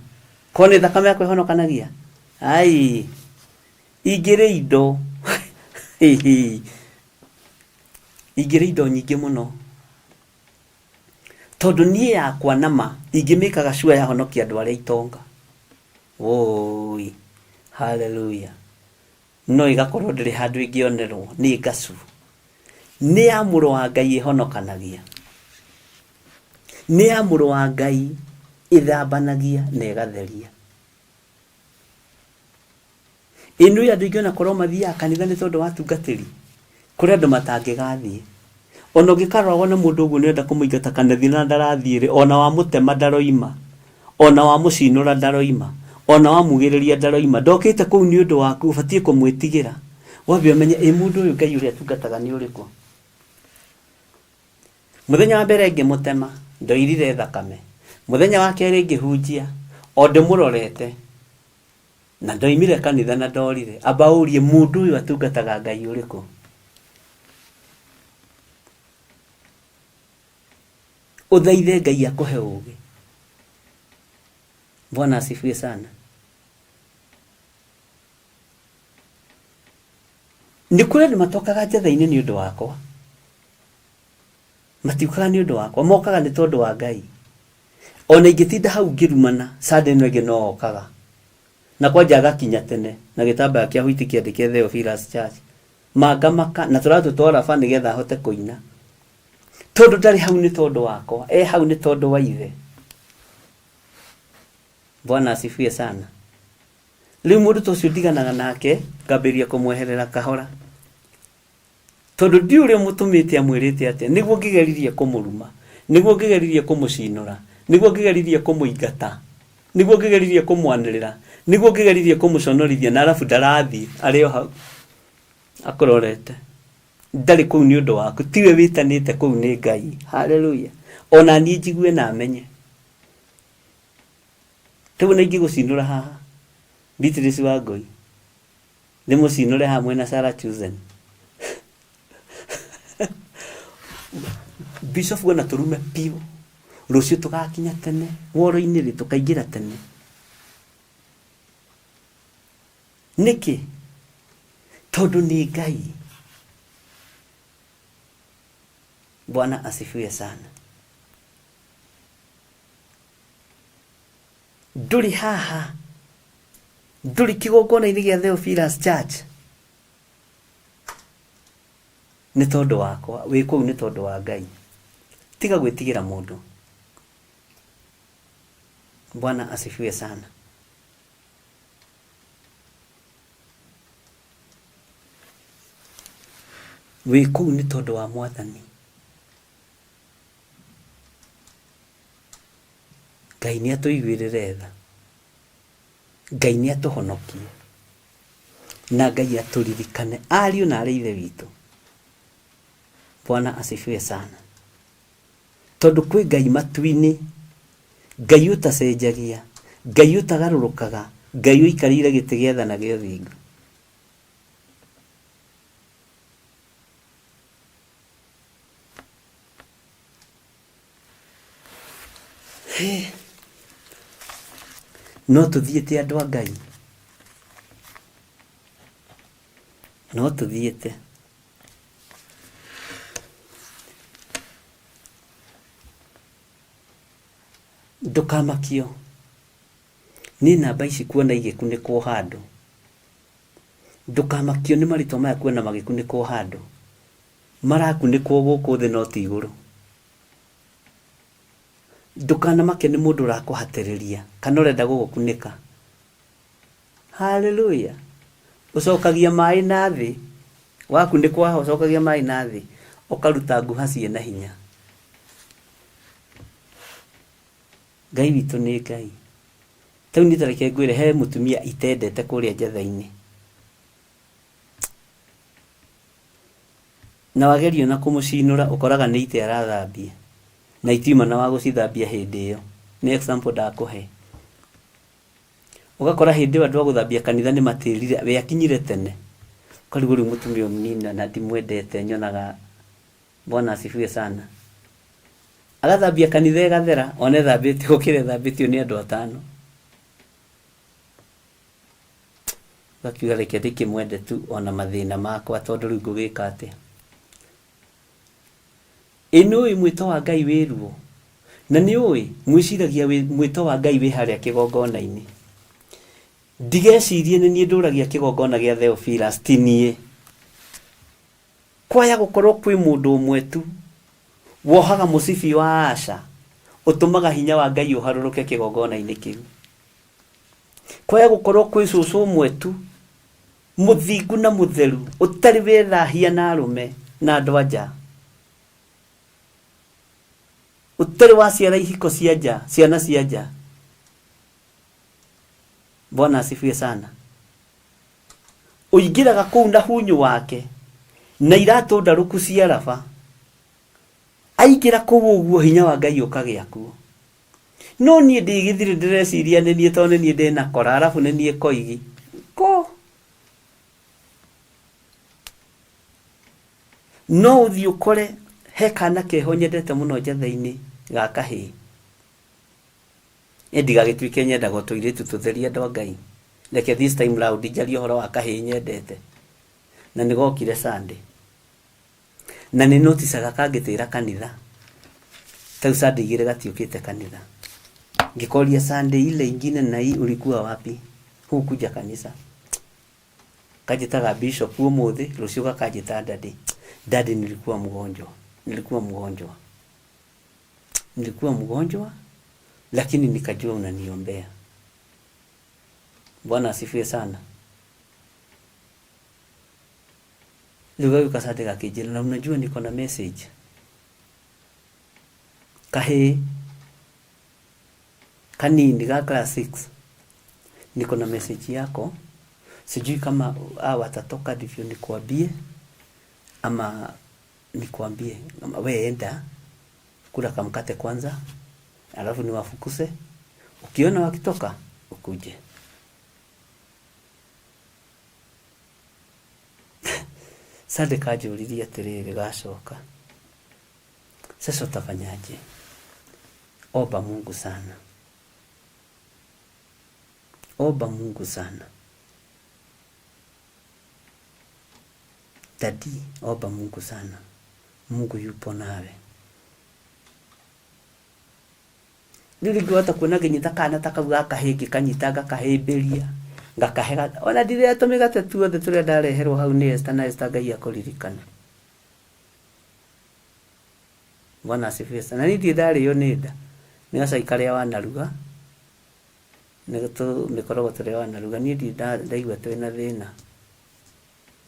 Korwo nĩ thakame yakwa ĩhonokanagia? Ai, ingĩrĩ indo ingĩrĩ indo nyingĩ mũno. Tondũ niĩ yakwa na ma ingĩmĩkaga sure yahonokia andũ arĩa itonga. Woi, haleluya. No ĩgakorwo ndĩrĩ handũ ĩngĩonerwo nĩ ngacu. Nĩ ya mũrũ wa Ngai ĩhonokanagia. Nĩ ya mũrũ wa Ngai ĩthambanagia na ĩgatheria. Ĩ nĩũĩ andũ aingĩ ona korwo mathiaga kanitha nĩ tondũ wa atungatĩri? Kũrĩ andũ matangĩgathiĩ. Ona ũngĩkarora wone mũndũ ũguo nĩũrenda kũmũingata kanitha na ndarathiĩ rĩ, ona wamũtema ndaroima, ona wamũcinũra ndaroima, ona wamugĩrĩria ndaroima, ndokĩte kũu nĩ ũndũ waku, ũbatiĩ kũmwĩtigĩra. Wambe ũmenye ĩ mũndũ ũyũ Ngai ũrĩa atungataga nĩ ũrĩkũ? Mũthenya wa mbere ngĩmũtema, ndoirire thakame. Mũthenya wa kerĩ ngĩhunjia, o ndĩmũrorete. Na ndoimire kanitha na ndorire. Amba ũrie mũndũ ũyũ atungataga Ngai ũrĩkũ? Ũthaithe Ngai akũhe ũgĩ. Bwana asifiwe sana. Nĩ kũrĩ andũ matokaga njatha-inĩ nĩ ũndũ wakwa. Matiũkaga nĩ ũndũ wakwa, mokaga nĩ tondũ wa Ngai. Ona ingĩtinda hau ngĩrumana, Sunday ĩno ĩngĩ no okaga. Na kwanja agakinya tene na gĩtambaya kĩa white kĩandĩke Theophilus Church. Ma ngamaka na tũratũ twa raba nĩgetha ahote kũina. Tondũ ndarĩ hau nĩ tondũ wakwa, e hau nĩ tondũ wa ithe. Bwana asifiwe sana. Rĩu mũndũ ta ũcio ndiganaga nake, ngambĩrĩria kũmweherera kahora. Tondũ ndiũĩ ũrĩa ũmũtũmĩte amwĩrĩte atĩa, nĩguo ngĩgeririe kũmũruma, nĩguo ngĩgeririe kũmũcinũra, nĩguo ngĩgeririe kũmũingata, nĩguo ngĩgeririe kũmwanĩrĩra, nĩguo ngĩgeririe kũmũconorithia, na arabu ndarathiĩ, arĩ o hau akũrorete. Ndarĩ kũu nĩ ũndũ waku, tiwe wĩtanĩte kũu nĩ Ngai. Haleluya. Ona niĩ njigue na menye. Rĩu ona ingĩgũcinũra haha, Beatrice Wangũi, ndĩmũcinũre haha mwĩna Sarah Chosen. Bishop ona tũrume piũ, rũciũ tũgakinya tene, woro-inĩ rĩ tũkaingĩra tene. Nĩkĩ? Tondũ nĩ Ngai. Bwana asifiwe sana. Ndũrĩ haha, ndũrĩ kĩgongona-inĩ gĩa Theophilus Church nĩ tondũ wakwa, wĩ kũu nĩ tondũ wa Ngai. Tiga gwĩtigĩra mũndũ. Bwana asifiwe sana. Wĩ kũu nĩ tondũ wa Mwathani. Ngai nĩ atũiguĩrĩre tha. Ngai nĩ atũhonokie. Na Ngai atũririkane ariũ na arĩ ithe witũ. Bwana asifiwe sana. Tondũ kwĩ Ngai matu-inĩ, Ngai ũtacenjagia, Ngai ũtagarũrũkaga, Ngai ũikarĩire gĩtĩ gĩa tha na gĩa ũthingu. No tũthiĩte andũ a Ngai, no tũthiĩte. Ndũkamakio nĩ namba ici kuona igĩkunĩkwo handũ. Ndũkamakio nĩ marĩtwa maya kuona magĩkunĩkwo handũ. Marakunĩkwo gũkũ thĩ no ti igũrũ. Ndũkanamake nĩ mũndũ ũrakũhatĩrĩria kana ũrenda gũgũkunĩka. Haleluya. Ũcokagia maĩ na thĩ, wakunĩkwo haha ũcokagia maĩ na thĩ, ũkaruta nguha ciĩna hinya. Ngai witũ nĩ Ngai. Ta rĩu niĩ ta reke ngwĩre he mũtumia itendete kũrĩa njetha-inĩ. Na wageria ona kũmũcinũra ũkoraga nĩ itĩ arathambia na itiuma na wa gũcithambia hĩndĩ ĩyo. Nĩ example ndakũhe. Ũgakora hĩndĩ ĩyo andũ a gũthambia kanitha nĩ matĩrire, we akinyire tene. Ũkarigwo rĩu mũtumia ũyũ niĩ na ndimwendete nyonaga Bwana asifiwe sana. Agathambia kanitha ĩgathera, ona ĩthambĩtio gũkĩra ĩthambĩtio nĩ andũ atano. Ũgakiuga reke ndĩkĩmwende tu ona mathĩna makwa tondũ rĩu ngũgĩka atĩa. Ĩ nĩũĩ mwĩto wa Ngai wĩ ruo? Na nĩũĩ mwĩciragia mwĩto wa Ngai wĩ harĩa kĩgongona-inĩ. Ndigecirie nĩ niĩ ndũragia kĩgongona gĩa Theophilus, ti niĩ. Kwaya gũkorwo kwĩ mũndũ ũmwe tu wohaga mũcibi wa aca ũtũmaga hinya wa Ngai ũharũrũke kĩgongona-inĩ kĩu. Kwaya gũkorwo kwĩ cũcũ ũmwe tu mũthingu na mũtheru ũtarĩ wethahia na arũme na andũ a nja, ũtarĩ waciara ihiko cia nja, ciana cia nja. Bwana asifiwe sana. Ũingĩraga kũu na hunyũ wake na iratũ ndarũku cia raba. Aingĩra kũu ũguo hinya wa Ngai ũkagĩa kuo. No niĩ ndĩ gĩthirĩ ndĩreciria nĩ niĩ tondũ nĩ niĩ ndĩna kora arabu nĩ niĩ koigi. Ko! No ũthiĩ ũkore he kana keho nyendete mũno njetha-inĩ ga kahĩĩ. Ĩ ndigagĩtuĩke nyendaga o tũirĩtu tũtheri andũ a Ngai. Reke this time round njarie ũhoro wa kahĩĩ nyendete. Na nĩ gokire Sunday. Na nĩ noticaga kangĩtĩra kanitha. Ta rĩu Sunday igĩrĩ gatiũkĩte kanitha. Ngĩkoria Sunday ile ingine na hii ulikuwa wapi? Hukuja kanisa. Kanjĩtaga bishop ũmũthĩ, rũciũ gakanjĩta daddy. Daddy nilikuwa mgonjwa. Nilikuwa mgonjwa. Nilikuwa mgonjwa lakini nikajua unaniombea. Bwana asifiwe sana. Rĩu gagĩũka Sunday gakĩnjĩra na unajua niko na message. Kahĩĩ kanini ga class 6 niko na message yako sijui kama hawa watatoka ndivyo nikuambie ama nikuambie ama we enda kula kamkate kwanza alafu niwafukuse ukiona wakitoka ukuje. Sunday kanjũririe atĩrĩrĩ gacoka, sasa utafanyaje? Omba Mungu sana, omba Mungu sana Daddy, omba Mungu sana, Mungu yupo nawe. Rĩu rĩngĩ wahota kuona ngĩnyita kana ta kau ga kahĩĩ ngĩkanyita ngakahĩmbĩria ngakahe ona ndirĩa tũmĩgate tuothe tũrĩa ndareherwo hau nĩ Esther na Esther Ngai akũririkane. Bwana asifiwe sana. Na niĩ ndirĩ ndarĩo nĩ nda nĩ gacai karĩa wanaruga nĩ tũmĩkorogo tũrĩa wanaruga niĩ ndirĩ ndaigua twĩna thĩna.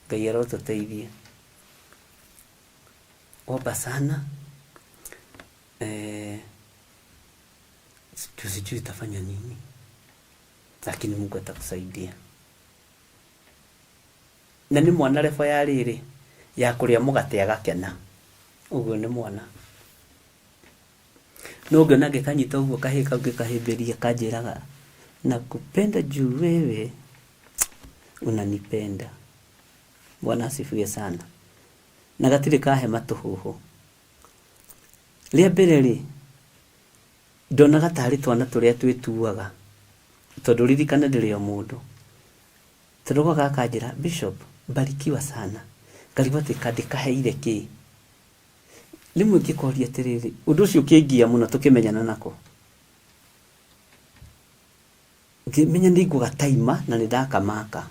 Ngai arotũteithia. Omba sana. Eh, sijui utafanya nini, lakini Mungu atakusaidia. Na nĩ mwana rebo ya rĩrĩ ya kũrĩa mũgate agakena, ũguo nĩ mwana. No ngĩona ngĩkanyita ũguo kahĩĩ kau ngĩkahĩmbĩria kanjĩraga nakupenda juu wewe unanipenda. Bwana asifiwe sana. Na gatirĩ kahe matũhũhũ. Rĩa mbere rĩ, ndonaga tarĩ twana tũrĩa twĩtuaga, tondũ ririkana ndĩrĩ o mũndũ. Tondũ goka gakanjĩra, Bishop, barikiwa sana. Ngarigwo atĩ ndĩkaheire kĩ. Rĩmwe ngĩkoria atĩrĩrĩ, ũndũ ũcio ũkĩngia mũno tũkĩmenyana nako. Ngĩmenya nĩ ngũgataima na nĩ ndakamaka.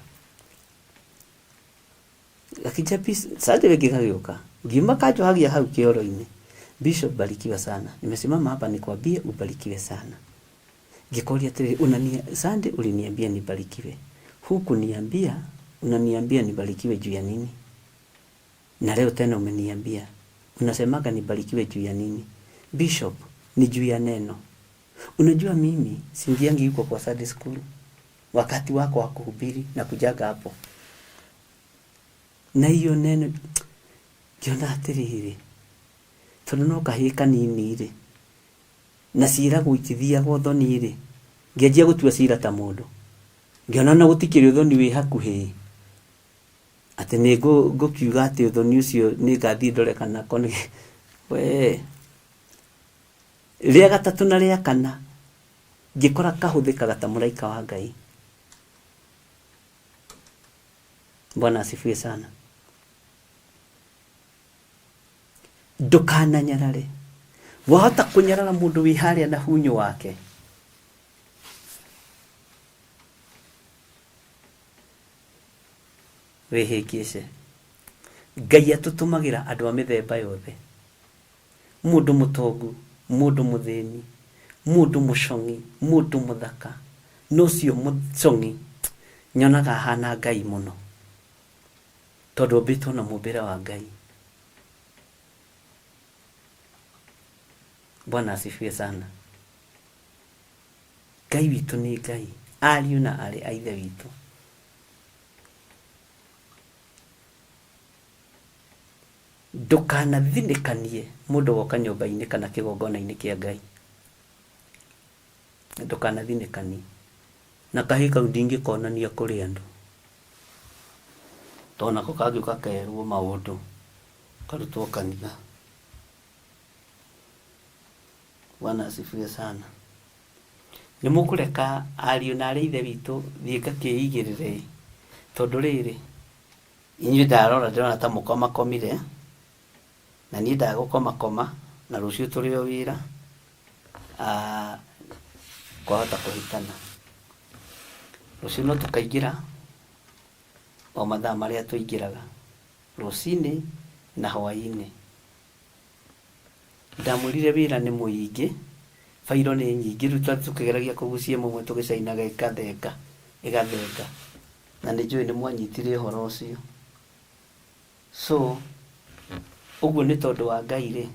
Gakĩnjĩra Sunday ĩngĩ gagĩũka. Ngiuma kanjohagia hau kĩoro-inĩ. Bishop, barikiwa sana. Nimesimama hapa nikwambie ubarikiwe sana. Ngĩkoria atĩrĩrĩ, unania Sunday uliniambia nibarikiwe. Hukuniambia, unaniambia nibarikiwe juu ya nini? Na leo tena umeniambia. Unasemaga nibarikiwe juu ya nini? Bishop, ni juu ya neno. Unajua mimi singiangi huko kwa Sunday school. Wakati wako wa kuhubiri na kujaga hapo. Na hiyo neno ngĩona atĩrĩrĩ, tondũ no kahĩĩ kanini rĩ, na ciĩragwo itithiaga ũthoni rĩ, ngĩanjia gũtua cira ta mũndũ. Ngĩona na gũtikĩrĩ ũthoni wĩ hakuhĩ, atĩ nĩ ngũkiuga atĩ ũthoni ũcio nĩ ngathiĩ ndore kana ko nĩ we. Rĩa gatatũ na rĩa kana ngĩkora kahũthĩkaga ta mũraika wa Ngai. Bwana asifiwe sana. Ndũkananyarare. Wahota kũnyarara mũndũ wĩ harĩa na hunyũ wake. Wĩhĩngĩce. Ngai atũtũmagĩra andũ a mĩthemba yothe. Mũndũ mũtongu, mũndũ mũthĩni, mũndũ mũcong'i, mũndũ mũthaka. No ũcio mũcong'i nyonaga ahana Ngai mũno. Tondũ ombĩtwo na mũmbĩre wa Ngai. Bwana asifiwe sana. Ngai witũ nĩ Ngai, ariũ na aarĩ a Ithe witũ. Ndũkanathinĩkanie mũndũ woka nyũmba-inĩ kana kĩgongona-inĩ kĩa Ngai. Ndũkanathinĩkanie. Na kahĩĩ kau ndingĩkonania kũrĩ andũ. Tondũ nako kangĩũka kerwo maũndũ, karutwo kanitha. Bwana asifiwe sana. Nĩ mũkũreka ariũ na aarĩ a Ithe witũ thiĩ ngakĩigĩrĩre, tondũ rĩrĩ, inyuĩ ndarora ndĩrona ta mũkomakomire, na niĩ ndagũkomakoma, na rũciũ tũrĩ o wĩra, kwahota kũhĩtana. Rũciũ no tũkaingĩra o mathaa marĩa tũingĩraga, rũcinĩ na hwaĩ-inĩ. Ndamwĩrire wĩra nĩ mũingĩ, bairo nĩ nyingĩ, rĩu tũkĩgeragia kũgucia ĩmwe tũgĩcainaga ĩgathenga, ĩgathenga. Na nĩ njũĩ nĩ mwanyitire ũhoro ũcio. So, ũguo nĩ tondũ wa Ngai rĩ,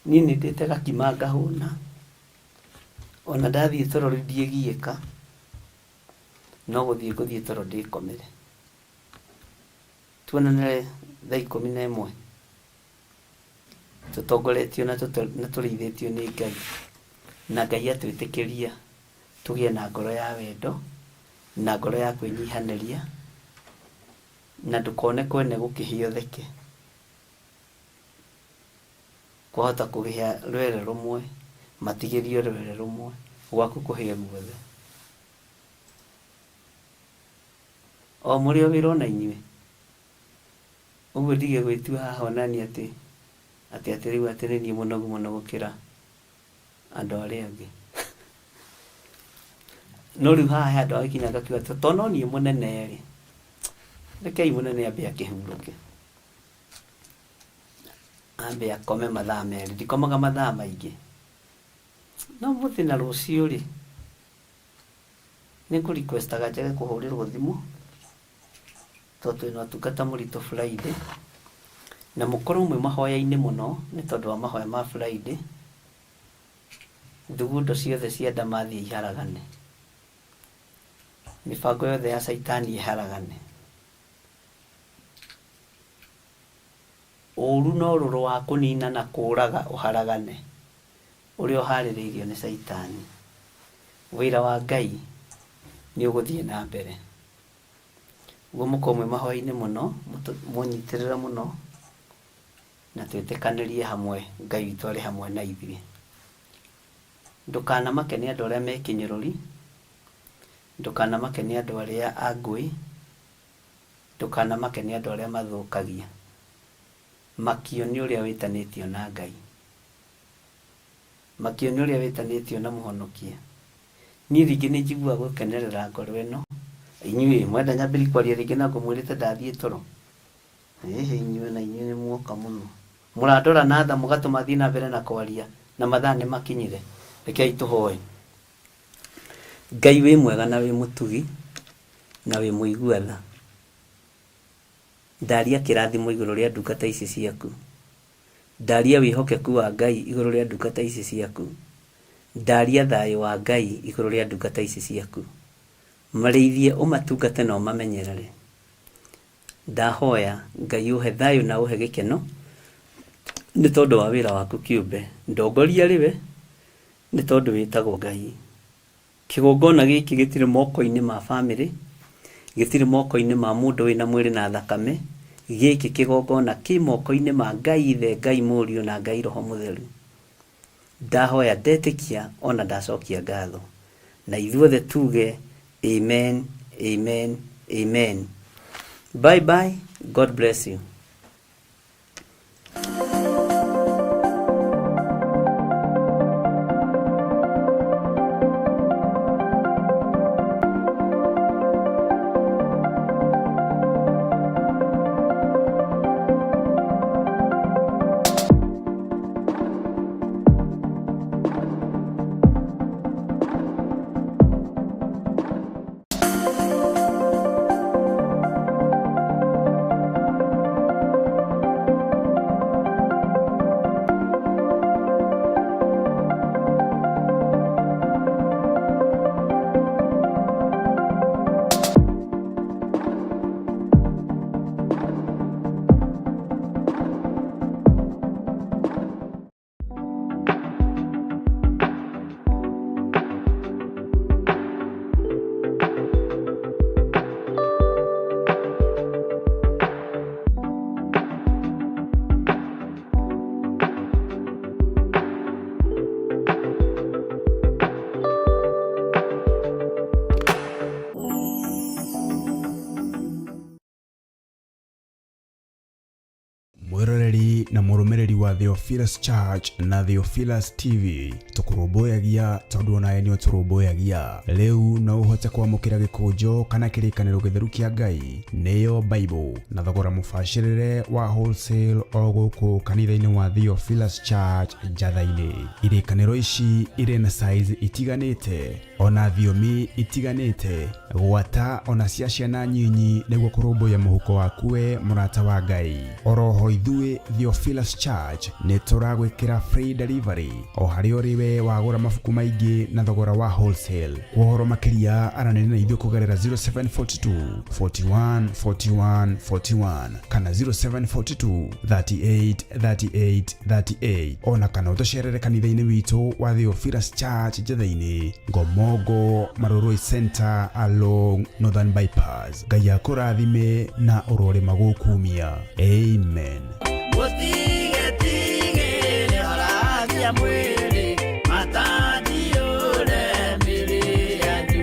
niĩ nĩ ndĩte gakima ngahũna, ona ndathiĩ toro rĩu ndiĩgiĩka, no gũthiĩ ngũthiĩ toro ndĩkomere. Tuonane thaa 11. Tũtongoretio na tũrĩithĩtio nĩ Ngai. Na Ngai atwĩtĩkĩria tũgĩe na ngoro ya wendo, na ngoro ya kwĩnyihanĩria, na ndũkone kwene gũkĩhĩa ũtheke. Kwahota kũhĩa rwere rũmwe, matigĩrio rwere rũmwe, gwaku kũhĩe guothe. O mũrĩ o wĩra ona inyuĩ. Ũguo ndige gwĩtua haha onani atĩ atĩ atĩ rĩu atĩ nĩ niĩ mũnogu mũno gũkĩra andũ arĩa angĩ. No rĩu haha he handũ hagĩkinya ngakiuga atĩ to no niĩ mũnene rĩ, rekei mũnene ambe akĩhurũke. Ambe akome mathaa merĩ, ndikomaga mathaa maingĩ. No mũthĩ na rũciũ rĩ, nĩ ngũ requestaga njage kũhũrĩrwo thimũ, tondũ twĩna ũtungata mũritũ Friday. Na mũkorwo mwĩ mahoya-inĩ mũno nĩ tondũ wa mahoya ma Friday. Thugundo ciothe cia ndamathia iharagane. Mĩbango yothe ya caitani ĩharagane. Ũũru na ũrũrũ wa kũnina na kũũraga ũharagane, ũrĩa ũharĩrĩirio nĩ caitani. Wĩra wa Ngai nĩ ũgũthiĩ na mbere. Ũguo mũkorwo mwĩ mahoya-inĩ mũno, mũnyitĩrĩre mũno, na twĩtĩkanĩrie hamwe, Ngai witũ arĩ hamwe na ithuĩ. Ndũkanamake nĩ andũ arĩa me kĩnyũrũri, ndũkanamake nĩ andũ arĩa a ngũĩ, ndũkanamake nĩ andũ arĩa mathũkagia. Makio nĩ ũrĩa wĩtanĩtio na Ngai. Makio nĩ ũrĩa wĩtanĩtio na Mũhonokia. Niĩ rĩngĩ nĩ njiguaga gũkenerera ngoro ĩno. Inyuĩ mwenda nyambĩrĩrie kwaria rĩngĩ na ngũmwĩrĩte ndathiĩ toro? Ĩhĩ inyuĩ na inyuĩ nĩ muoka mũno. Mũrandora na tha mũgatũma thiĩ na mbere na kwaria na mathaa nĩ makinyire. Rekei tũhoe. Ngai wĩ mwega na wĩ mũtugi na wĩ mũigua tha. Ndaria kĩrathimo igũrũ rĩa ndungata ici ciaku. Ndaria wĩhokeku wa Ngai igũrũ rĩa ndungata ici ciaku. Ndaria thayũ wa Ngai igũrũ rĩa ndungata ici ciaku. Marĩithie ũmatungate na ũmamenyerere. Ndahoya Ngai ũhe thayũ na ũhe gĩkeno nĩ tondũ wa wĩra waku kĩũmbe. Ndongoria arĩ we nĩ tondũ wĩtagwo Ngai. Kĩgongona gĩkĩ gĩtirĩ moko-inĩ ma famĩlĩ, gĩtirĩ moko-inĩ ma mũndũ wĩna mwĩrĩ na thakame, gĩkĩ kĩgongona kĩ moko-inĩ ma Ngai Ithe, Ngai Mũriũ na Ngai Roho Mũtheru. Ndahoya ndetĩkia ona ndacokia ngatho. Na ithuothe tuge Amen, Amen, Amen. Bye bye, God bless you. Mwĩroreri na mũrũmĩrĩri wa Theophilus Church na Theophilus TV tũkũrũmbũyagia tondũ onawe nĩ ũtũrũmbũyagia. Rĩu no ũhote kwamũkĩra gĩkũnjo kana kĩrĩkanĩro gĩtheru kĩa Ngai nĩyo Bible na thogora mũbacĩrĩre wa wholesale o gũkũ kanitha-inĩ wa Theophilus Church Njatha-inĩ. Irĩkanĩro ici irĩ na size itiganĩte ona thiomi itiganĩte gwata ona cia ciana nyinyi nĩguo kũrũmbũiya mũhuko waku we mũrata wa Ngai. Oroho ithuĩ Theophilus Church nĩ tũragwĩkĩra free delivery o harĩa ũrĩ we wagũra mabuku maingĩ na thogora wa wholesale. Kwa ũhoro makĩria aranĩria na ithuĩ kũgerera 0742 41 41 41 kana 0742 38 38 38 ona kana ũtũcerere kanitha-inĩ witũ wa Theophilus Church Njatha-inĩ Ngomongo Marurui Center along Northern Bypass. Ngai akũrathime na ũrorĩma gũkumia. Amen. Mũtigetigĩre haragia mwĩrĩ matanjiũre mĩrĩ yanyu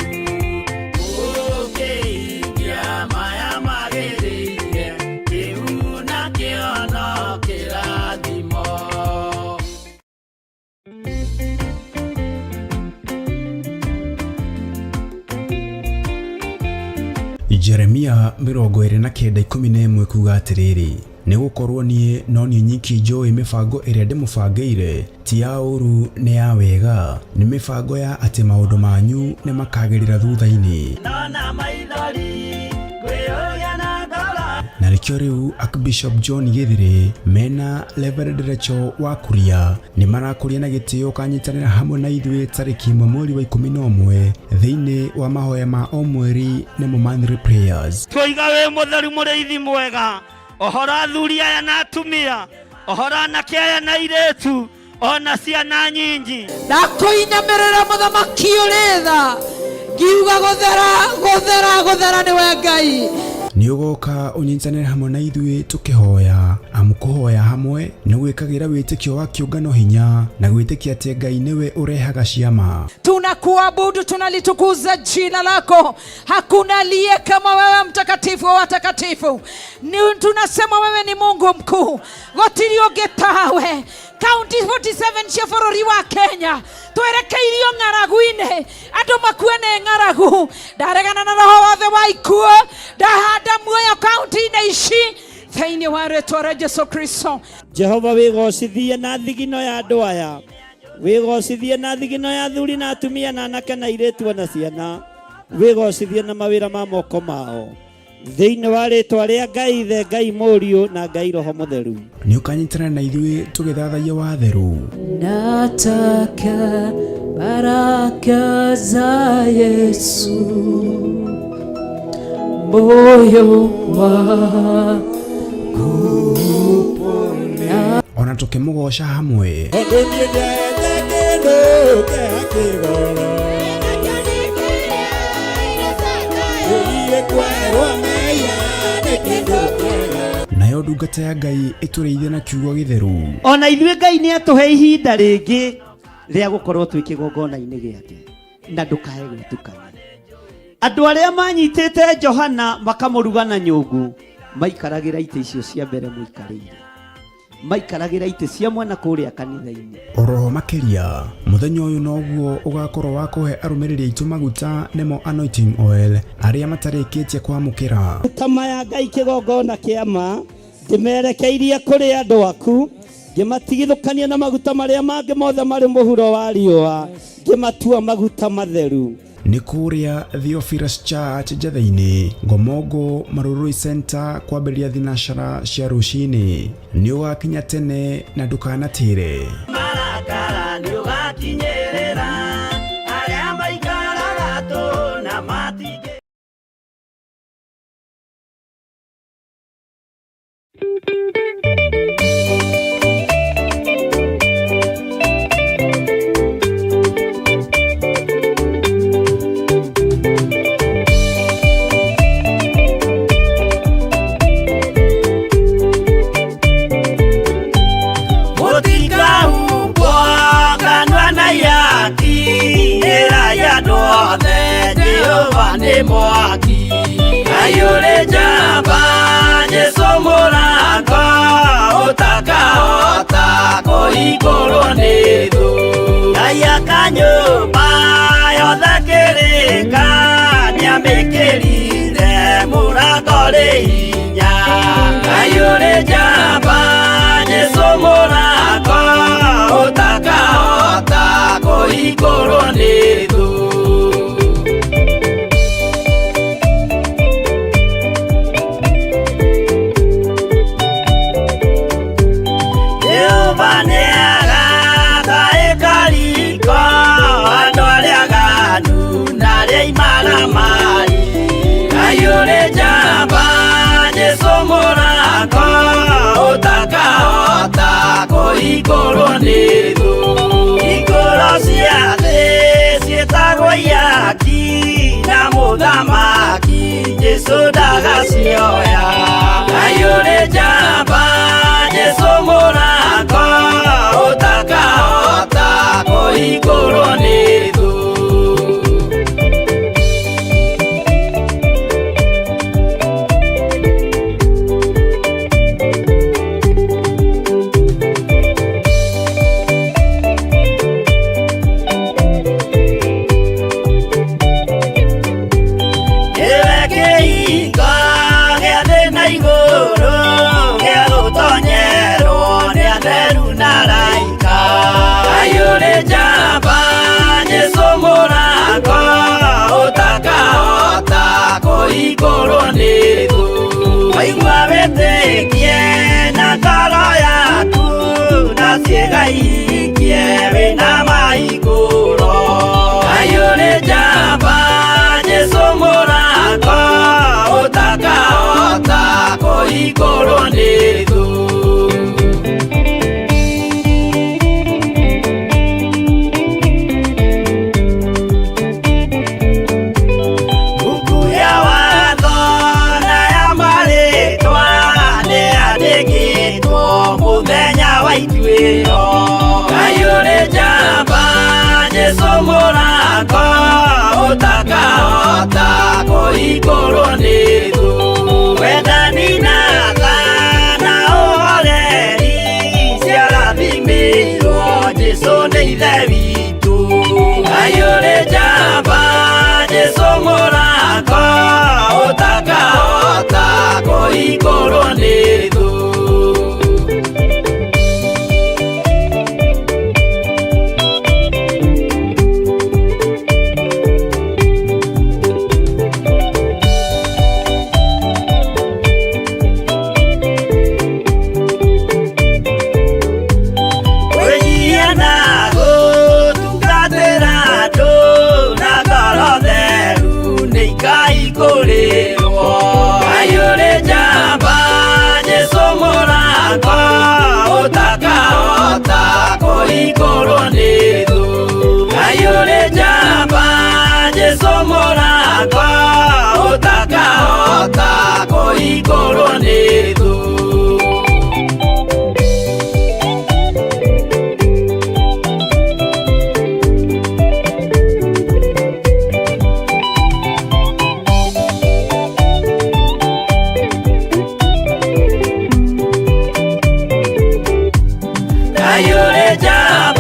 mũkĩhingia maya magĩrĩire kĩu nakĩo no kĩrathimo. Jeremia 29:11 kuga atĩrĩrĩ, nĩ gũkorwo niĩ no niĩ nyiki njũĩ mĩbango ĩrĩa ndĩmũbangĩire, ti ya ũũru nĩ ya wega, nĩ mĩbango ya atĩ maũndũ manyu nĩ makagĩrĩra thutha-inĩ. Ndona maithori ngwĩyũria na ngoro Na Nĩkĩo rĩu Archbishop John Gĩthĩrĩ mena Reverend Rachel wa Kuria nĩ marakũria na gĩtĩo ũkanyitanĩra hamwe na ithuĩ tarĩki 1 mweri wa 11 thĩinĩ wa mahoya ma o mweri nĩmo monthly prayers. Twoiga wĩ mũtheru mũrĩithi mwega, ohora athuri aya na atumia, ohora anake aya na airĩtu, ona ciana nyinyi. Ndakũinamĩrĩra mũthamaki ũrĩ tha, ngiuga gũthera gũthera gũthera nĩwe Ngai. Nĩ ũgoka ũnyitanĩre hamwe na ithuĩ tũkĩhoya, amu kũhoya hamwe nĩ gwĩkagĩra wĩtĩkio wa kĩũngano hinya na gwĩtĩkia atĩ Ngai nĩwe ũrehaga ciama. Tunakuabudu, tunalitukuza jina lako. Hakuna aliye kama wewe, mtakatifu wa watakatifu. Tunasema wewe ni Mungu mkuu, gũtirĩ ũngĩ tawe. Kaunti 47 cia bũrũri wa Kenya twerekeirio ng'aragu-inĩ, andũ makue nĩ ng'aragu. Ndaregana na roho wothe wa ikuũ, ndahanda muoyo kaunti-inĩ ici thĩinĩ wa rĩtwa rĩa Jesu Kristo. Jehova wĩgocithie na thigino ya andũ aya, wĩgocithie na thigino ya athuri na atumia na anake na airĩtu ona ciana, wĩgocithie na mawĩra ma moko mao thĩinĩ wa rĩtwa rĩa Ngai Ithe, Ngai Mũriũ na Ngai Roho Mũtheru. Nĩ ũkanyitanĩra na ithuĩ tũgĩthathaiya watheru. Nataka baraka za Yesu, moyo wangu upone. Ona tũkĩmũgoca hamwe. Tondũ niĩ ndete kĩndũ kĩa kĩgoro. Ũthiĩ kwerwo mehia nĩ kĩndũ kĩega. Nayo ndungata ya Ngai ĩtũrĩithie na kiugo gĩtheru. Ona ithuĩ Ngai nĩ atũhe ihinda rĩngĩ rĩa gũkorwo twĩ kĩgongona-inĩ gĩake, na ndũkae gwĩtukania. Andũ arĩa manyitĩte Johana makamũruga na nyũngũ maikaragĩra itĩ icio cia mbere mũikarĩire, maikaragĩra itĩ cia mwena kũrĩa kanitha-inĩ. Oroho makĩria mũthenya ũyũ noguo ũgakorwo wa kũhe arũmĩrĩri aitũ maguta nĩmo anointing oil arĩa matarĩkĩtie kwamũkĩra. Maguta maya Ngai kĩgongona kĩa ma ndĩmerekeirie kũrĩ andũ aku, ngĩmatigithũkania na maguta marĩa mangĩ mothe marĩ mũhuro wa riũa, ngĩmatua maguta matheru. Nĩ kũrĩa Theophilus Church Njatheinĩ, Ngomongo Marurui Center kwambĩrĩria thinacara cia rũcinĩ. Nĩ ũgakinya tene na ndũkanatĩre. Marakara nĩ ũgakinyĩrĩra arĩa maikaraga tũ na matingĩ. Mũtikahumbwo kanua na ihaki, ĩrai andũ othe Jehova nĩ mwaki. Ngai ũrĩ njamba, Jesũ mũrango, ũtakahota kũhingũrwo nĩ thũ. Ngai aka nyũmba yothe kĩrĩka, nĩamĩkĩrire mũrango rĩ hinya. Ngai ũrĩ njamba, Jesũ mũrango, ũtakahota kũhingũrwo nĩ thũ. Jehova nĩagaka ĩkariko, andũ arĩa aganu na arĩa imaramari. Ngai ũrĩ njamba, Jesũ mũrango, ũtakahota kũhingũrwo nĩ thũ. Hingũro cia thĩ ciĩtagwo ihaki, na mũthamaki Jesũ ndagacioya. Ngai ũrĩ njamba, Jesũ mũrango, ũtakahota kũhingũrwo nĩ thũ. Nĩwe kĩhingo gĩa thĩ na igũrũ, gĩa gũtonyerwo nĩ atheru na araika. Ngai ũrĩ njamba, Jesũ mũrango, ũtakahota kũhingũrwo nĩ thũ. Waigua wĩtano Gĩgaikie wĩna maikũro. Ngai ũrĩ njamba, Jesũ mũrango, ũtakahota kũhingũrwo nĩ thũ. Mbuku ya watho na ya marĩtwa nĩyandĩkĩtwo mũthenya wa ituĩro. Ngai ũrĩ njamba, Jesũ mũrango, ũtakahota kũhingũrwo nĩ thũ. Wendani na tha na ũhoreri ciarathimĩirwo Jesũ nĩ Ithe witũ. Ngai ũrĩ njamba, Jesũ mũrango, ũtakahota kũhingũrwo nĩ thũ. Kwĩnyihia na gũtungatĩra andũ na ngoro theru nĩ ikaihingũrĩrwo. Ngai ũrĩ njamba, Jesũ mũrango, ũtakahota kũhingũrwo nĩ thũ. Ngai ũrĩ njamba, Jesũ mũrango, ũtakahota kũhingũrwo nĩ thũ. Ngai ũrĩ njamba,